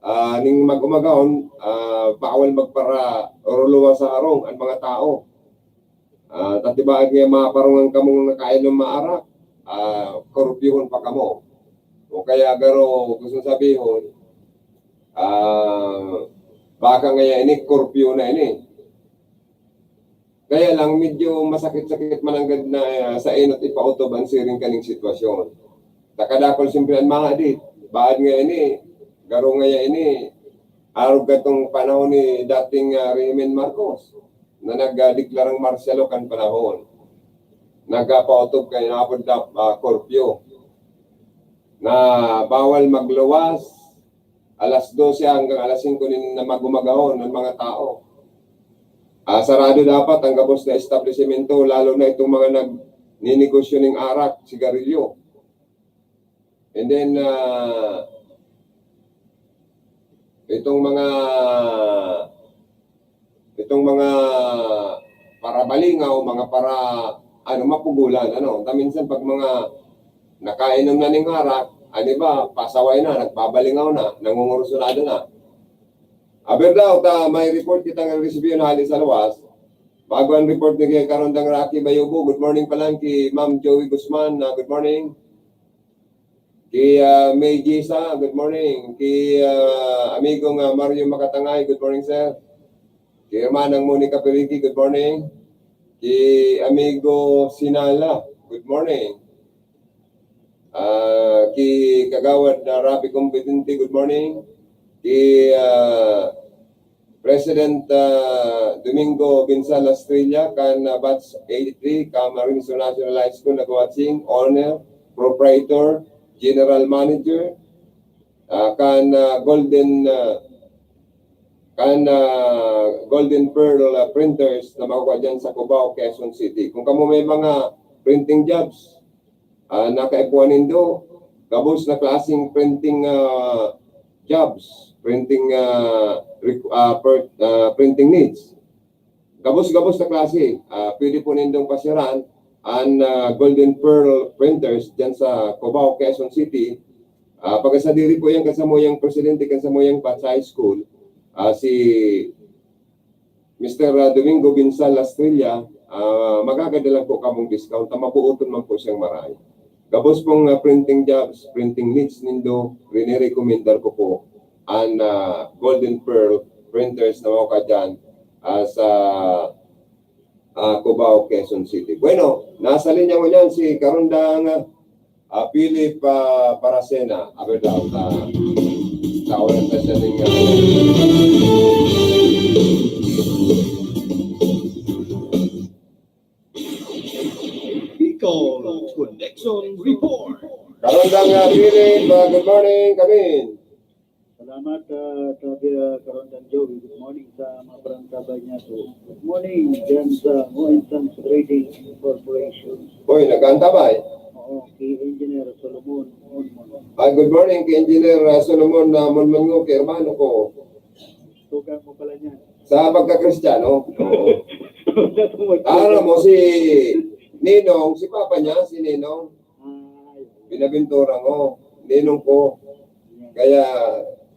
ah, ning mag-umagahon, ah, bawal magparoruluwa sa harong an mga tao. Ah, ta tibaad nga maparungan kamong nakainom maarak, ah, korupyuhon pa kamo. O kaya garo, gusto sabihon, ah, baka ngaya ini, korupyo na ini. Kaya lang, medyo masakit-sakit mananggad na, ah, sa enot ipautob an siring kaning sitwasyon. Ta kadakul siyempre an mahadit. Baad nga ini, garo ngaya ini, arog katong panahon ni dating, ah, rehimen Marcos, na nagdeklarang martial law kan panahon. Nagpautob kan inapod na, ah, curfew, na bawal magluwas alas dose hanggang alas singko nin na mag-umagahon ang mga tao. Ah, sarado dapat ang gabos na establisimento, lalo na itong mga nagninegosyo ning arak, sigarilyo. And then, ah, itong mga, itong mga parabalingaw, mga para, ano, mapugulan, ano. Ta minsan pag mga nakainom na ning arak, ano ba, pasaway na, nagbabalingaw na, nangungursunado na. Aber daw, ta may report kitang resibiyon hali sa luwas. Bago ang report ni Kuya Karondang Rocky Bayubo. Good morning pa lang ki Ma'am Joey Guzman, ah, good morning. Ki, ah, May Gisa, good morning. Ki, ah, amigo nga Mario Makatangay, good morning, sir. Ki Hermanang Monica Periki, good morning. Ki amigo Sinala, good morning. Ah, ki Kagawad na Rafi Competente, good morning. Ki, ah, President, ah, Domingo Binsal Estrella, kan, ah, batch eighty-three, Camarines Sur National High School, nagwatching, owner, proprietor, general manager, ah, kan, ah, Golden, ah, kan, ah, Golden Pearl, ah, Printers na makukuha dyan sa Cubao, Quezon City. Kung kamo may mga printing jobs, ah, nakaipuhan nindo, gabos na klaseng printing, ah, jobs, printing, ah, requ-, ah, per-, ah, printing needs. Gabos-gabos na klase, ah, pwede po nindong pasyaran an, ah, Golden Pearl Printers dyan sa Cubao, Quezon City. Ah, pagkasadiri po yan kan samuyang presidente, kan samuyang batch high school, ah, si Mister, ah, Domingo Binsal Estrella, ah, magagada lang po kamong discount, ta mabuoton man po siyang maray. Gabos pong, ah, printing jobs, printing needs nindo, rinirekomendar ko po an, ah, Golden Pearl Printers na mao kadyan, ah, sa, ah, Cubao, Quezon City. Bueno, nasa linya mo niyan si Karondang, ah, Philip, ah, Paracena. Aber daw, ah, sa oras na siya ning, ah, Bicol Connection Report. Karondang, ah, Philip, ah, good morning, come in. Salamat, ah, Kabi-, ah, Karondang Joey. Good morning sa mga parantabay niya. So, good morning dyan sa Moensang Trading Corporation. Hoy, nag-aantabay? Oo, kay Engineer Solomon Monmon. Ah, good morning kay Engineer, ah, Solomon, ah, Monmon, kay hermano ko. Tugang mo pala niyan. Sa pagka-Kristiyano? Oo. Ano mo, si Ninong, si Papa niya, si Ninong. Ay. Binabintura ko, Ninong ko. Kaya,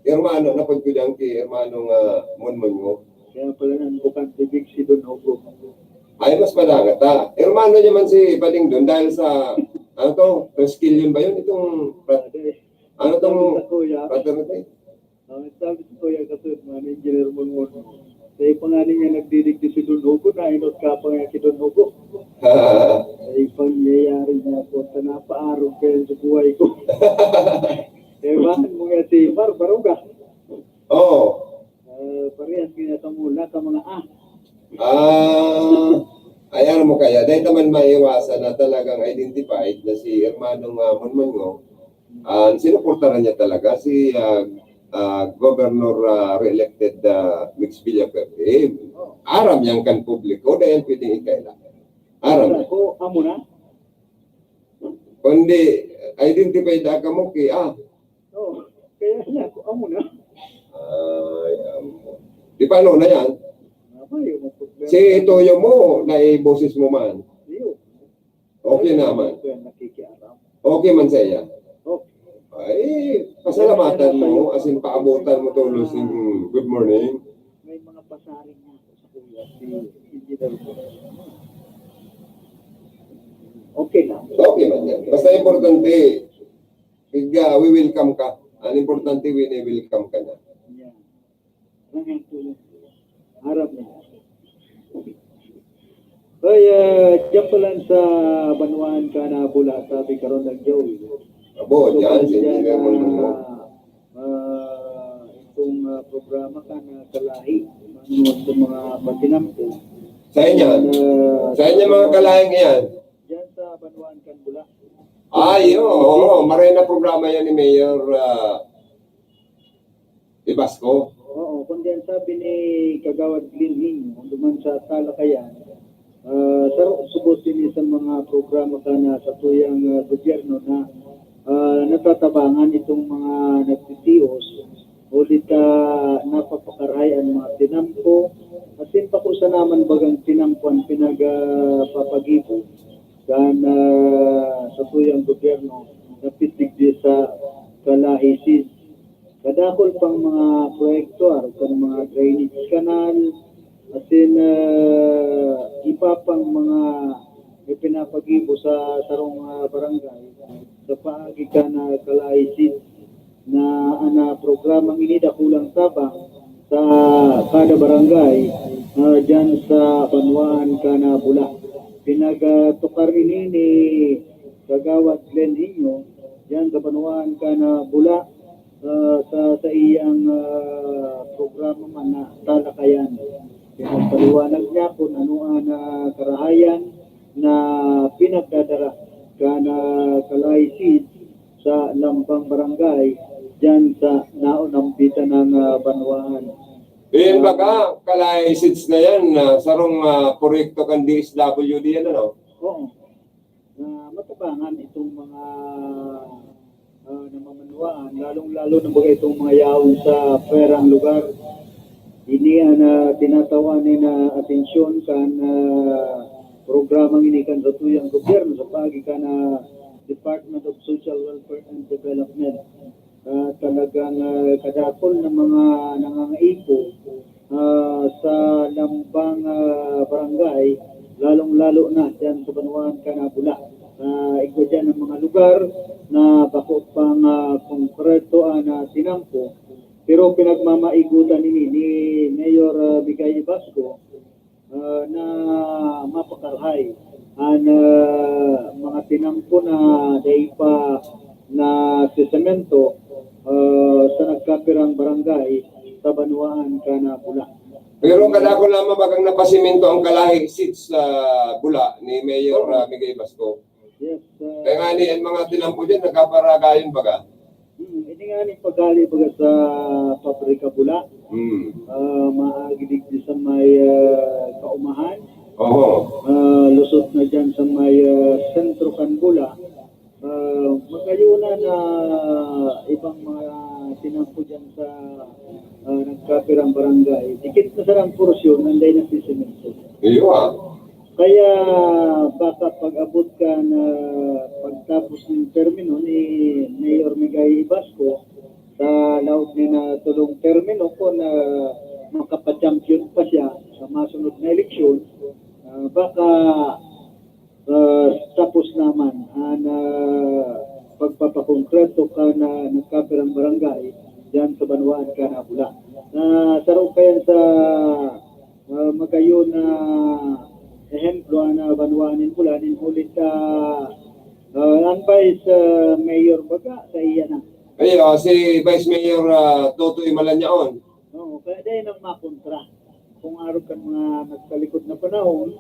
hermano, napod ko diyan kay hermano nga Monmon ko. Kaya pala nang bukang bibig si Don Hugo. Ay, mas madangat, ha? Hermano niya man si Pading Don dahil sa, ano to, Triskelion ba yun? Itong, ano tong, Sa kuya. Fraternity? Ang sabi ko, "Kuya, kasunod, mga engineer mo, mo." Sa ipanganin niya, nagdidigdi si Don Hugo, nainot ka pa nga si Don Hugo. Ay, pangyayari niya po, sa napaarog kayo sa buhay ko. Ewan mo nga si Mar, barog ah. Oo. Ah, parehas kaya sa mula ka mga ah. Ah, ayan mo kaya. Dahil naman maiwasan na talagang identified na si Hermanong, ah, Monmongo, ah, sinuportahan niya talaga si, ah, ah, Governor, ah, re-elected, ah, Mix Villafuerte. Eh, aram yan kan publiko, dahil pwedeng ikaila. Aram niya. Ako, amo na? Kundi, identified na kamo ki, ah. Oh, kaya niya, ako, amo na? Ay, amo. Di paano na yan? Abay, yung problema. Si Toyo mo, naiboses mo man. Iyo. Okay naman. Kaya nakikiaram. Okay man sa iya. Okay. Ay, pasalamatan mo, as in, paabutan mo tulos yung good morning. May mga pasaring nga ako sa kuya, si Engineer. Okay lang. Okay man yan. Basta importante, pig-, ah, we welcome ka. Ang importante, we welcome ka na. Yan. Maraming tulong. Harap na. Hoy, ah, diyan pa lang sa banwaan ka na bula, sabi karon ng Joey. Abo, diyan, sa Engineer Monmon. Ah, itong, ah, programa ka na kalahi, ano, itong mga patinampo. Sa inyo? Ah, sa inyo mga kalahing iyan? Diyan sa banwaan kan bula. Ay, oo, oo. Maray na programa yan ni Mayor, ah, Ibasco. Oo, kundi ang sabi ni Kagawad Glenn Nino, duman sa talakayan, ah, saro subot din sa mga programa ka na sa tuyang, ah, gobyerno na, ah, natatabangan itong mga nagtitios, huli ta napapakarahay ang mga tinampo, asin pa kung sa naman bagang tinampo ang pinagpapagibo kan, ah, sa tuyang gobyerno, napitigdi sa kalahisin. Kadakul pang mga proyekto, arog kan mga drainage canal, asin, ah, iba pang mga ipinapagibo sa sarong, ah, barangay sa paagi kan, ah, kalahisin na an, ah, programang ini dakulang tabang sa kada barangay, ah, diyan sa banwaan kan, ah, Bula. Pinagtukar ini ni Kagawad Glenn Nino diyan sa banwaan kan, ah, Bula, ah, sa, sa iyang, ah, programa man na talakayan. Pinagpaliwanag niya kung ano ang, ah, karahayan na pinagdadara kan, ah, kalahisin sa lambang barangay diyan sa naunambitan ng, ah, banwaan. Yan baga, kalahisin na yan, ah, sarong, ah, proyekto kan D S W D yan, ano? Oo. Na matabangan itong mga, ah, namamanwaan, lalong-lalo na baga itong mga yaon sa pwerang lugar. Ini an, ah, tinatawan ni na atensyon kan, ah, programang ini kan satuyang gobyerno sa paagi kan, ah, Department of Social Welfare and Development. Ah, talagang, ah, kadakul na mga nangangaipo, ah, sa lambang, ah, barangay, lalong-lalo na diyan sa banwaan kan, ah, Bula. Ah, igwa diyan ang mga lugar na bako pang, ah, konkreto, ah, na tinampo. Pero pinagmamaigutan ini ni Mayor, ah, Migay Ibasco, ah, na mapakarahay an, ah, mga tinampo na dai pa nasesemento, ah, sa nagkapirang barangay sa banwaan kan, ah, Bula. Pero kadakul lamang bagang napasemento ang kalahi seats sa Bula ni Mayor, ah, Migay Ibasco. Yes, ah. Kaya nga ni, ang mga tinampo dyan, nagkaparagayon baga. Hmm, ini nga ni paghali baga sa Pabrika Bula. Hmm. Ah, maagi digdi sa may, ah, Kaumahan. Oho. Ah, lusot na dyan sa may, ah, sentro kan Bula. Ah, magayunan na ibang mga tinampo dyan sa, ah, nagkapirang barangay. Dikit na sarang porsyon ang dai nagsisemento. Iyo, ah. Kaya baka pag-abot kan, ah, pagtapos ng termino ni Mayor Migay Ibasco, sa laog ni na tulong termino, kung, ah, makapachampion pa siya sa masunod na eleksyon, ah, baka, ah, tapos naman ang, ah, pagpapakongkreto kan, ah, nagkapirang barangay diyan sa banwaan kan, ah, Bula. Na saro pa yan sa, ah, magayon na ehemplo, an, ah, banwaan nin Bula, nin huli ta, ah, an Vice, ah, Mayor baga, saiya na. Ay, ah, si Vice Mayor, ah, Totoy Malanyaon. Oo, kaya dai nang makontra. Kung arog kan mga nagtalikod na panahon,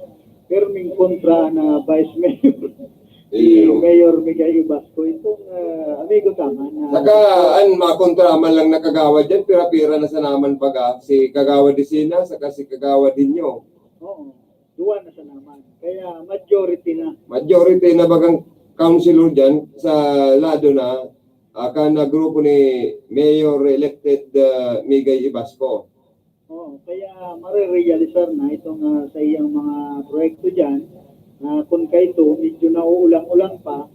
pirming kontra na Vice Mayor. Si Iyo. Mayor Migay Ibasco, itong, ah, amigo ta man na Saka, an makontra man lang na kagawad dyan, pira-pira na sana man baga, si Kagawad Disina, saka si Kagawad Dinyo. Oo, duwa na sana man. Kaya majority na. Majority na bagang councilor dyan sa lado na, ah, kan grupo ni Mayor-elected, ah, Migay Ibasco. Oo, kaya marerealisar na itong, ah, sa iyang mga proyekto diyan, na kun kaito medyo nauulang-ulang pa,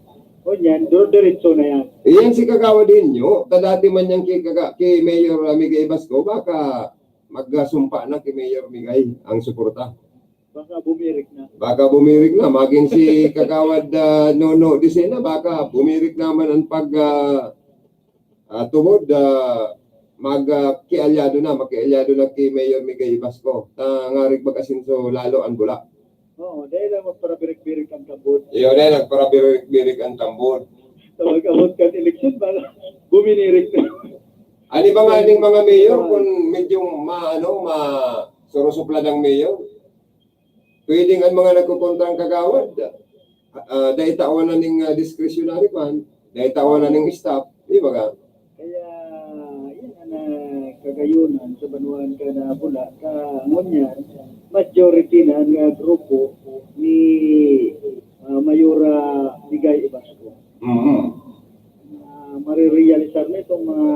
o niyan, dire-diretso na yan. Iyan si Kagawad Dinyo, ta dati man yan ki, kaga-, ki Mayor, ah, Migay Ibasco, baka magsumpa na ki Mayor Migay ang suporta. Baka bumirik na. Baka bumirik na. Magin si Kagawad, ah, Nono Disina, baka bumirik naman ang pag, ah, ah, tubod, ah, mag, ah, kialyado na, makialyado na ki Mayor Migay Ibasco. Ta ngarig mag-asenso lalo an Bula. Oo, dai lang magparabirik-birik ang tambod. Iyo, dai nagparabirik-birik ang tambod. Sa pag-abot kan eleksyon, baka buminirik na. Ano ba nga ning mga mayor, kung medyo ma-, ano, ma-, surusuplan ang mayor? Pwedeng ang mga nagkokontrang kagawad, ah, dai tawan na ning, ah, discretionary fund, dai tawan na ning staff, di ba ka? Kaya, yan ang, ah, kagayunan sa banwaan kan, ah, Bula. Ka, ngunyan, majority na ang, ah, grupo ni, ah, Mayora Migay Ibasco. Mhm. Ah, marerealisar na itong mga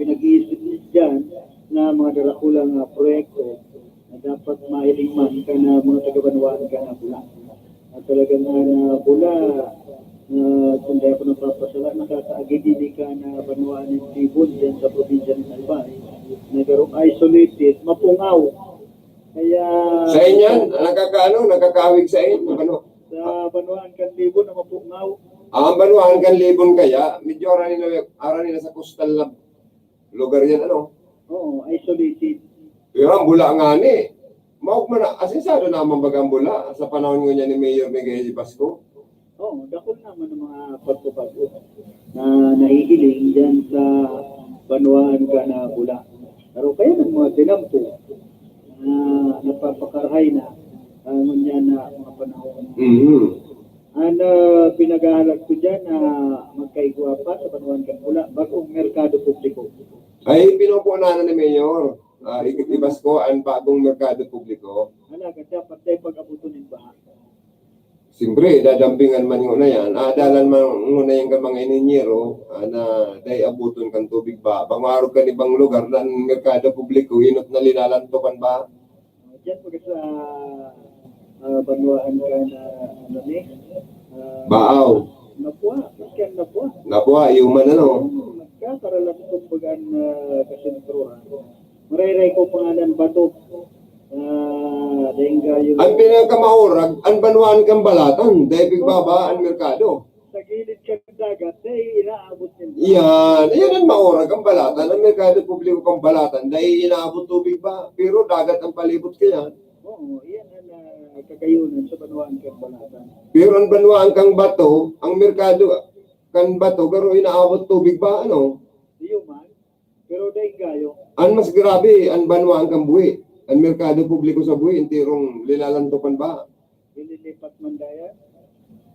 pinag-iisip niya dyan na mga darakulang, ah, proyekto na dapat mahiling man kan, ah, mga taga-banwaan kan, ah, Bula. At talagang, ah, na Bula, ah, kung di ako nagpapasala, nakakaagid ini kan, ah, banwaan nin Libon dyan sa probinsya nin Albay. Na garo isolated, mapungaw. Kaya Sa inyan, nakakaano, nakakahawig sa inyo, ano? Sa banwaan kan Libon na mapungaw. Ah, ang banwaan kan Libon kaya, medyo arani na, arani na sa coastal na lugar yan, ano? Oo, isolated. Pero ang Bula nga ni, maog man na, asensado naman baga ang Bula sa panahon ngunyan ni Mayor Miguel Basco. Oo, dakul naman ang mga pagbabago na nahihiling dyan sa banwaan kan, ah, Bula. Pero kaya ng mga tinampo na napapakarahay na, ah, ngunyan na mga panahon. Mhm. Ang, ah, pinaghahalat ko dyan na magkaigwa pa sa banwaan kan Bula, bagong merkado publiko. Ay, pinupunan na ni Mayor. Ah, i-, Ibasco ang bagong merkado publiko. Hala, kasi dapat tayo pag-abuton ng baha. Siyempre, dadampingan man nguna yan. Ah, dalan man nguna yan ka mga ininyero, ah, na dai abuton kan tubig ba. Pangarog kan ibang lugar na ang merkado publiko, inot na linalantokan ba? Diyan pag sa, ah, banwaan ka na, ano ni? Ah, Baaw. Napua, iskan Napua. Napua, iyo man, ano? Nagkakaralan, kumbaga, ang, ah, kasentruhan. Marayray ko pangalan bato. Ah, dahil gayo. Ang pinakamaurag, ang banwaan kang Balatan, dahil pigbaba ang merkado. Sa Hilid kan dagat, dai inaabot nin baha. Iyan, iyan an maorag kan Balatan, an merkado publiko kan Balatan, dai inaabot tubig baha, pero dagat an palibot kayan. Oo, iyan an, ah, kakayonan sa banwaan kan Balatan. Pero an banwaan kan Bato, an merkado kan Bato, garo inaabot tubig baha, ano? Iyo man. Pero dai gayo. An mas grabe, an banwaan kan Buhi. An merkado publiko sa Buhi, enterong linalantopan baha. Nililipat man dayan.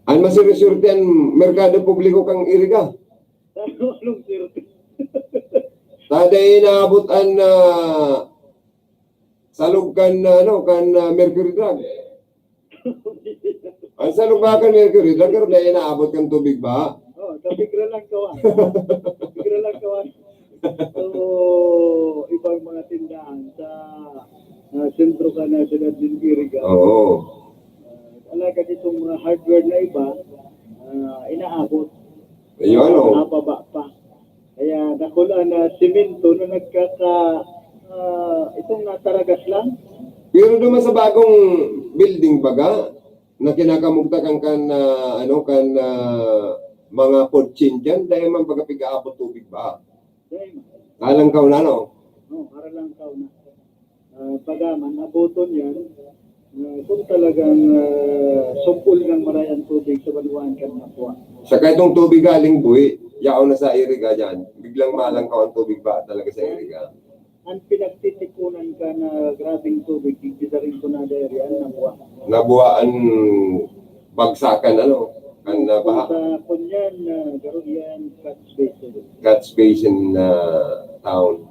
An masiriswerte an merkado publiko kan Iriga. Anong swerte? Ta dai inaabot an, ah, salog kan, ano, kan, ah, Mercury Drug. An salog kan Mercury Drug, pero dai inaabot kan tubig baha. Oh, sa Pigra lang kawan. Pigra lang kawan. So, ibang mga tindahan sa, ah, sentro kan, ah, siyudad nin Iriga. Oo. Ah, talaga ditong mga hardware na iba, ah, inaabot. Ayun, oh. Nababa pa. Kaya dakul an, ah, semento na nagkaka-, ah, itong nataragas lang. Pero duman sa bagong building baga, na kinakamugtakan kan, ah, ano, kan, ah, mga food chain dyan, dai man baga pig-aabot tubig baha. Dai man. Kalangkaw na, no? No, kalangkaw na. Ah, baga man, aboton yan. Ah, kung talagang, ah, sukol ng maray ang tubig sa banwaan kan Mapua. Saka itong tubig galing Buhi, yaon na sa Iriga dyan. Biglang malangkaw ang tubig baha talaga sa Iriga. Ang pinagtitipunan kan grabeng tubig, digdi sa Rinconada area, an Mapua. Mapua an bagsakan, ano, kan, ah, baha. Sa kunyan, ah, garo yan, catch basin. Catch basin, ah, town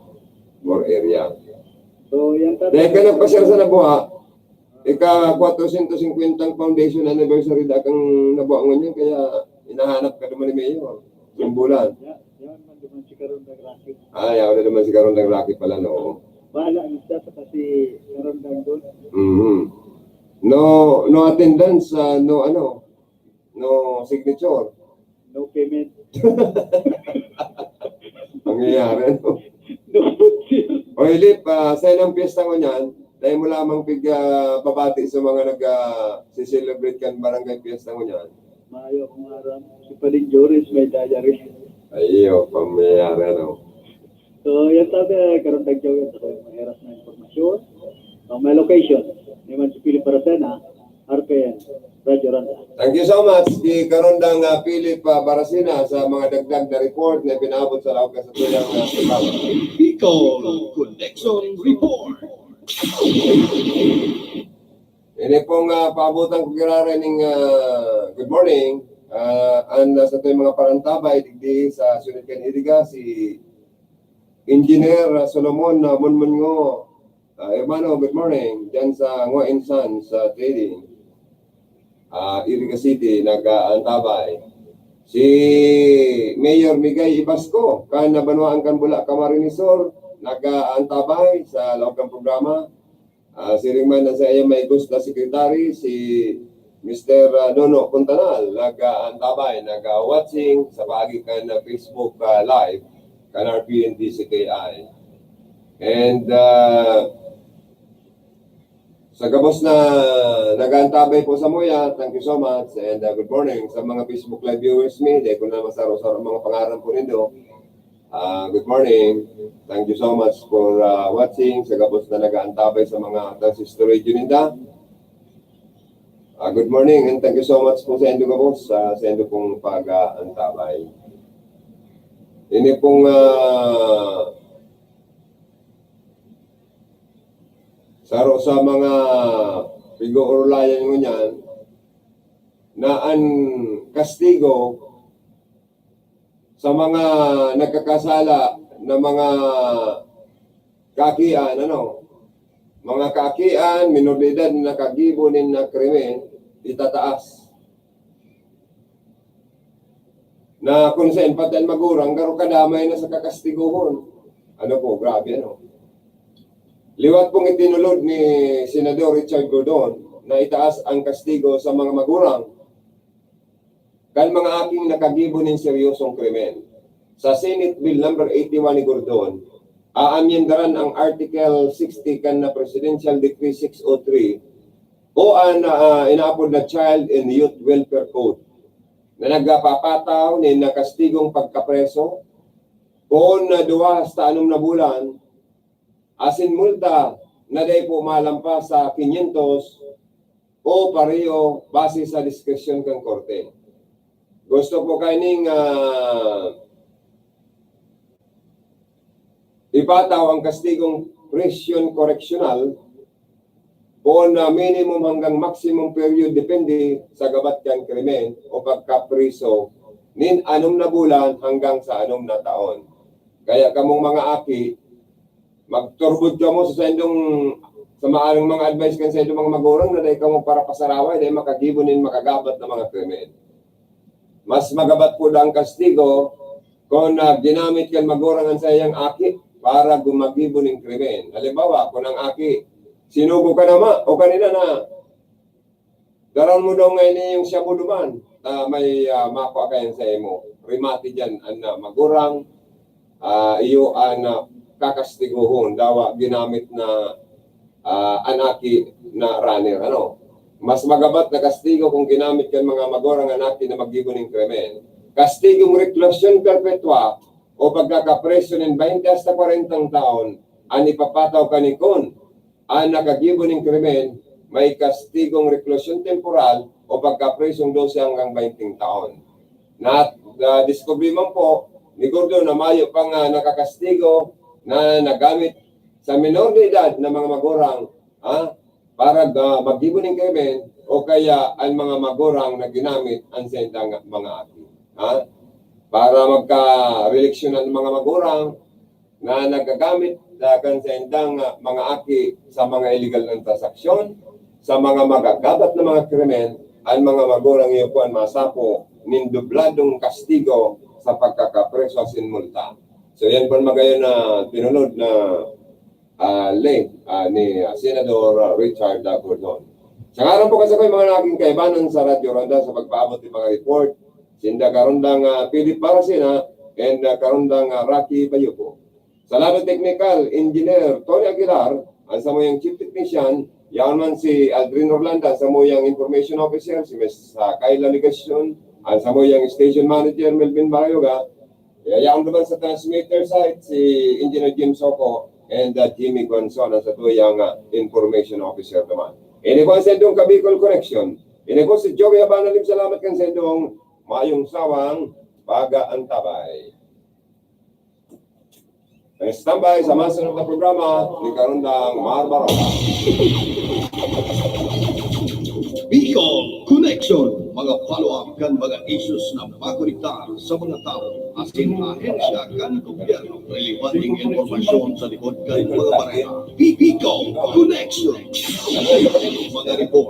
or area. So, yan tabi. Dahil ka nagpasyal sa Mapua, ika-kwatrosyentos singkwentang foundation anniversary da kan Mapua ngunyan, kaya hinahanap ka duman ni Mayor. Simbulan. Ya, yan man duman si Karondang Rocky. Ah, yaon na duman si Karondang Rocky pala, no? Bahala ang isa sa kasi Karondang doon. Mhm. No, no attendance, ah, no ano, no signature. No payment. Mangyayari, no? No food sale. O, Ilip, ah, sa inang piyesta ngunyan, dai mo lamang pig, ah, babati sa mga nag, ah, si-celebrate kan barangay piyesta ngunyan. Maayo akong aram. Si Pading Joris may diary. Ay, iyo, pamayari, no? So, yan tabi, Karondang Joel, sa mga heras na impormasyon. Ang may location, ni man si Philip Baracena, R P N, Radyo Ronda. Thank you so much, ki Karondang, ah, Philip, ah, Baracena, sa mga dagdag na report na pinaabot sa laog ka sa tuyang, ah, programa. Bicol Connection Report. Ini pong, ah, paabotan ko giraray ning, ah, good morning. Ah, an, ah, satong mga parantabay digdi sa siyudad kan Iriga, si Engineer, ah, Solomon, ah, Monmongo. Ah, hermano, good morning. Diyan sa Ngua and Sons, ah, Trading, ah, Iriga City, nag-aantabay. Si Mayor Migay Ibasco, kan banwaan kan Bula, Camarines Sur, nag-aantabay sa laog kan programa. Ah, siring man an saiyang maigos na secretary, si Mister, ah, Nono Puntanal, nag-aantabay, nag-watching sa paagi kan, ah, Facebook, ah, Live kan R P N D C K I. And, ah, sa gabos na nag-aantabay po samuya, thank you so much and, ah, good morning sa mga Facebook Live viewers mi. Dai ko na masaro-saro ang mga pangaran po nindo. Ah, good morning. Thank you so much for, ah, watching. Sa gabos na nag-aantabay sa mga transistor radio ninda. Ah, good morning and thank you so much po sa indo gabos, sa, sa indo pong pag-aantabay. Ini pong, ah, saro sa mga pig-oorolayan ngunyan na an kastigo sa mga nagkakasala na mga kaakian, ano, mga kaakian, minor de edad na nakagibo nin na krimen, itataas. Na kung saen pati an magurang, garo kadamay na sa kakastigohon. Ano po, grabe, ano? Liwat pong itinulod ni Senador Richard Gordon na itaas ang kastigo sa mga magurang kan mga aking nakagibo nin seryosong krimen. Sa Senate Bill number eighty-one ni Gordon, aamyendaran ang Article sixty kan na Presidential Decree six oh three o an, ah, inaapod na Child and Youth Welfare Code. na nagpapataw nin kastigong pagkapreso, poon na duwa hasta anom na bulan, asin multa na dai po malampas sa quinientos o pareho base sa diskresyon kan korte. Gusto po kaining, ah, ipataw ang kastigong prisyon koreksyonal poon na minimum hanggang maximum period depende sa gabat kan krimen o pagkapriso nin anom na bulan hanggang sa anom na taon. Kaya kamong mga aki, magturbod kamo sa saindong, sa maarang mga advice kan saindong mga magurang na dai kamo parapasaraway, dai makagibo nin makagabat na mga krimen. Mas magabat po ang kastigo kung, ah, ginamit kan magurang an saiyang aki para gumagibo nin krimen. Halimbawa, kung ang aki, sinugo ka na ma, o kanina na, daran mo daw ngayon yung shabu duman, ta may, ah, makua kayan sa imo. Rimati dyan, an, ah, magurang, ah, iyo an, ah, kakastiguhon, dawa ginamit na, ah, an aki na runner, ano? Mas magabat na kastigo kung ginamit kan mga magurang an aki na maggibo nin krimen. Kastigong reclusion perpetua o pagkakapreso nin baynte hasta kwarentang taon an ipapataw kani kun an nakagibo nin krimen may kastigong reclusion temporal o pagkapresong dose hanggang baynting taon. Na, nadiskubre man po ni Gordon na mayo pang, ah, nakakastigo na nagamit sa menor na edad na mga magurang, ah, para, ah, maggibo nin krimen o kaya ang mga magurang na ginamit ang sendang mga aki. Ha? Para magka-releksyon ang mga magurang na nagagamit dagan sa indang, ah, mga aki sa mga iligal na transaksyon, sa mga magagabat na mga krimen, ang mga magurang iyo po ang masapo nin dubladong kastigo sa pagkakapreso asin multa. So, yan po magayon na tinunod na, ah, ley, ah, ni, ah, Senador, ah, Richard, ah, Gordon. Sa ngaran po kasi ko, mga naging kaibanan sa Radyo Ronda sa pagpaabot ng mga report, sinda Karondang, ah, Philip Baracena and, ah, Karondang, ah, Rocky Bayuco. Sa lado technical, Engineer Tony Aguilar, ang samuyang Chief Technician, yaon man si Aldrin Orlando, ang samuyang Information Officer, si Miss, ah, Kayla Legacion, ang samuyang Station Manager, Melvin Barayoga, yaon naman sa transmitter site, si Engineer Jim Soco, and, ah, Jimmy Gonzon, ang satuyang, ah, Information Officer naman. Ini po ang sendong Kabicol Connection. Ini po si Joey Habana, lim salamat kan sendong mayong sawang pag-aantabay. Standby sa masunod na programa ni Karondang Marbaron. Bicol Connection, mga follow-up kan mga issues na makonektar sa mga tawo asin ahensya kan gobyerno. Relevanteng impormasyon sa likod kan mga barya. Bicol Connection, mga report.